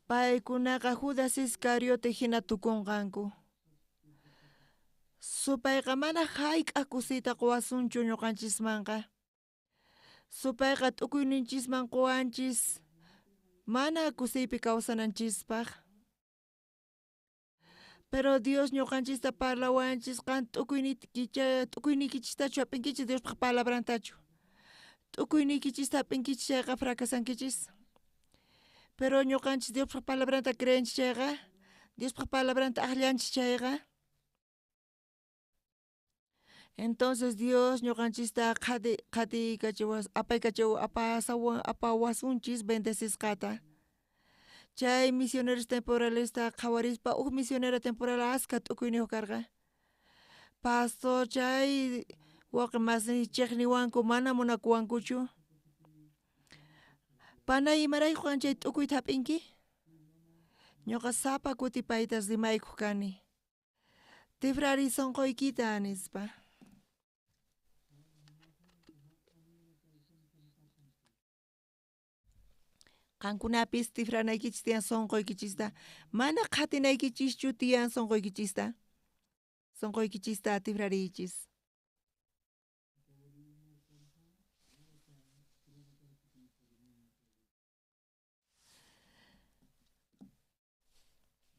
Paykunaqa Judas Iscariote hina tukunqanku. Supayqa mana hayk'aq kusiyta quwasunchu ñuqanchismanqa. Supayqa t'ukuyninchisman quwanchis mana kusiypi kawsananchispaq. Pero Dios ñuqanchista parlawanchis qan t'ukuyniykichistachu hap'inkichis Diospaq palabrantachu. T'ukuyniykichista hap'inkichis chayqa fracasankichis. Pero ñuqanchis Diospaq palabranta creenchis chayqa, Diospaq palabranta aqllanchis chayqa. Entonces Dios ñuqanchista qhatiykachiwas apaykachiw apasawan apawasunchis bendecisqata. Chay misioneros temporalesta qhawarispa uj misionera temporal aska t'ukuyniyuq karqa. Pastor chay wawqi masini chiqniwanku mana munakuwankuchu. Panay imarayku qan chay t'ukuyta hap'inki? Ñuqa sapa kuti payta rimaykuq kani. Tifrari sunquykita nispa. Qankunapis tifranaykichis tiyan sunquykichista, mana qhatinaykichischu tiyan sunquykichista. Sunquykichista tifrariychis.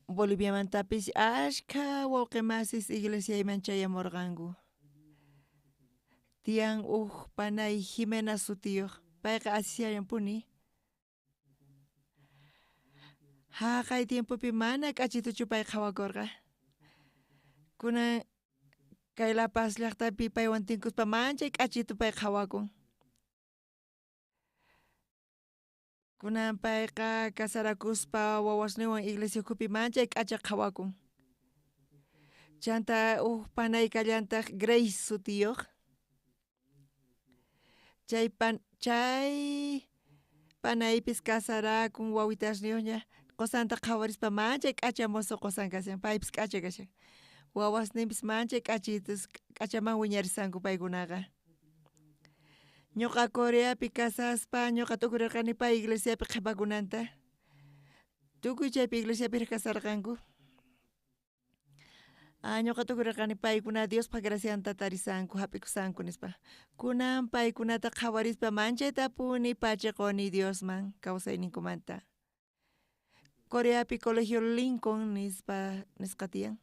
Boliviamantapis ashkha wawqi masis iglesiayman chayamurqanku. Tiyan uj panay Jimena sutiyuq, payqa asishallanpuni. Haqay tiempopi mana k'achituchu pay qhawakurqa. Kunan kay La Paz llaqtapi paywan tinkuspa manchay k'achitu pay qhawakun. Kunan payqa casarakuspa wawasninwan iglesia ukhupi manchay k'acha qhawakun. Chanta uj panay kallantaq Grace sutiyuq. Chay pan chay panaypis casarakun wawitasniyuqña qusanta qhawarispa manchay k'acha mozo qusan kashan, paypis k'acha kashan. Wawasninpis manchay k'achitus k'achaman wiñarisanku paykunaqa. Ñuqa Coreapi casaspa ñuqa t'ukurirqani pay iglesiapi qhipakunanta. Tukuy chaypi iglesiapi casarqanku. Ñuqa t'ukurirqani paykuna Diospaq gracianta tarisanku hap'ikusanku nispa. Kunan paykunata qhawarispa manchaytapuni pachiquni Diosman kawsayninkumanta. Coreapi Colegio Lincoln nispa nisqa tiyan.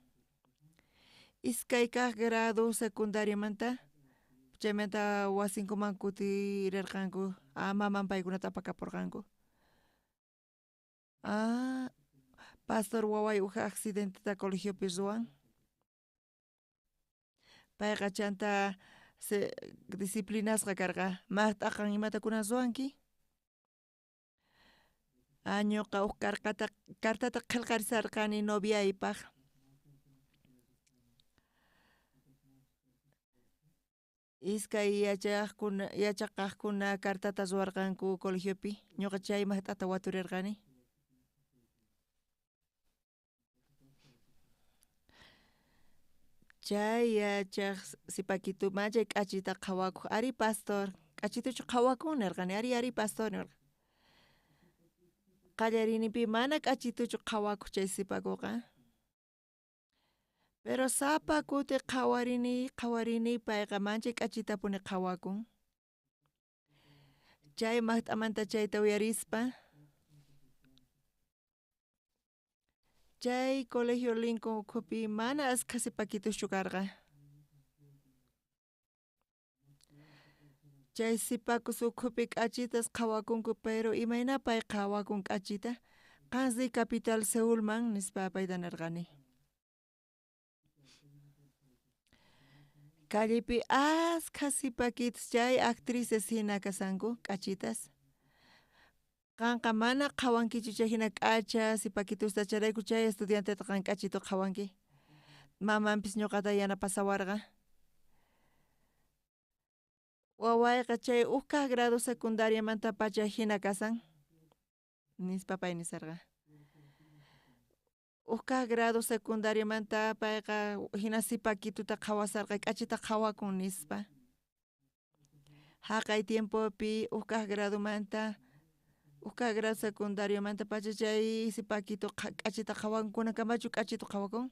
Iskay kaq grado secundariamanta chaymanta wasinkuman kutirirqanku maman paykunata apakapurqanku. Pastor waway uj accidenteta colegiopi ruwan. Payqa chanta disciplinasqa karqa. Maqt'aqan imata kunan ruwanki? Ñuqa uj cartata qillqarisarqani noviaypaq. Iskay yachaqaqkuna cartata ruwarqanku colegiopi. Ñuqa chay maqt'ata waturirqani. Chay yachaj sipakitu manchay k'achita qhawakoj. Ari pastor, k'achituchu qhawakun nerqani, ari ari pastor nerqa. Qallariyninpi mana k'achituchu qhawakoj chay sipakuqa. Pero sapa kuti qhawarini, qhawarini payqa manchay k'achitapuni qhawakun. Chay maqt'amanta chayta uyarispa, chay Colegio Lincoln ukhupi mana askha sipakituschu karqa. Chay sipakus ukhupi k'achitas qhawakunku, pero imayna pay qhawakun k'achita? Qan riy capital Seulman nispa payta nerqani. Callepi askha sipakitas chay actrices hina kasanku k'achitas. Qanqa mana qhawankichu chay hina k'acha sipakitusta, chayrayku chay estudianteta qan k'achitu qhawanki. Mamanpis ñuqata yanapasawarqa. Wawayqa chay uj kaj grado secundariamantapacha hina kasan, nispa pay nisarqa. Uj kaj grado secundariamanta payqa hina sipakituta qhawasarqa, k'achita qhawakun nispa. Jaqay tiempopi uj kaj gradomanta, uj kaj grado secundariamantapacha chay sipakitu k'achita qhawakun, kunankamachu k'achitu qhawakun?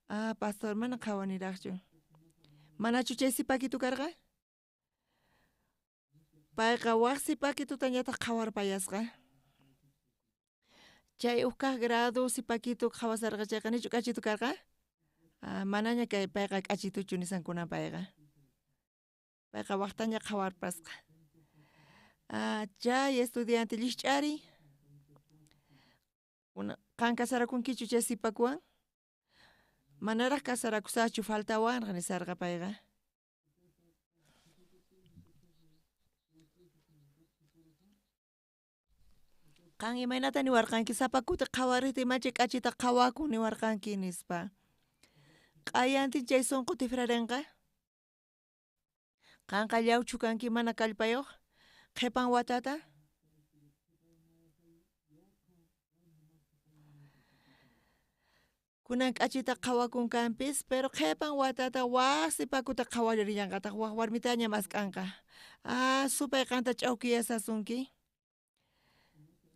Ah, pastor, mana qhawaniraqchu. Manachu chay sipakitu karqa? Payqa waj sipakitutañataq qhawarpayasqa. Chay uj kaj grado sipakitu qhawasarqa chayqa nichu k'achitu karqa? Ah, manaña kay payqa k'achituchu nisankuna payqa. Payqa wajtaña qhawarpasqa. Ah, chay estudiante llijch'ari. Qan kasarakunkichu chay sipakuwan? Manaraj kasarakusaqchu, faltawanraq nisarqa payqa. Qan imaynata niwarqanki, sapa kuti qhawarejtin manchay k'achita qhawakun niwarqanki nispa. Q'ayantin chay sonqo tifrarenqa. Qanqa llawchu kanki mana kallpayoj qhipan watata. Kunan k'achita qhawakun kanpis, pero qhipan watata waj sipakuta qhawarillanqataj, waj warmitaña mask'anqa. Ah, supay qanta ch'awkiyasasunki.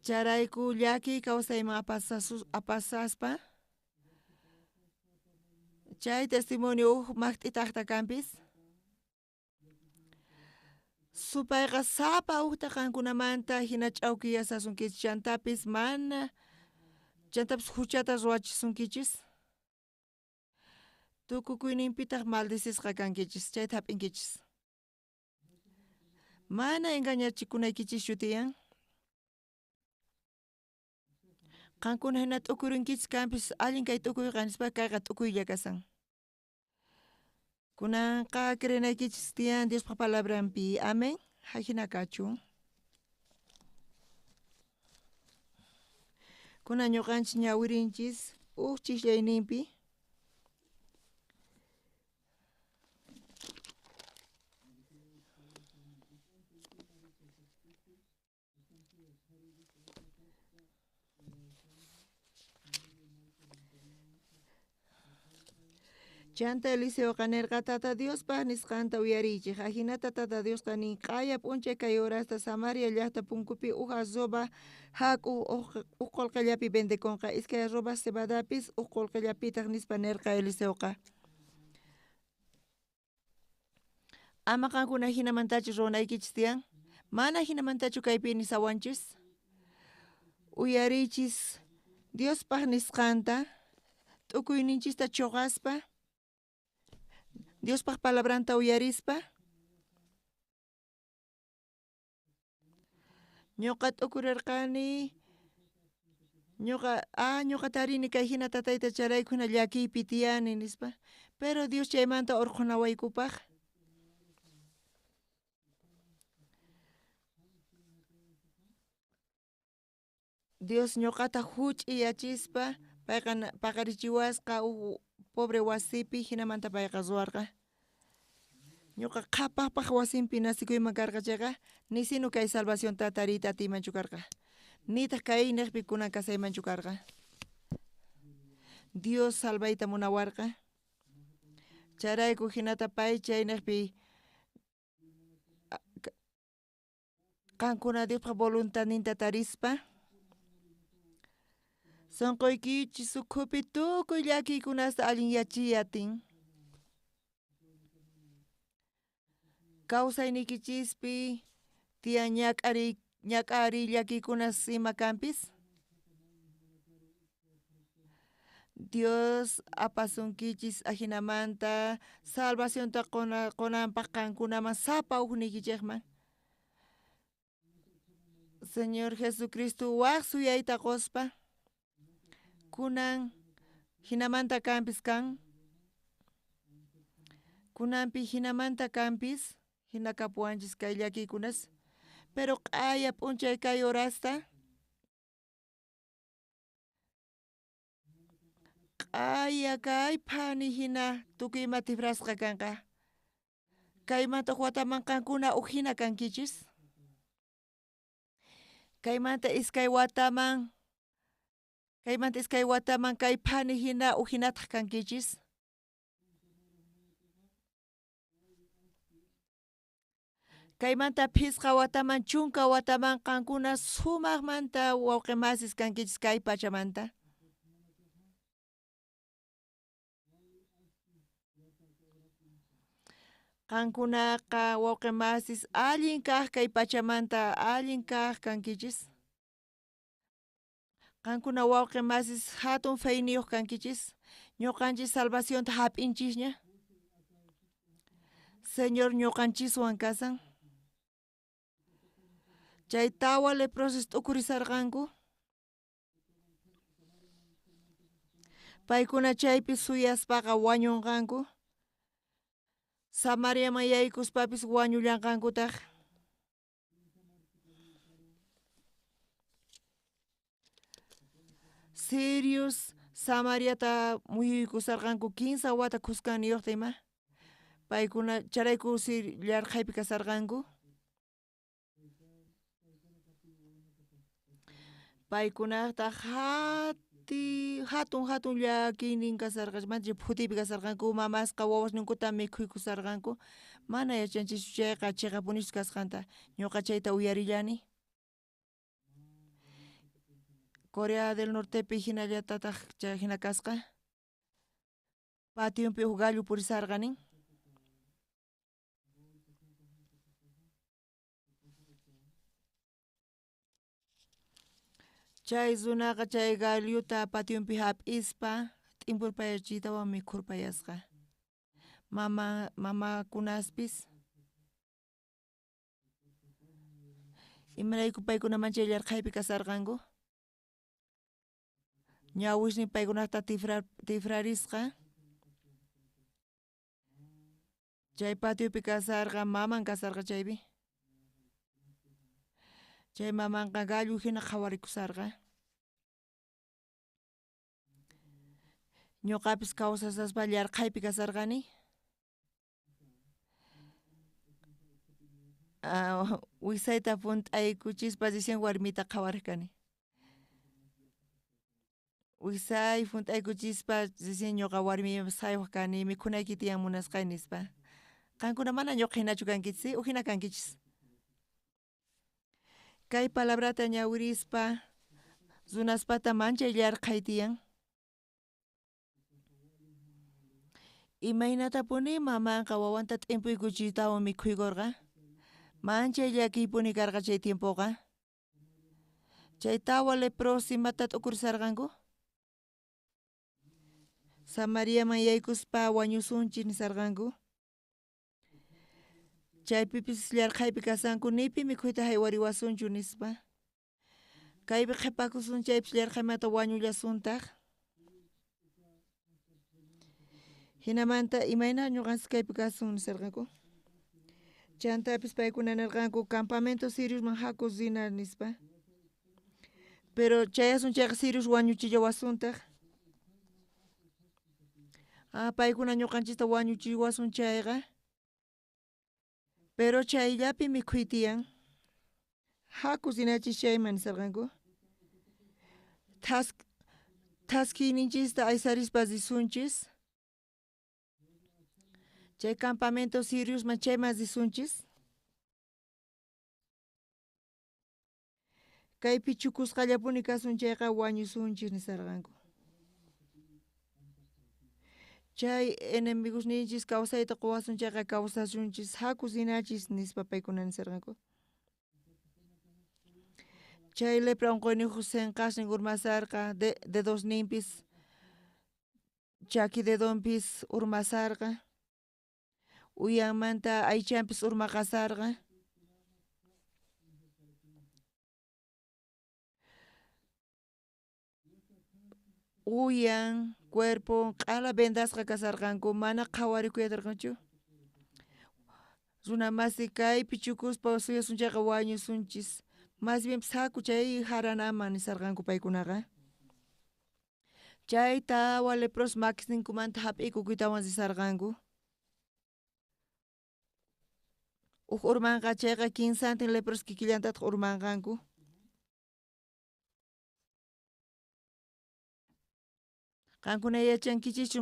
Chayrayku llakiy kawsayman apasaspa, chay testimonio uj maqt'itajta kanpis. Supayqa sapa ujta qankunamanta hina ch'awkiyasasunkichis, chantapis mana, chantapis juchata ruwachisunkichis. Tukukuyninpitaq maldicisqa kankichis, chayta hap'inkichis. Mana engañachikunaykichischu tiyan. Qankuna hina t'ukurinkichis kanpis, allin kay t'ukuyqa nispa, kayqa t'ukuylla kasan. Kunanqa creenaykichis tiyan Diospaj palabranpi. Amén. Ajina kachun. Kunan ñuqanchis ñawirinchis uj chislayninpi. Chanta Eliseoqa nerqa, Tata Diospaj nisqanta uyariychej. Ajinata Tata Diosqa nin, q'aya p'unchay kay horasta Samaria llajta punkupi uj arroba jak'u uj qolqellapi vendekonqa, iskay arroba cebadapis uj qolqellapitaj, nispa nerqa Eliseoqa. Ama qankuna jinamantachu ruwanaykichis tiyan, mana jinamantachu kaypi nisawanchis. Uyariychis Diospaj nisqanta, t'ukuyninchista choqaspa, Diospaj palabranta uyarispa. Ñuqa t'ukurarqani, ñuqa, ah, ñuqa tarini kay hina tatayta chayrayku hina llakiypi tiyani nispa. Pero Dios chaymanta urqhunawaykupaj. Dios ñuqata huch'iyachispa payqa paqarichiwasqa uj pobre wasipi, hinamanta payqa ruwarqa. Ñuqa qhapaqpaq wasinpi nacikuyman karqa chayqa, nisinu kay salvacionta tariyta atiymanchu karqa. Nitaq kay niqpi kunan kasaymanchu karqa. Dios salvayta munawarqa. Chayrayku jinata pay chaynejpi qankuna Diospaj voluntadninta tarispa sonqoykichis ukhupi tukuy llakiykunasta allinyachiy atin. Kawsayniykichispi tiyan ñak'ariy llakiykunas ima kanpis. Dios apasunkichis ajinamanta salvacionta qonanpaj qankunaman sapa ujniykichejman. Señor Jesucristo waj suyayta qospa kunan jinamanta kanpis kan. Kunanpi jinamanta kanpis jina kapuwanchis kay llakiykunas. Pero q'aya p'unchay kay horasta q'aya kay phani jina tukuy ima tifrasqa kanqa. Kaymanta uj wataman qankuna uj jina kankichis. Kaymanta iskay wataman kay phani jina uj jinataj kankichis. Kaymanta phisqa wataman 10 wataman qankuna sumajmanta wawqimasis kankichis kay pachamanta. Qankunaqa wawqimasis allin kaj kay pachamanta allin kaj kankichis. Qankuna wawqimasis hatun feyniyuq kankichis. Ñuqanchis salvacionta hap'inchisña. Señor ñuqanchiswan kasan. Chay tawa leprosos t'ukurisarqanku. Paykuna chaypi suyaspaqa wañunqanku. Samariaman yaykuspapis wañullanqankutaj. Sirius Samariata muyuykusarqanku 15 wata khuskanniyuqta ima. Paykuna chayrayku yarqhaypi kasarqanku. Paykunataq hatun llakiynin kasarqa, mancha phutiypi kasarqanku, mamasqa wawasninkuta mikhuykusarqanku. Mana yachanchischu chayqa chiqapunichu kasqanta. Ñuqa chayta uyarillani. Corea del Nortepi hinallatataq chay hina kasqa. Pationpi uj gallo purisarqa nin. Chay runaqa chay galluta pationpi hap'ispa t'impurpayachiytawan mikhurpayasqa. Mamakunaspis imarayku paykuna manchay yarqhaypi kasarqanku. Ñawisnin paykunata tifrarisqa. Chay patiopi kasarqa, maman kasarqa chaypi. Chay mamanqa gallo hina qhawarikusarqa. Ñuqapis kawsasaspa yarqhaypi kasarqani. Wisayta punt'aykuchispa recién warmita qhawarqani. Wisay punt'aykuchispa recién ñuqa warmiyman saywaq kani mikhunayki tiyan munasqay nispa. Qankuna mana ñuqa hinachu kankichis, uj hina kankichis. Kay palabrata ñawirispa runaspata manchay yarqhay tiyan. Imaynatapuni mamanqa wawanta t'impuykuchiytawan mikhuykurqa. Manchay llakiypuni karqa chay tiempoqa. Chay tawa leprosos imata t'ukurisarqanku. Samariaman yaykuspa wañusunchis nisarqanku. Chaypipis yarqhaypi kasanku nipi mikhuyta haywariwasunchu nispa. Kaypi qhipakusun chaypis yarqhaymanta wañullasuntaq. Hinamanta imayna ñuqanchis kaypi kasun nisarqanku. Chantapis paykuna nirqanku campamento Siriusman haku rina nispa. Pero chayasun chayqa Sirius wañuchillawasuntaq. Paykuna ñuqanchista wañuchiwasun chayqa. Pero chayllapi mikhuy tiyan. Haku rinachis chayman nisarqanku. Thaskiyninchista aysarispa risunchis. Chay campamento siriosman chayman risunchis. Kaypi chukusqallapuni kasun chayqa wañusunchis nisarqanku. Chay enemigosninchis kawsayta quwasun chayqa kawsasunchis, haku rinachis nispa paykuna nisarqanku. Chay lepra unquyniyuq sinqasnin urmasarqa, dedosninpis, chaki dedonpis urmasarqa, uyanmanta aychanpis urmaqasarqa. Uyan, cuerpon q'ala vendasqa kasarqanku, mana qhawarikuyarqanchu. Runa masi kaypi chukuspa suyasun chayqa wañusunchis. Más bien haku chay jaranaman nisarqanku paykunaqa. Chay tawa lepros makisninkumanta hap'ikukuytawan risarqanku. Uj urmanqa chayqa kinsantin lepros kikillantataq urmanqanku. Qankuna yachankichischu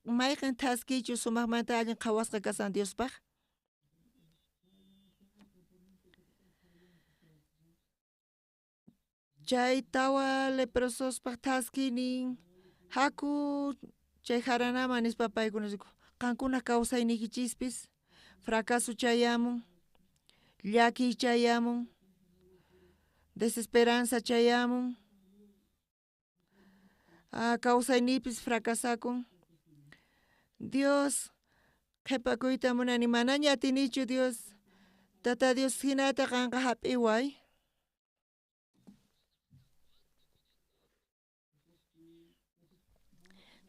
mayqin thaskichu sumaqmanta allin qhawasqa kasan Diospaq? Chay tawa leprosospaq thaskiynin haku chay jaranaman nispa paykuna riku. Qankuna kawsayniykichispis fracaso chayamun, llakiy chayamun, desesperanza chayamun, kawsayniypis fracasakun. Dios qhipakuyta munani, manaña atinichu Dios. Tata Dios hinata qanqa hap'iway.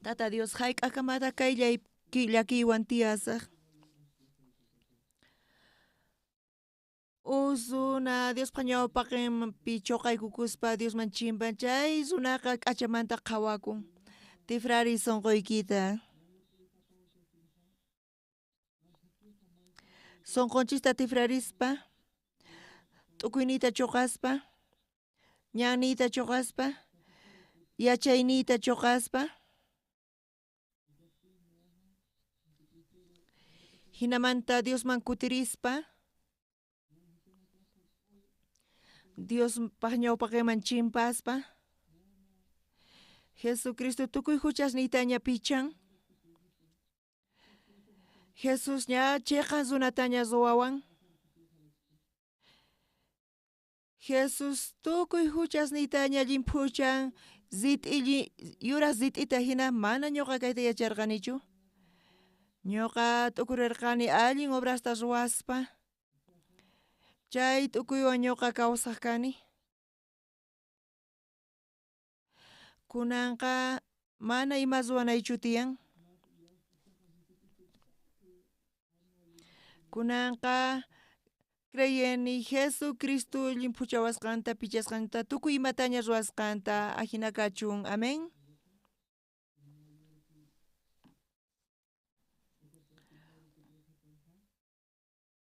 Tata Dios hayk'akamata kay llakiywan tiyasaq. Uj runa Diospaq ñawpaqinpi chuqaykukuspa Diosman chimpan chay runaqa k'achamanta qhawakun. Tifrari sunquykita. Sunqunchista tifrarispa, t'ukuyniyta chuqaspa, ñanniyta chuqaspa, yachayniyta chuqaspa. Hinamanta Diosman kutirispa, Diospaq ñawpaqinman chimpaspa, Jesucristo tukuy huchasniytaña pichan. Jesús ña chiqan runataña ruwawan. Jesús tukuy huchasniytaña llimphuchan, rit'illi yuraq rit'ita hina mana ñuqa kayta yacharqanichu. Ñuqa t'ukurirqani allin obrasta ruwaspa. Chay t'ukuywan ñuqa kawsaq kani. Kunanqa mana ima ruwanaychu tiyan. Kunanqa creyeni Jesucristo llimphuchawasqanta, pichasqanta, tukuy imataña ruwasqanta, ajina kachun. Amén.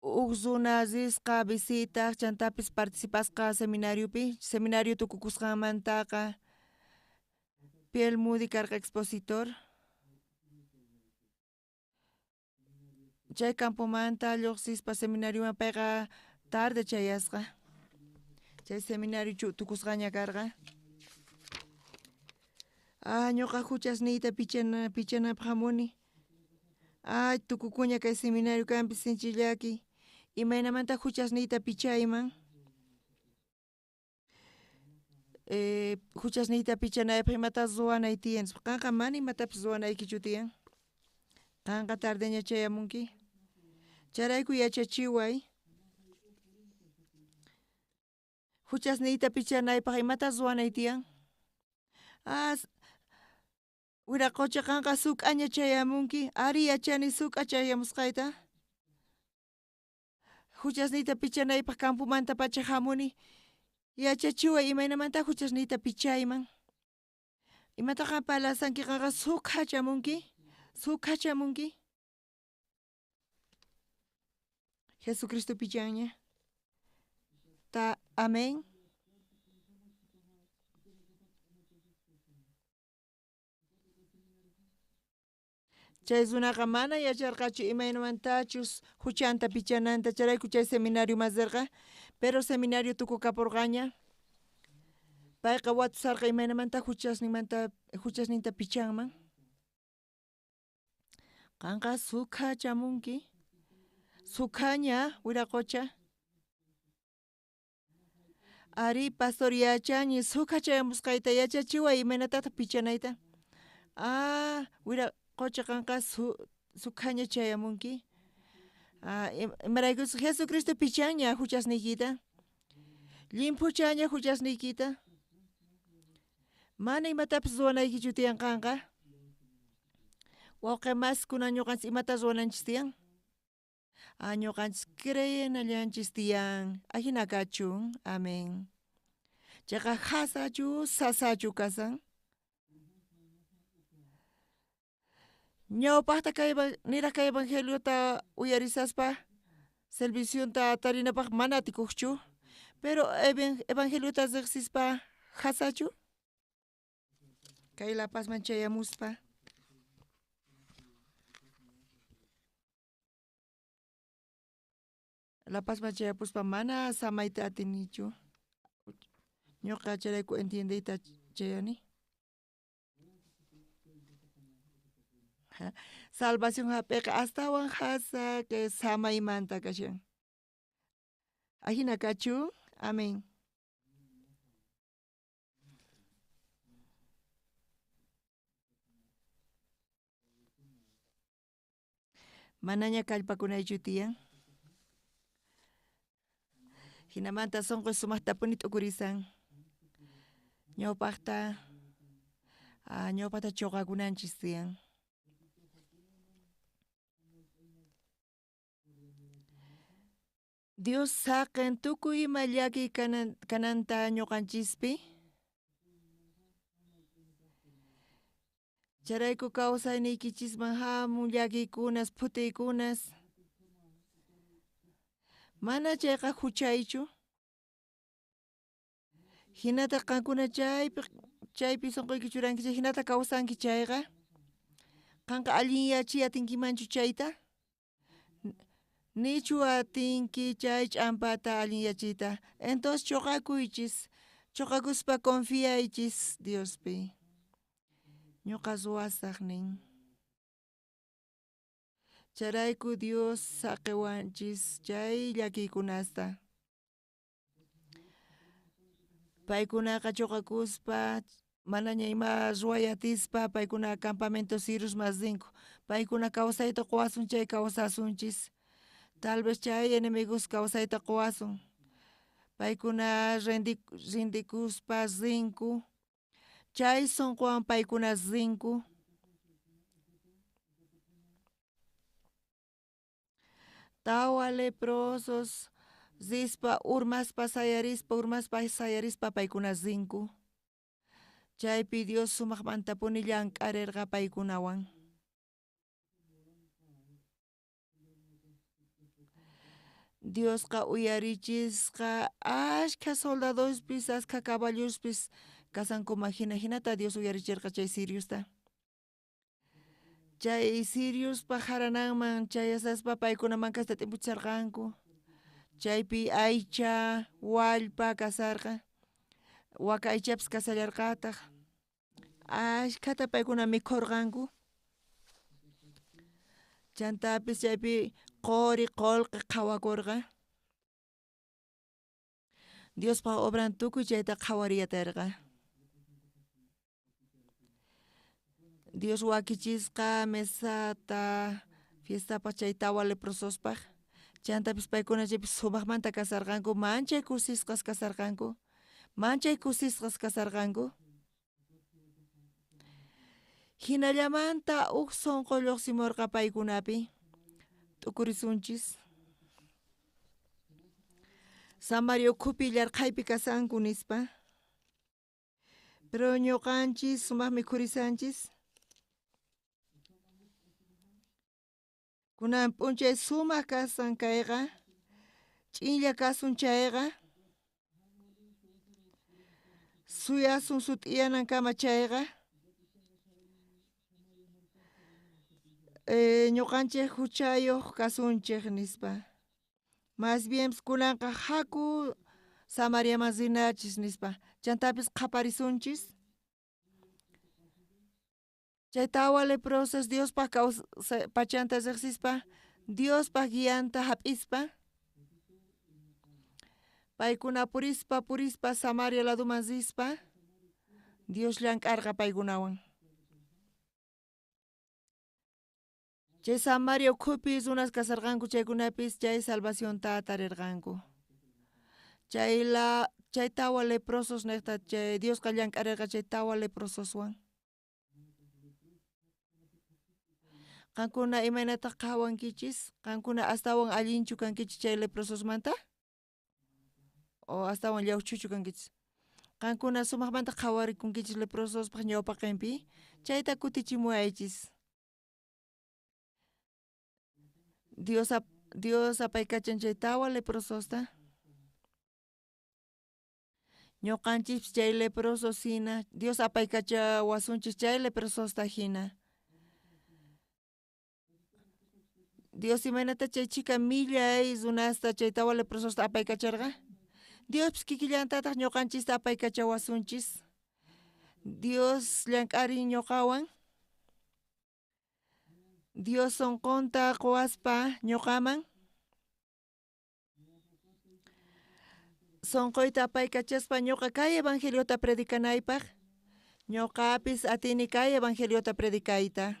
Uj runa risqa visitaq chantapis participasqa seminariopi, seminario tukukusqanmantaqa Piel Moody karqa expositor. Chay campomanta lluqsispa seminarioman payqa tarde chayasqa. Chay seminario tukusqaña karqa. Ñuqa huchasniyta pichanapaq hamuni. Tukukuña kay seminario kanpis sinchi llaki. Imaynamanta huchasniyta pichayman. Huchasniyta pichanaypaq imata ruwanay tiyan. Qanqa mana imatapis ruwanaykichu tiyan. Qanqa tardeña chayamunki. Chayrayku yachachiway. Huchasniyta pichanaypaq imata ruwanay tiyan. Wiraqocha qanqa suk'aña chayamunki. Ari yachani suk'a chayamusqayta. Huchasniyta pichanaypaq campomanta pacha hamuni. Yachachiway imaynamanta huchasniyta pichayman. Imataqa palasanki qanqa suk'a chamunki. Suk'a chamunki. Jesucristo pichanña. Ta amén. Chay runaqa mana yacharqachu imaynamantachus huchanta pichananta, chayrayku chay seminarioman rirqa, pero seminario tukukaporqaña. Payqa watusarqa imaynamanta huchasninmanta huchasninta pichanman. Qanqa sukha chamunki, sukhaña wiraqocha. Ari, pastor yachani, sukha chayamusqayta yachachiway imaynatataq pichanayta. Ah, wiraqocha qanqa sukhaña chayamunki. Ah, imaraykuchus Jesucristo pichanña huchasniykita. Llimphuchaña huchasniykita. Mana imatapis ruwanaykichu tiyan qanqa. Wawqi maskuna ñuqanchis imata ruwananchis tiyan. Ah, ñuqanchis creenallanchis tiyan. Ajina kachun. Amén. Chayqa jasachu sasachu kasan. Ñawpaqta kay niraq kay evangeliota uyarisaspa servicionta tarinapaq mana atikuqchu, pero evangeliota riqsispa jasachu. Kay La Pazman chayamuspa. La Pazman chayapuspa mana samayta atinichu. Ñuqa chayrayku entiendeyta chayani. Salvación hap'iqa astawan jasa kay samaymanta kashan. Ajina kachun. Amén. Manaña kallpakunaychu tiyan. Jinamanta sunqu sumaqtapuni t'ukurisan. Ñawpaqta ñawpaqta chuqakunanchis tiyan. Dios saqen tukuy ima llakiy kananta ñuqanchispi. Chayrayku kawsayniykichisman hamun llakiykunas, phutiykunas. Mana chayqa huchaychu. Hinataq qankuna chaypi sunquyki churanki chay hinata kawsanki chayqa, qanqa allinyachiy atinkimanchu chayta? Nichu atinki chay ch'ampata allinyachiyta? Entonces chuqakuychis, chuqakuspa confiaychis Diospi. Ñuqa ruwasaq nin. Chayrayku Dios saqiwanchis chay llakiykunasta. Paykunaqa chuqakuspa manaña ima ruway atispa paykuna campamento siriosman rinku. Paykuna kawsayta quwasun chay kawsasunchis. Tal vez chay enemigos kawsayta quwasun. Paykuna rindikuspa rinku. Chay sunquwan paykuna rinku. Tawa leprosos rispa urmaspa sayarispa paykuna rinku. Chaypi Dios sumaqmantapuni llank'arirqa paykunawan. Diosqa uyarichisqa ashkha soldadospis, ashkha caballospis kasankuman hina hinata Dios uyarichirqa chay siriosta. Chay siriospa jarananman chayasaspa paykuna mankasta t'impucharqanku. Chaypi aycha, wallpa kasarqa, waka aychapis kasallarqataq. Ashkhata paykuna mikhurqanku. Chantapis chaypi qori qullqi qhawakurqa. Diospa obran tukuy chayta qhawariyatarqa. Dios wakichisqa mesata fiestapaq chay tawa leprosospaq. Chantapis paykuna chaypi sumaqmanta kasarqanku, manchay kusisqas kasarqanku. Manchay kusisqas kasarqanku. Hinallamanta uj sunqu lluqsimurqa paykunapi. T'ukurisunchis. Samaria ukhupi llarqhaypi kasanku nispa. Pero ñuqanchis sumaq mikhurisanchis. Kunan p'unchay sumaq kasan kayqa, ch'inlla kasun chayqa, suyasun sut'iyanankama chayqa, Ñuqanchik huchayuq kasunchik nispa. Más bien kunanqa haku Samariaman rinachis nispa. Chantapis qhaparisunchis. Chay tawa leprosos Diospaq pachanta riqsispa, Diospaq guianta hap'ispa, paykuna purispa purispa Samaria laduman rispa, Dios llank'arqa paykunawan. Chay Samaria ukhupi runas kasarqanku chaykunapis chay salvacionta tarirqanku. Chay tawa leprosos niqta chay Diosqa llank'arirqa chay tawa leprososwan. Qankuna imaynataq qhawankichis? Qankuna astawan allinchu kankichis chay leprososmanta? O astawan llawchuchu kankichis? Qankuna sumaqmanta qhawarikunkichis leprosospaq ñawpaqinpi? Chayta kutichimuwaychis. Dios apaykachan chay tawa leprososta. Ñuqanchis chay leprosos hina, Dios apaykachawasunchis chay leprososta hina. Dios imaynata chay chika millay runasta chay tawa leprososta apaykacharqa? Diospis kikillantataq ñuqanchista apaykachawasunchis. Dios llank'arin ñuqawan. Dios sunqunta quwaspa ñuqaman. Sunquyta apaykachaspa ñuqa kay evangeliota predicanaypaq. Ñuqapis atini kay evangeliota predicayta.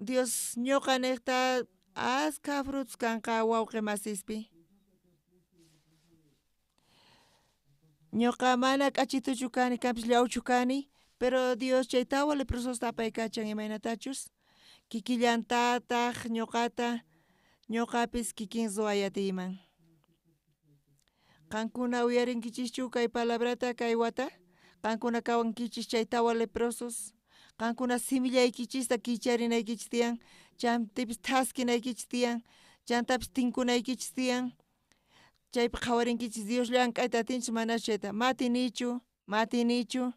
Dios ñuqa niqta askha frutos kanqa wawqi masispi. Ñuqa mana k'achituchu kani, kanpis llawchu kani, pero Dios chay tawa leprososta apaykachan imaynatachus kikillantataq ñuqata ñuqapis kikin ruway atiyman. Qankuna uyarinkichishchu kay palabrata kay wata? Qankuna kawankichis chay tawa leprosos. Qankuna simillaykichista kicharinaykichis tiyan, chantapis thaskinaykichis tiyan, chantapis tinkunaykichis tiyan. Chaypi qhawarinkichis Dios llank'ayta atinchis manachu chayta. Matinichu, matinichu.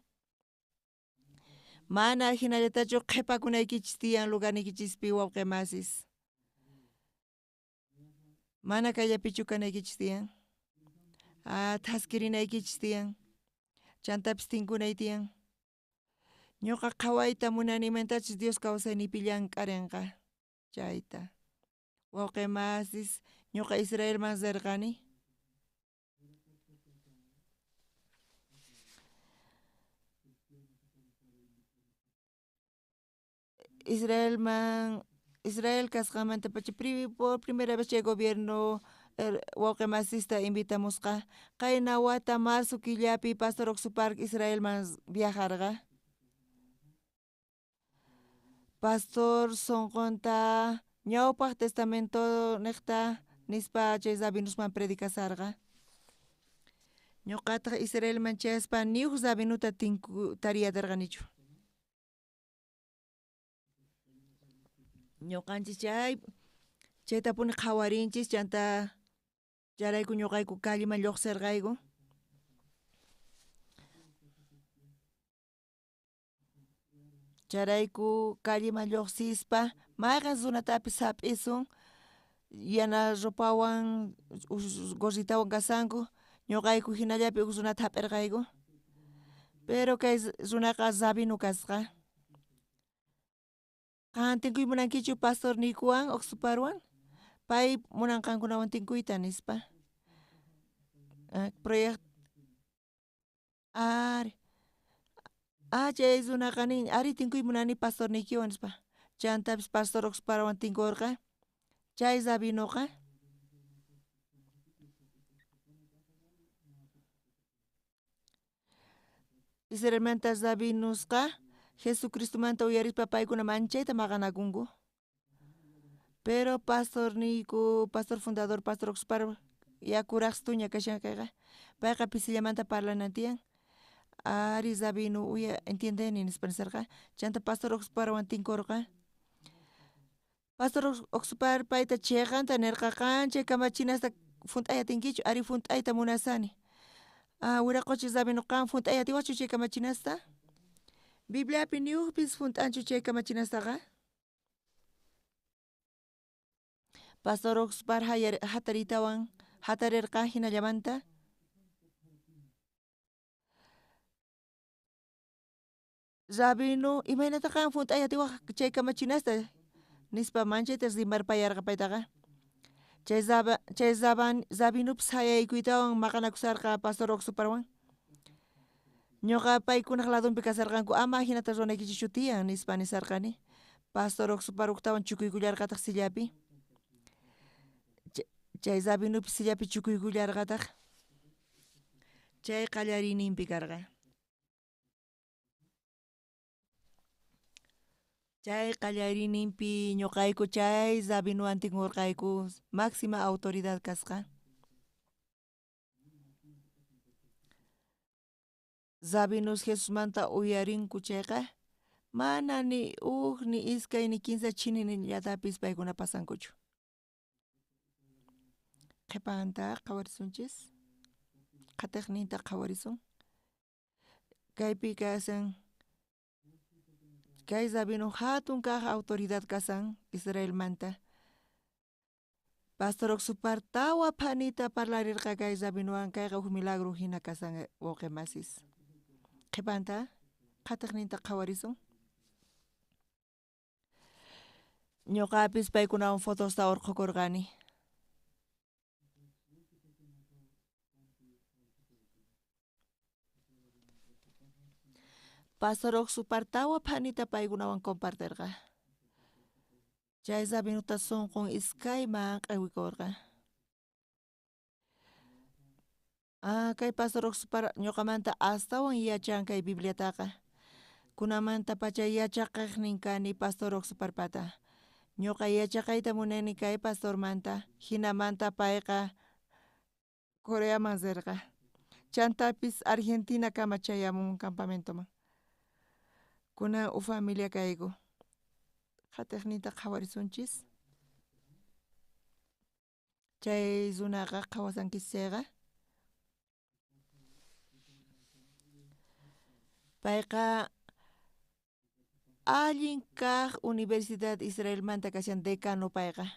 Mana hinallatachu qhipakunaykichis tiyan lugarniykichispi wawqi masis. Mana kayllapichu kanaykichis tiyan. Thaskirinaykichis tiyan. Chantapis tinkunay tiyan. Ñuqa qhawayta munanimantachus Dios kawsaynipi llank'arinqa chayta. Wawqi masis ñuqa Israelman rirqani. Israel kasqanmanta pacha por primera vez chay gobierno wawqi masista invitamusqa. Qayna wata marzo killapi Pastor Oxupark Israelman viajarqa. Pastor sunqunta ñawpaq testamento niqta nispa chay rabinusman predicasarqa. Ñuqataq Israelman chayaspa ni huk rabinuta tariyatarqanichu. Ñuqanchis chaytapuni qhawarinchis chanta chayrayku ñuqayku calleman lluqsirqayku. Chayrayku calleman lluqsispa mayqan runatapis hap'isun yana ropawan gorritawan kasanku ñuqayku hinallapi huk runata hap'irqayku. Pero kay runaqa rabino kasqa. Qan tinkuy munankichu pastor niykuwan Oxuparwan? Pay munanqankunawan tinkuyta nispa. Proyecto ari chay runaqa nin ari tinkuy munani pastor niykiwan nispa. Chantapis pastor Oxuparwan tinkurqa. Chay rabinoqa Israelmanta rabinusqa Jesucristomanta uyarispa paykuna manchayta maqanakunku. Pero pastor niyku, pastor fundador, pastor Oxupar ya kuraqstuña kashan kayqa. Payqa pisillamanta parlanan tiyan. Ari rabino uya entiendeni nispa nisarqa. Chanta pastor Oxuparwan tinkurqa. Pastor Oxupar payta chiqanta nirqa qan chay kamachinasta funt'ay atinkichu? Ari funt'ayta munasani. Wiraqochi rabino qan funt'ay atiwaqchu chay kamachinasta? Bibliapi ni ujpis junt'anchu chay kamachinastaqa? Pastor Oxpar hataritawan hatarerqa hinallamanta. Rabino, imaynata qan junt'ay atiwaj chay kamachinasta nispa manchayta rimarpayarqa paytaqa. Chay rabinupis hayaykuytawan maqanakusarqa Pastor Oxuparwan. Ñuqa paykunaq ladunpi kasarqanku ama hinata ruwanaykichikchu tiyan nispa nisarqani. Pastor Oxupar uktawan chukuykullarqataq sillapi. Chay rabinupis sillapi chukuykullarqataq. Chay qallariyninpi karqa. Chay qallariyninpi ñuqayku chay rabinuwan tinkurqayku máxima autoridad kasqa. Rabinus Jesusmanta uyarinku chayqa mana ni uj ni iskay ni kinsa chininillatapis paykuna pasankuchu. Qhipanta qhawarisunchis, qhatiqninta qhawarisun. Kaypi kasan kay rabino hatun kaq autoridad kasan Israelmanta. Pastor Oxupar tawa phanita parlarirqa kay rabinuwan kayqa uj milagro hina kasan wawqi masis. Qhipanta qhatiqninta qhawarisun. Ñuqapis paykunawan fotosta urqhukurqani. Pastor Oxupar tawa phanita paykunawan compartirqa. Chay rabinuta sunqun iskayman q'iwikurqa. Kay Pastor Oxupar ñuqamanta astawan yachan kay Bibliataqa. Kunamanta pacha yachaqaqnin kani Pastor Oxuparpata. Ñuqa yachaqayta munani kay pastormanta, hinamanta payqa Coreaman rirqa. Chantapis Argentina kama chayamun campamentoman. Kunan uj familia kayku. Qhatiqninta qhawarisunchis. Chay runaqa qhawasankichis chayqa. Payqa allin kaq Universidad Israelmanta kashan decano payqa.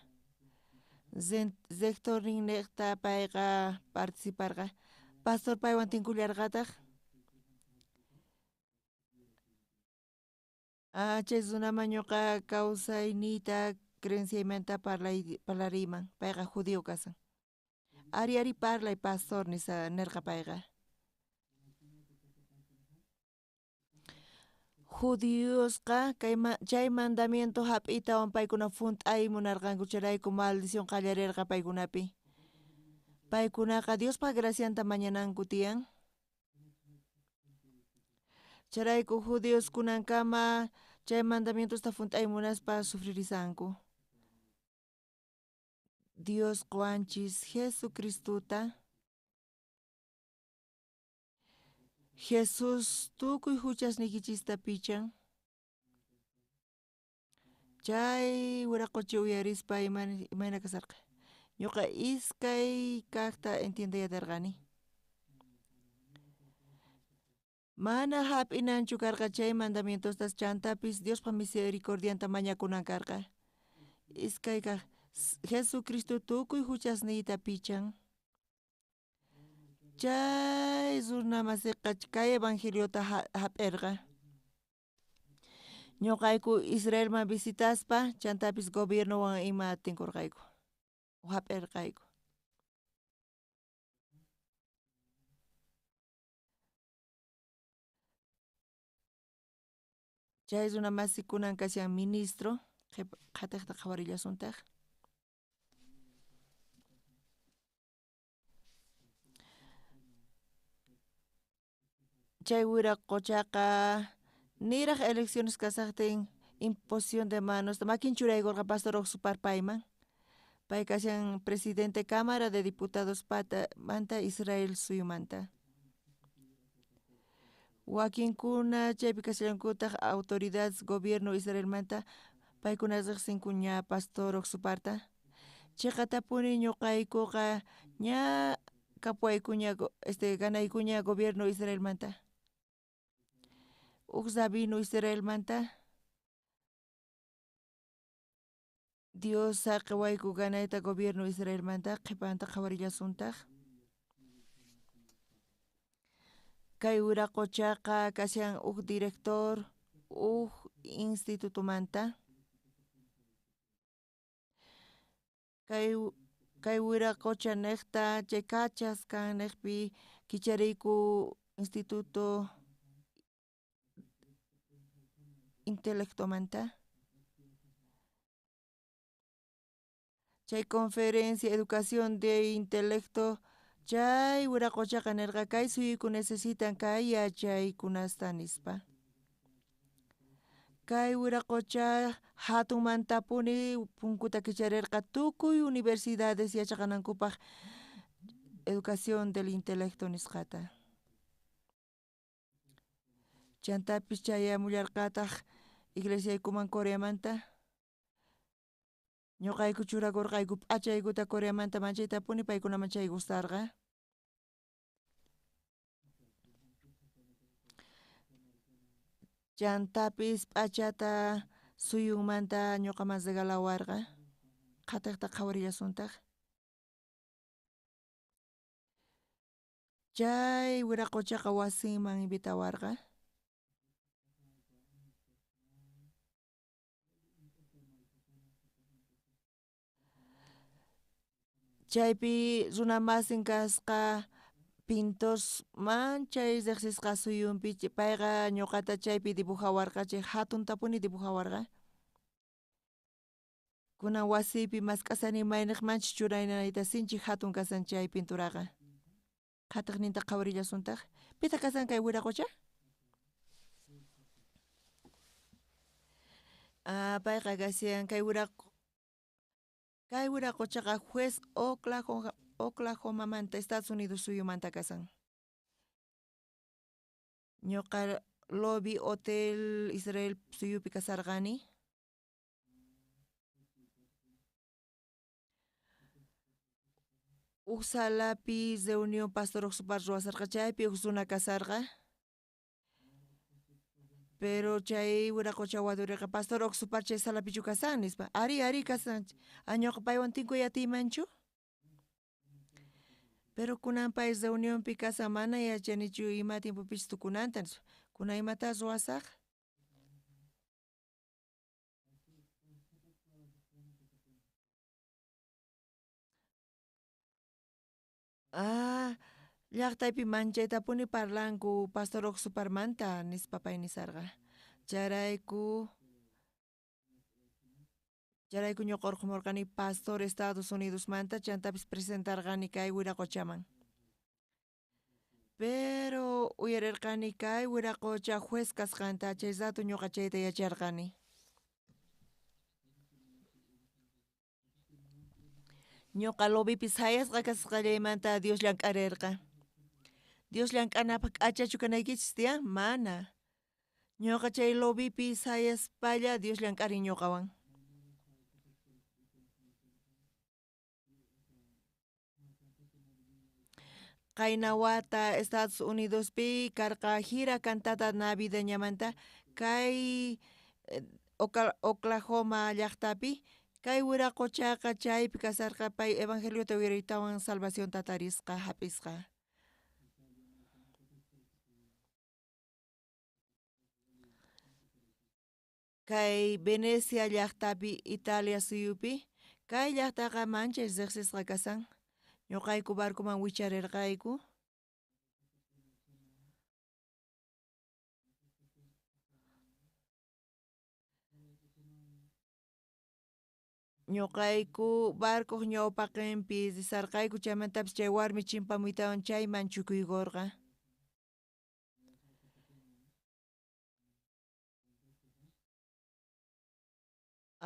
Rectornin niqta payqa participarqa. Pastor paywan tinkullarqataq. Chay runaman ñuqa kawsayniyta creenciaymanta parlariyman. Payqa judío kasan. Ari ari parlay pastor nisa nirqa payqa. Judíosqa chay mandamiento hap'itawan paykuna junt'ay munarqanku chayrayku maldición qallarirqa paykunapi. Paykunaqa Diospa gracianta mañananku tiyan. Chayrayku judíos kunankama chay mandamientosta junt'ay munaspa sufririsanku. Dios quwanchis Jesucristota. Jesús tukuy huchasniykichista pichan. Chay wiraquchi uyarispa imayna kasarqa. Ñuqa iskay kaqta entiendeyatarqani. Mana hap'inanchu karqa chay mandamientostas chantapis Diospa misericordianta mañakunan karqa. Iskay kaq Jesucristo tukuy huchasniyta pichan. Chay runa masiqa kay evangeliota hap'irqa. Ñuqayku Israelman visitaspa chantapis gobiernowan ima tinkurqayku. Hap'irqayku. Chay runa masi kunan kashan ministro, qhatiqta qhawarillasuntaq. Chay wiraquchaqa niraq elecciones kasaqtin imposición de manos makin churaykurqa Pastor Oxupar payman. Pay kashan presidente Cámara de Diputados manta Israel suyumanta. Wakinkuna chaypi kashallankutaq autoridades gobierno Israelmanta paykuna riqsinku ña Pastor Oxuparta. Chiqatapuni ñuqaykuqa ña kapuaykuña ganaykuña gobierno Israelmanta. Uj rabino Israelmanta. Dios saqewayku ganayta gobierno Israelmanta qhipanta qhawarillasuntaj. Kay wiraqochaqa kashan uj director uj institutomanta. Kay wiraqocha nejta chay kachas kan nejpi kichariyku instituto intelectomanta. Chay conferencia educación de intelecto chay wiraqochaqa nerqa kay suyuyku necesitan kay yachaykunasta nispa. Kay wiraqocha hatunmantapuni punkuta kicharerqa tukuy universidades yachaqanankupaq educación del intelecto nisqata. Chantapis chayamullarqataq iglesiaykuman Coreamanta. Ñuqayku churakurqayku p'achaykuta Coreamanta manchaytapuni paykunaman chay gustarqa. Chantapis p'achata suyunmanta ñuqaman regalawarqa. Qhatiqta qhawarillasuntaq. Chay wiraqochaqa wasinman invitawarqa. Chaypi runamasin kasqa pintor manchay riqsisqa suyunpi payqa ñuqata chaypi dibujawarqa chay hatuntapuni dibujawarqa. Kunan wasiypi mask'asani mayniqmanchus churaynayta sinchi hatun kasan chay pinturaqa. Qhatiqninta qhawarillasuntaq. Pitaq kasan kay wiraqocha? Payqa kashan kay wiraqochaqa juez Oklahomamanta Estados Unidos suyumanta kasan. Ñuqa Lobby Hotel Israel suyupi kasarqani. Uj salapi reunión pastor Oxupar ruwasarqa chaypi uj runa kasarqa. Pero chay wiraqocha waduriqa pastor Oxupar chay salapichu kasan nispa. Ari ari kasan. Ñuqa paywan tinkuy atiymanchu? Pero kunan pay reunionpi kasan mana yachanichu ima tiempopis tukunanta nispa. Kunan imata ruwasaq? Llaqtaypi manchaytapuni parlanku pastor Oxuparmanta nispa pay nisarqa. Chayrayku ñuqa urqhumurqani pastor Estados Unidosmanta chantapis presentarqani kay wiraqochaman. Pero uyarirqani kay wiraqocha juez kasqanta chay rato ñuqa chayta yacharqani. Ñuqa lobbypi sayasqa kasqallaymanta Dios llank'arirqa. Dios llank'anapaq k'achachu kanaykichis tiyan? Mana. Ñuqa chay lobbypi sayaspalla Dios llank'arin ñuqawan. Qayna wata Estados Unidospi karqa gira cantata navideñamanta kay Oklahoma llaqtapi kay wiraqochaqa chaypi kasarqa pay evangeliota uyariytawan salvacionta tarisqa hap'isqa. Kay Venecia llaqtapi Italia suyupi kay llaqtaqa manchay riqsisqa kasan. Ñuqayku barcoman wicharirqayku. Ñuqayku barcoq ñawpaqinpi risarqayku chaymantapis chay warmi chimpamuytawan chayman chukuykurqa.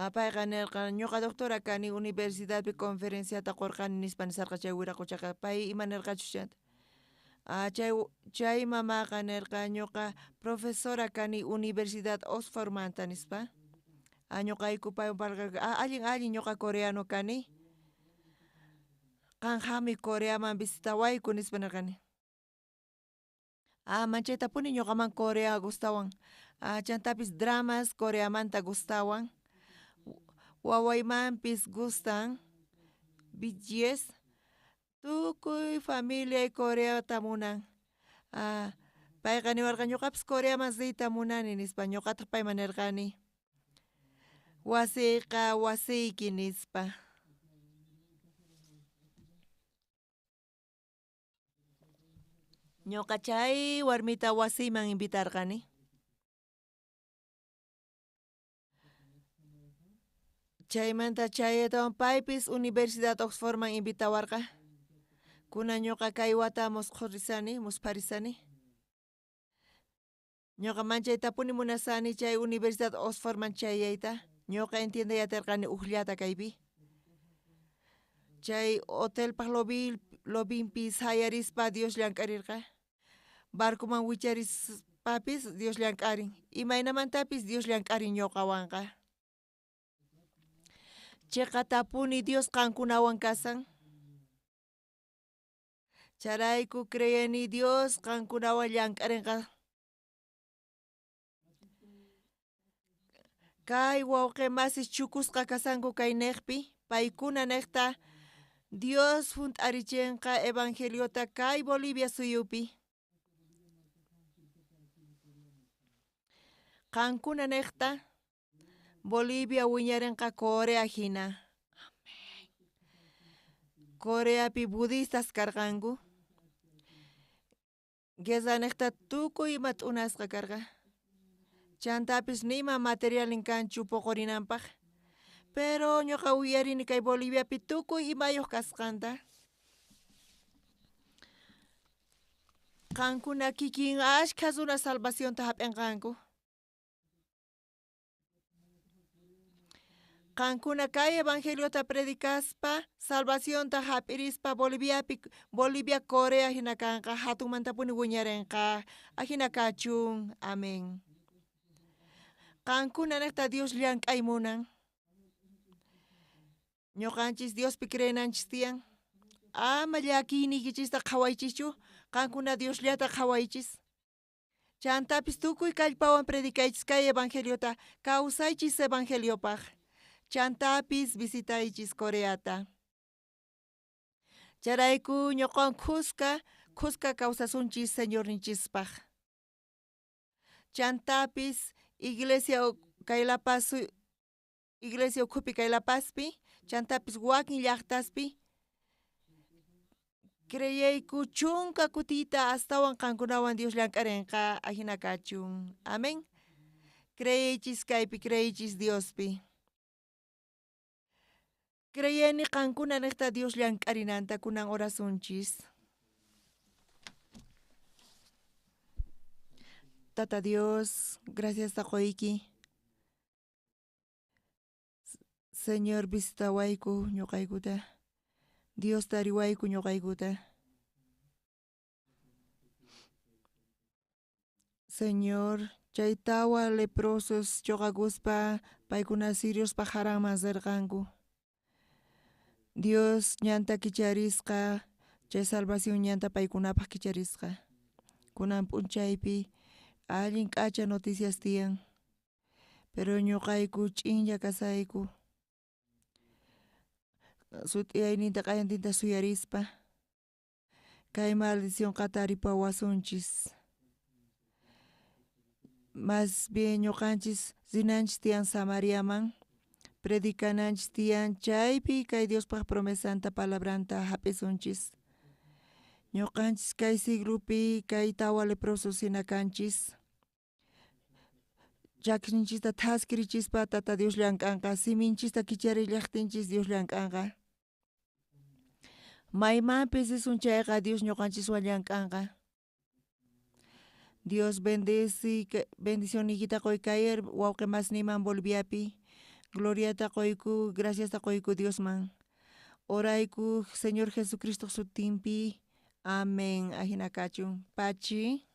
Payqa nirqa ñuqa doctora kani universidadpi conferenciata qurqani nispa nisarqa chay wiraqochaqa pay ima nirqachus chanta. Chay mamaqa nirqa ñuqa profesora kani Universidad Oxfordmanta nispa. Ñuqayku paywan parlarqa allin allin ñuqa coreano kani. Qan hamuy Coreaman visitawayku nispa nirqani. Ah, manchaytapuni ñuqaman Corea gustawan. Ah, chantapis dramas Coreamanta gustawan. Wawaymanpis gustan BTS. Tukuy familiay Coreata munan. Ah, payqa niwarqa ñuqapis Coreaman riyta munani nispa, ñuqataq payman nirqani. Wasiyqa wasiyki nispa. Ñuqa chay warmita wasiyman invitarqani. Chaymanta chaytawan paypis Universidad Oxfordman invitawarqa. Kunan ñuqa kay wata musqhurisani, muspharisani. Ñuqa manchaytapuni munasani chay Universidad Oxfordman chayayta. Ñuqa entiendey aterqani ujllata kaypi. Chay hotelpaj lobinpi sayarispa Dios llank'arirqa. Barcoman wicharispapis Dios llank'arin. Imaynamantapis Dios llank'arin ñuqawanqa. Chiqatapuni Dios qankunawan kasan. Chayrayku creyeni Dios qankunawan llank'arinqa. Kay wawqi masis chukusqa kasanku kay niqpi, paykuna niqta Dios junt'arichinqa evangeliota kay Bolivia suyupi. Qankuna niqta Bolivia wiñarinqa Corea hina. Amén. Coreapi budistas karqanku. Guerra niqta tukuy ima t'unasqa karqa. Chantapis nima materialnin kanchu puqurinanpaq. Pero ñuqa uyarini kay Boliviapi tukuy imayuq kasqanta. Qankuna kikin ashkha runa salvacionta hap'inqanku. Qankuna kay evangeliota predicaspa salvacionta hap'irispa Boliviapi Bolivia Corea hina kanqa hatunmantapuni wiñarinqa ajina kachun. Amén. Qankuna niqta Dios llank'ay munan. Ñuqanchis Diospi creenanchis tiyan. Ama llakiyniykichista qhawaychischu, qankuna Diosllata qhawaychis. Chantapis tukuy kallpawan predicaychis kay evangeliota, kawsaychis evangeliopaq. Chantapis visitaychis Coreata. Chayrayku ñuqawan khuska, khuska kawsasunchis Señorninchispaq. Chantapis iglesia kay La Paz iglesia ukhupi kay La Pazpi, chantapis wakin llaqtaspi creyeyku chunka kutita astawan qankunawan Dios llank'arinqa ajina kachun. Amén. Creeychis kaypi, creeychis Diospi. Creyeni qankuna niqta Dios llank'arinanta kunan orasunchis. Tata Dios, gracias taqoyki. Señor visitawayku ñuqaykuta. Dios tariwayku ñuqaykuta. Señor, chay tawa leprosos choqakuspa paykuna siriospa jaranman rirqanku. Dios ñanta kicharisqa, chay salvación ñanta paykunapaq kicharisqa. Kunan p'unchaypi allin k'acha noticias tiyan. Pero ñuqayku ch'inlla kasayku. Sut'iyayninta q'ayantinta suyarispa. Kay maldicionqa taripawasunchis. Más bien ñuqanchis rinanchis tiyan Samariaman, predicananchis tiyan chaypi kay Diospaq promesanta palabranta hap'isunchis. Ñuqanchis kay siglopi kay tawa leprosos hina kanchis. Chakrinchista thaskirichispa Tata Dios llank'anqa, siminchista kicharillaqtinchis Dios llank'anqa. Maymanpis risun chayqa Dios ñuqanchiswan llank'anqa. Dios bendeci, bendicioniykita qoykayar wawqi masniman Boliviapi. Gloriata qoyku, graciasta qoyku Diosman. Orayku Señor Jesucristo sutinpi. Amén. Ajina kachun. Pachi.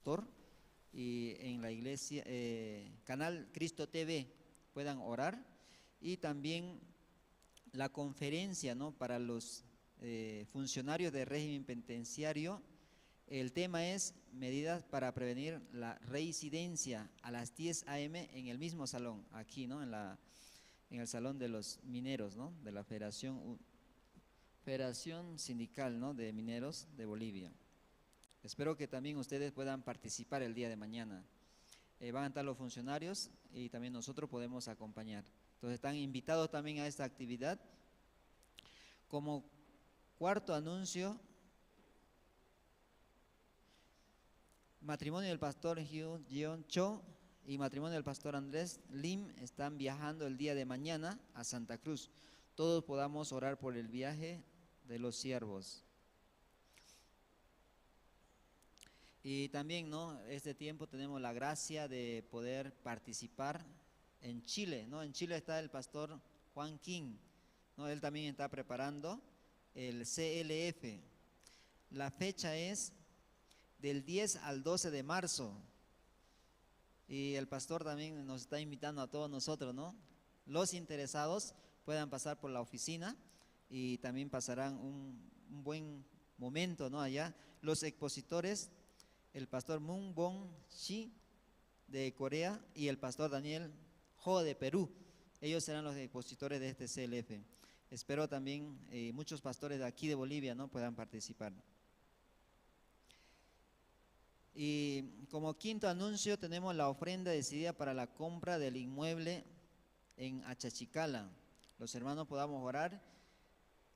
pastor y en la iglesia, Canal Cristo TV, puedan orar. Y también la conferencia, ¿no?, para los funcionarios de régimen penitenciario. El tema es medidas para prevenir la reincidencia, a las 10 a.m. en el mismo salón, aquí, ¿no?, en el salón de los mineros, ¿no?, de la Federación Sindical, ¿no?, de Mineros de Bolivia. Espero que también ustedes puedan participar el día de mañana. Van a estar los funcionarios y también nosotros podemos acompañar. Entonces están invitados también a esta actividad. Como cuarto anuncio, matrimonio del pastor Hyun Jeon Cho y matrimonio del pastor Andrés Lim están viajando el día de mañana a Santa Cruz. Todos podamos orar por el viaje de los siervos. Y también, ¿no?, este tiempo tenemos la gracia de poder participar en Chile, ¿no? En Chile está el pastor Juan King, ¿no? Él también está preparando el CLF. La fecha es del 10 al 12 de marzo. Y el pastor también nos está invitando a todos nosotros, ¿no? Los interesados puedan pasar por la oficina y también pasarán un buen momento, ¿no?, allá. Los expositores, el pastor Moon Bong Shi de Corea y el pastor Daniel Ho de Perú. Ellos serán los expositores de este CLF. Espero también muchos pastores de aquí de Bolivia, ¿no?, puedan participar. Y como quinto anuncio tenemos la ofrenda decidida para la compra del inmueble en Achachicala. Los hermanos podamos orar.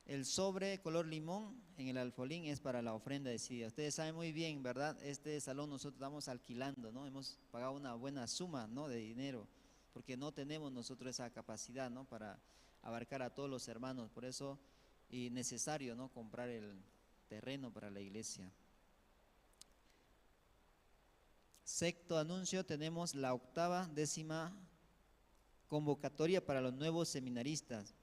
El sobre color limón en el alfolín es para la ofrenda decidida. Ustedes saben muy bien, ¿verdad? Este salón nosotros estamos alquilando, ¿no? Hemos pagado una buena suma, ¿no?, de dinero, porque no tenemos nosotros esa capacidad, ¿no?, para abarcar a todos los hermanos. Por eso es necesario, ¿no?, comprar el terreno para la iglesia. Sexto anuncio, tenemos la 10ª convocatoria para los nuevos seminaristas.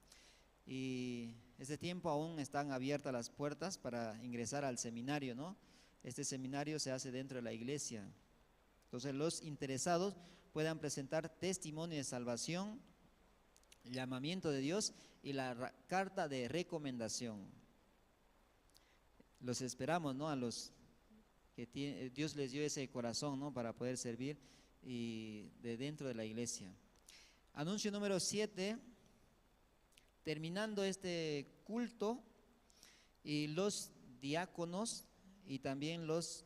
Y este tiempo aún están abiertas las puertas para ingresar al seminario, ¿no? Este seminario se hace dentro de la iglesia. Entonces los interesados puedan presentar testimonio de salvación, llamamiento de Dios y la carta de recomendación. Los esperamos, ¿no?, a los que Dios les dio ese corazón, ¿no?, para poder servir y de dentro de la iglesia. Anuncio número 7, terminando este culto, y los diáconos y también los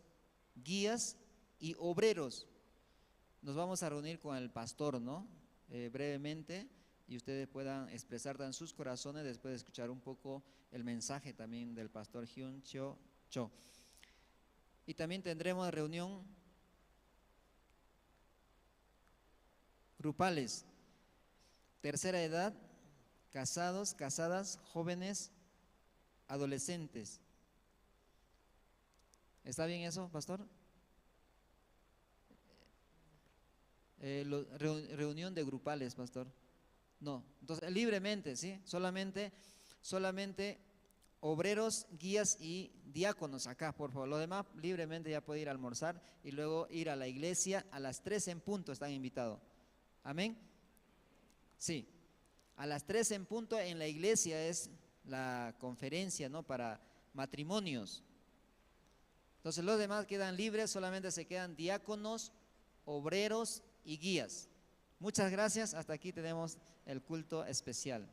guías y obreros, nos vamos a reunir con el pastor, ¿no?, brevemente, y ustedes puedan expresar en sus corazones después de escuchar un poco el mensaje también del pastor Hyun Cho Cho. Y también tendremos reunión grupales, tercera edad, casados, casadas, jóvenes, adolescentes. ¿Está bien eso, pastor? Reunión de grupales, pastor. No, entonces libremente, ¿sí? Solamente obreros, guías y diáconos acá, por favor. Los demás libremente ya pueden ir a almorzar y luego ir a la iglesia a las 3 en punto están invitados. Amén. Sí, a las 3 en punto en la iglesia es la conferencia, ¿no?, para matrimonios. Entonces los demás quedan libres, solamente se quedan diáconos, obreros y guías. Muchas gracias, hasta aquí tenemos el culto especial.